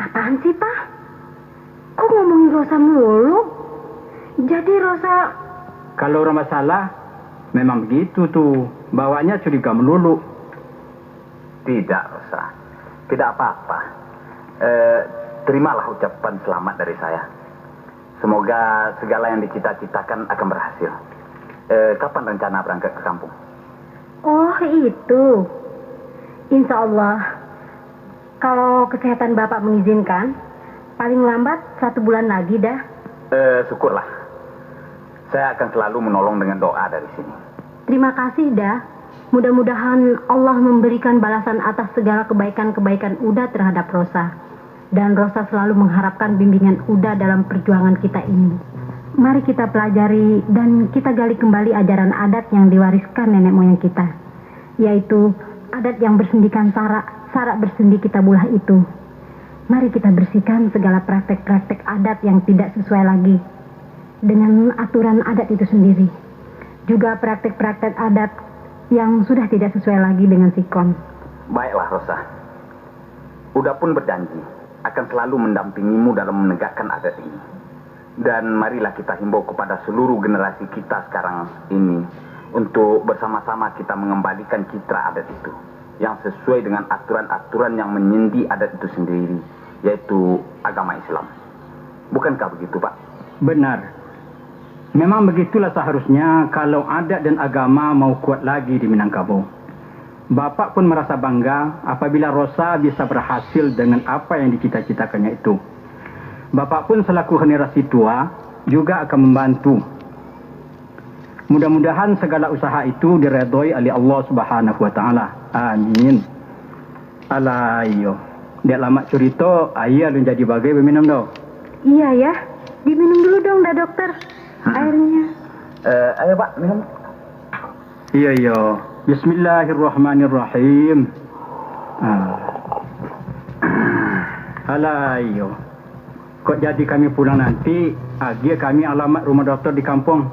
Apaan sih, Pak? Kok ngomongin Rosa mulu? Jadi Rosa... Kalau urang basalah, memang begitu tu. Bawahnyo curiga melulu. Tidak, Rosa. Tidak apa-apa. Eh, terimalah ucapan selamat dari saya. Semoga segala yang dicita-citakan akan berhasil. Eh, kapan rencana berangkat ke kampung? Oh, itu. Insya Allah, kalau kesehatan Bapak mengizinkan, paling lambat satu bulan lagi, Da. Eh, syukurlah. Saya akan selalu menolong dengan doa dari sini. Terima kasih, Da. Mudah-mudahan Allah memberikan balasan atas segala kebaikan-kebaikan Uda terhadap Rosa. Dan Rosa selalu mengharapkan bimbingan Uda dalam perjuangan kita ini. Mari kita pelajari dan kita gali kembali ajaran adat yang diwariskan nenek moyang kita, yaitu adat yang bersendikan sarak, sarak bersendi Kitabullah itu. Mari kita bersihkan segala praktek-praktek adat yang tidak sesuai lagi dengan aturan adat itu sendiri. Juga praktek-praktek adat yang sudah tidak sesuai lagi dengan sikon. Baiklah, Rosa. Uda pun berjanji akan selalu mendampingimu dalam menegakkan adat ini. Dan marilah kita himbau kepada seluruh generasi kita sekarang ini untuk bersama-sama kita mengembalikan citra adat itu yang sesuai dengan aturan-aturan yang menyendi adat itu sendiri, yaitu agama Islam. Bukankah begitu, Pak? Benar. Memang begitulah seharusnya kalau adat dan agama mau kuat lagi di Minangkabau. Bapak pun merasa bangga apabila Rosa bisa berhasil dengan apa yang dicita-citakannya itu. Bapak pun selaku generasi tua juga akan membantu. Mudah-mudahan segala usaha itu diredoi oleh Allah Subhanahu wa Ta'ala. Amin. Alah iyo, dek lamak curito, aia alun jadi bagai baminum doh. Iya ya, diminum dulu dong, Da Dokter. Airnya. Eh, ayo, Pak, minum. Iyo, iyo. Bismillahirrahmanirrahim. Ah. Alah iyo. Kok jadi kami pulang nanti, agiah kami alamat rumah dokter di kampuang.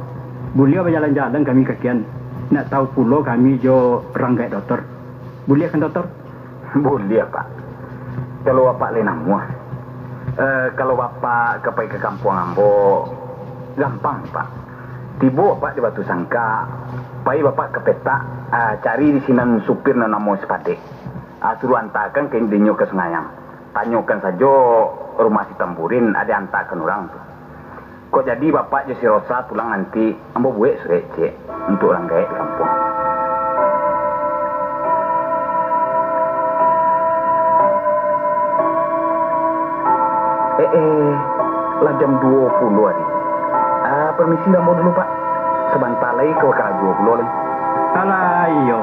Buliah bajalan-jalan kami ka kian. Nak tahu pulo kami jo ranggaik dokter. Buliah kan, dokter? Buliah, Pak. Kalau Bapak lai namuah. Eh, kalau Bapak ka pai ka kampuang ambo, gampang, Pak. Tibo Bapak di Batu Sangka, pai Bapak ka petak, ah, cari di sinan supir nan namo si Padek. Ah, suruah antakan ka dinyo ka Sungai Ayam. Tanyokan sajo rumah si Tamburin, ado antakan urang tu. Kok jadi Bapak jo si Rosa pulang nanti, ambo buek surek ciek untuak urang gaek di kampuang. Eh, eh, lah jam duo puluah ari. Ah, permisi ambo dulu, Pak. Sabanta lai ka bakarajo pulo lai. Alah, iyo.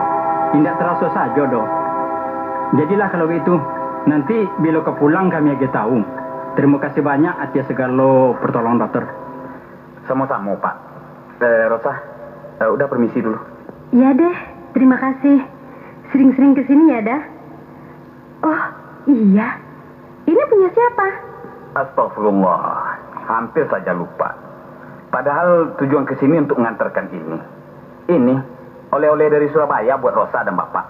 Indak taraso sajo doh. Jadilah kalau baitu, nanti bilo ka pulang kami agiah tahu. Tarimo kasih banyak ateh sagalo pertolongan, Dokter. Samo-samo, Pak. Eh, Rosa, eh, Uda permisi dulu. Iya deh, terima kasih. Sering-sering ke sini ya, Da. Oh, iya. Ini punya siapa? Astagfirullah, hampir saja lupa. Padahal tujuan ke sini untuk mengantarkan ini. Ini oleh-oleh dari Surabaya buat Rosa dan Bapak.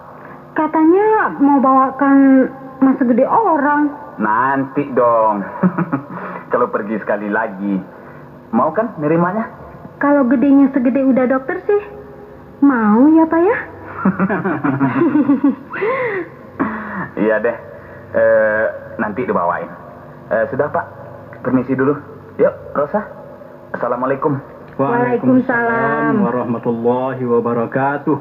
Katanya mau bawakan emas segede orang. Nanti dong. Kalau pergi sekali lagi. Mau kan nerimanya? Kalau gedenya segede Uda dokter sih, mau ya, Pak ya? Iya deh. Eh, nanti dibawain. Eh, sudah, Pak. Permisi dulu. Yuk, Rosa. Assalamualaikum. Waalaikumsalam warahmatullahi wabarakatuh.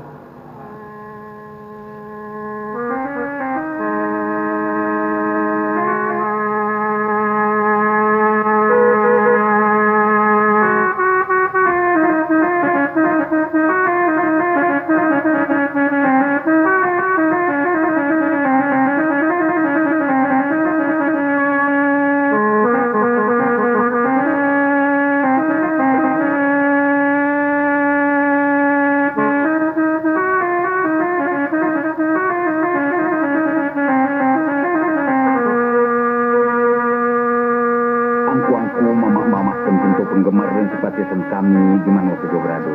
Angku-angku, mamak-mamak, pancinto, panggamar dan simpatisan kami di mano sajo barado.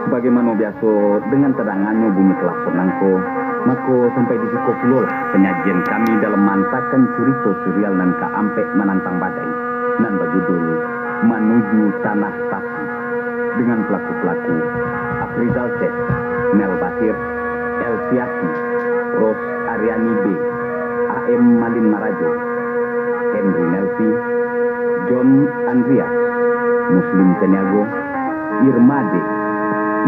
Sabagaimano biaso, dengan tadanganyo bunyi klakson nangko, mako sampai di siko pulolah panyajian kami dalam maantakan curito serial nan kaampek manantang badai, nan bajudul Manuju Tanah Tapi, dengan pelaku-pelaku Afrizal Syekh, Nel Basir, Elviati, Ros Ariani B, A M Malin Marajo, Henry Nelvi, John Andreas, Muslim Caniago, Irma D,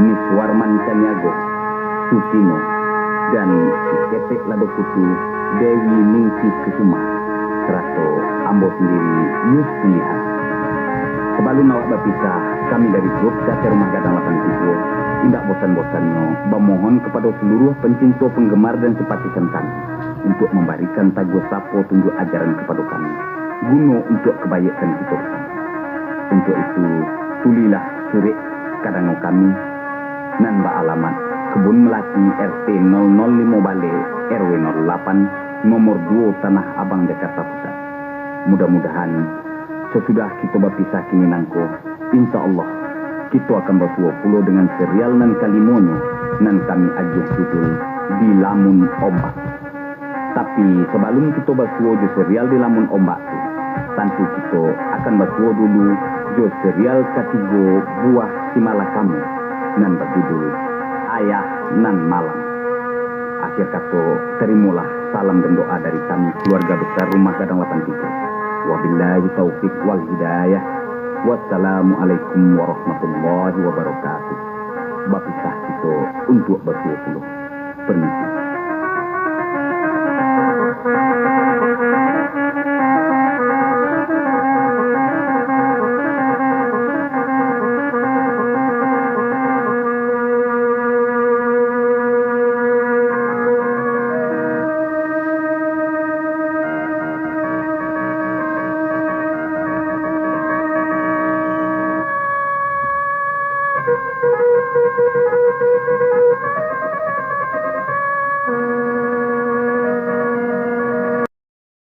Niswarman Caniago, Sutino, dan si ketek lado kutu, Dewi Ningsih Kusuma, sarato ambo sandiri, Yus Pilihan. Sabalun awak bapisah, kami dari grup Teater Rumah Gadang Lapan Tigo indak bosan-bosannyo bamohon kapado saluruah pancinto, panggamar, dan simpatisan kami untuak mambarikan taguah sapo tunjuak ajaran kapado kami, guno untuak kabaikan kito basamo. Untuak itu, tulilah surek kadango kami, nan baalamat Kebun Melati, R T nol nol limo Baleh, R W nol lapan, nomor duo, Tanah Abang, Jakarta Pusat. Mudah-mudahan, sasudah kito bapisah kini nangko, insya Allah, kito akan basuo pulo dengan serial nan kalimonyo, nan kami agiah judul Di Lamun Ombak. Tapi, sabalun kito basuo jo serial Di Lamun Ombak tu, tantu kito akan basuo dulu jo serial katigo buah si malakama, nan bajudul Ayah Nan Malang. Akhir kato, tarimolah salam dan doa dari kami, keluarga besar Rumah Gadang Lapan Tigo. Wabillahi taufik wal hidayah. Wassalamualaikum warahmatullahi wabarakatuh. Bapisah kito untuak basuo pulo. Permisi.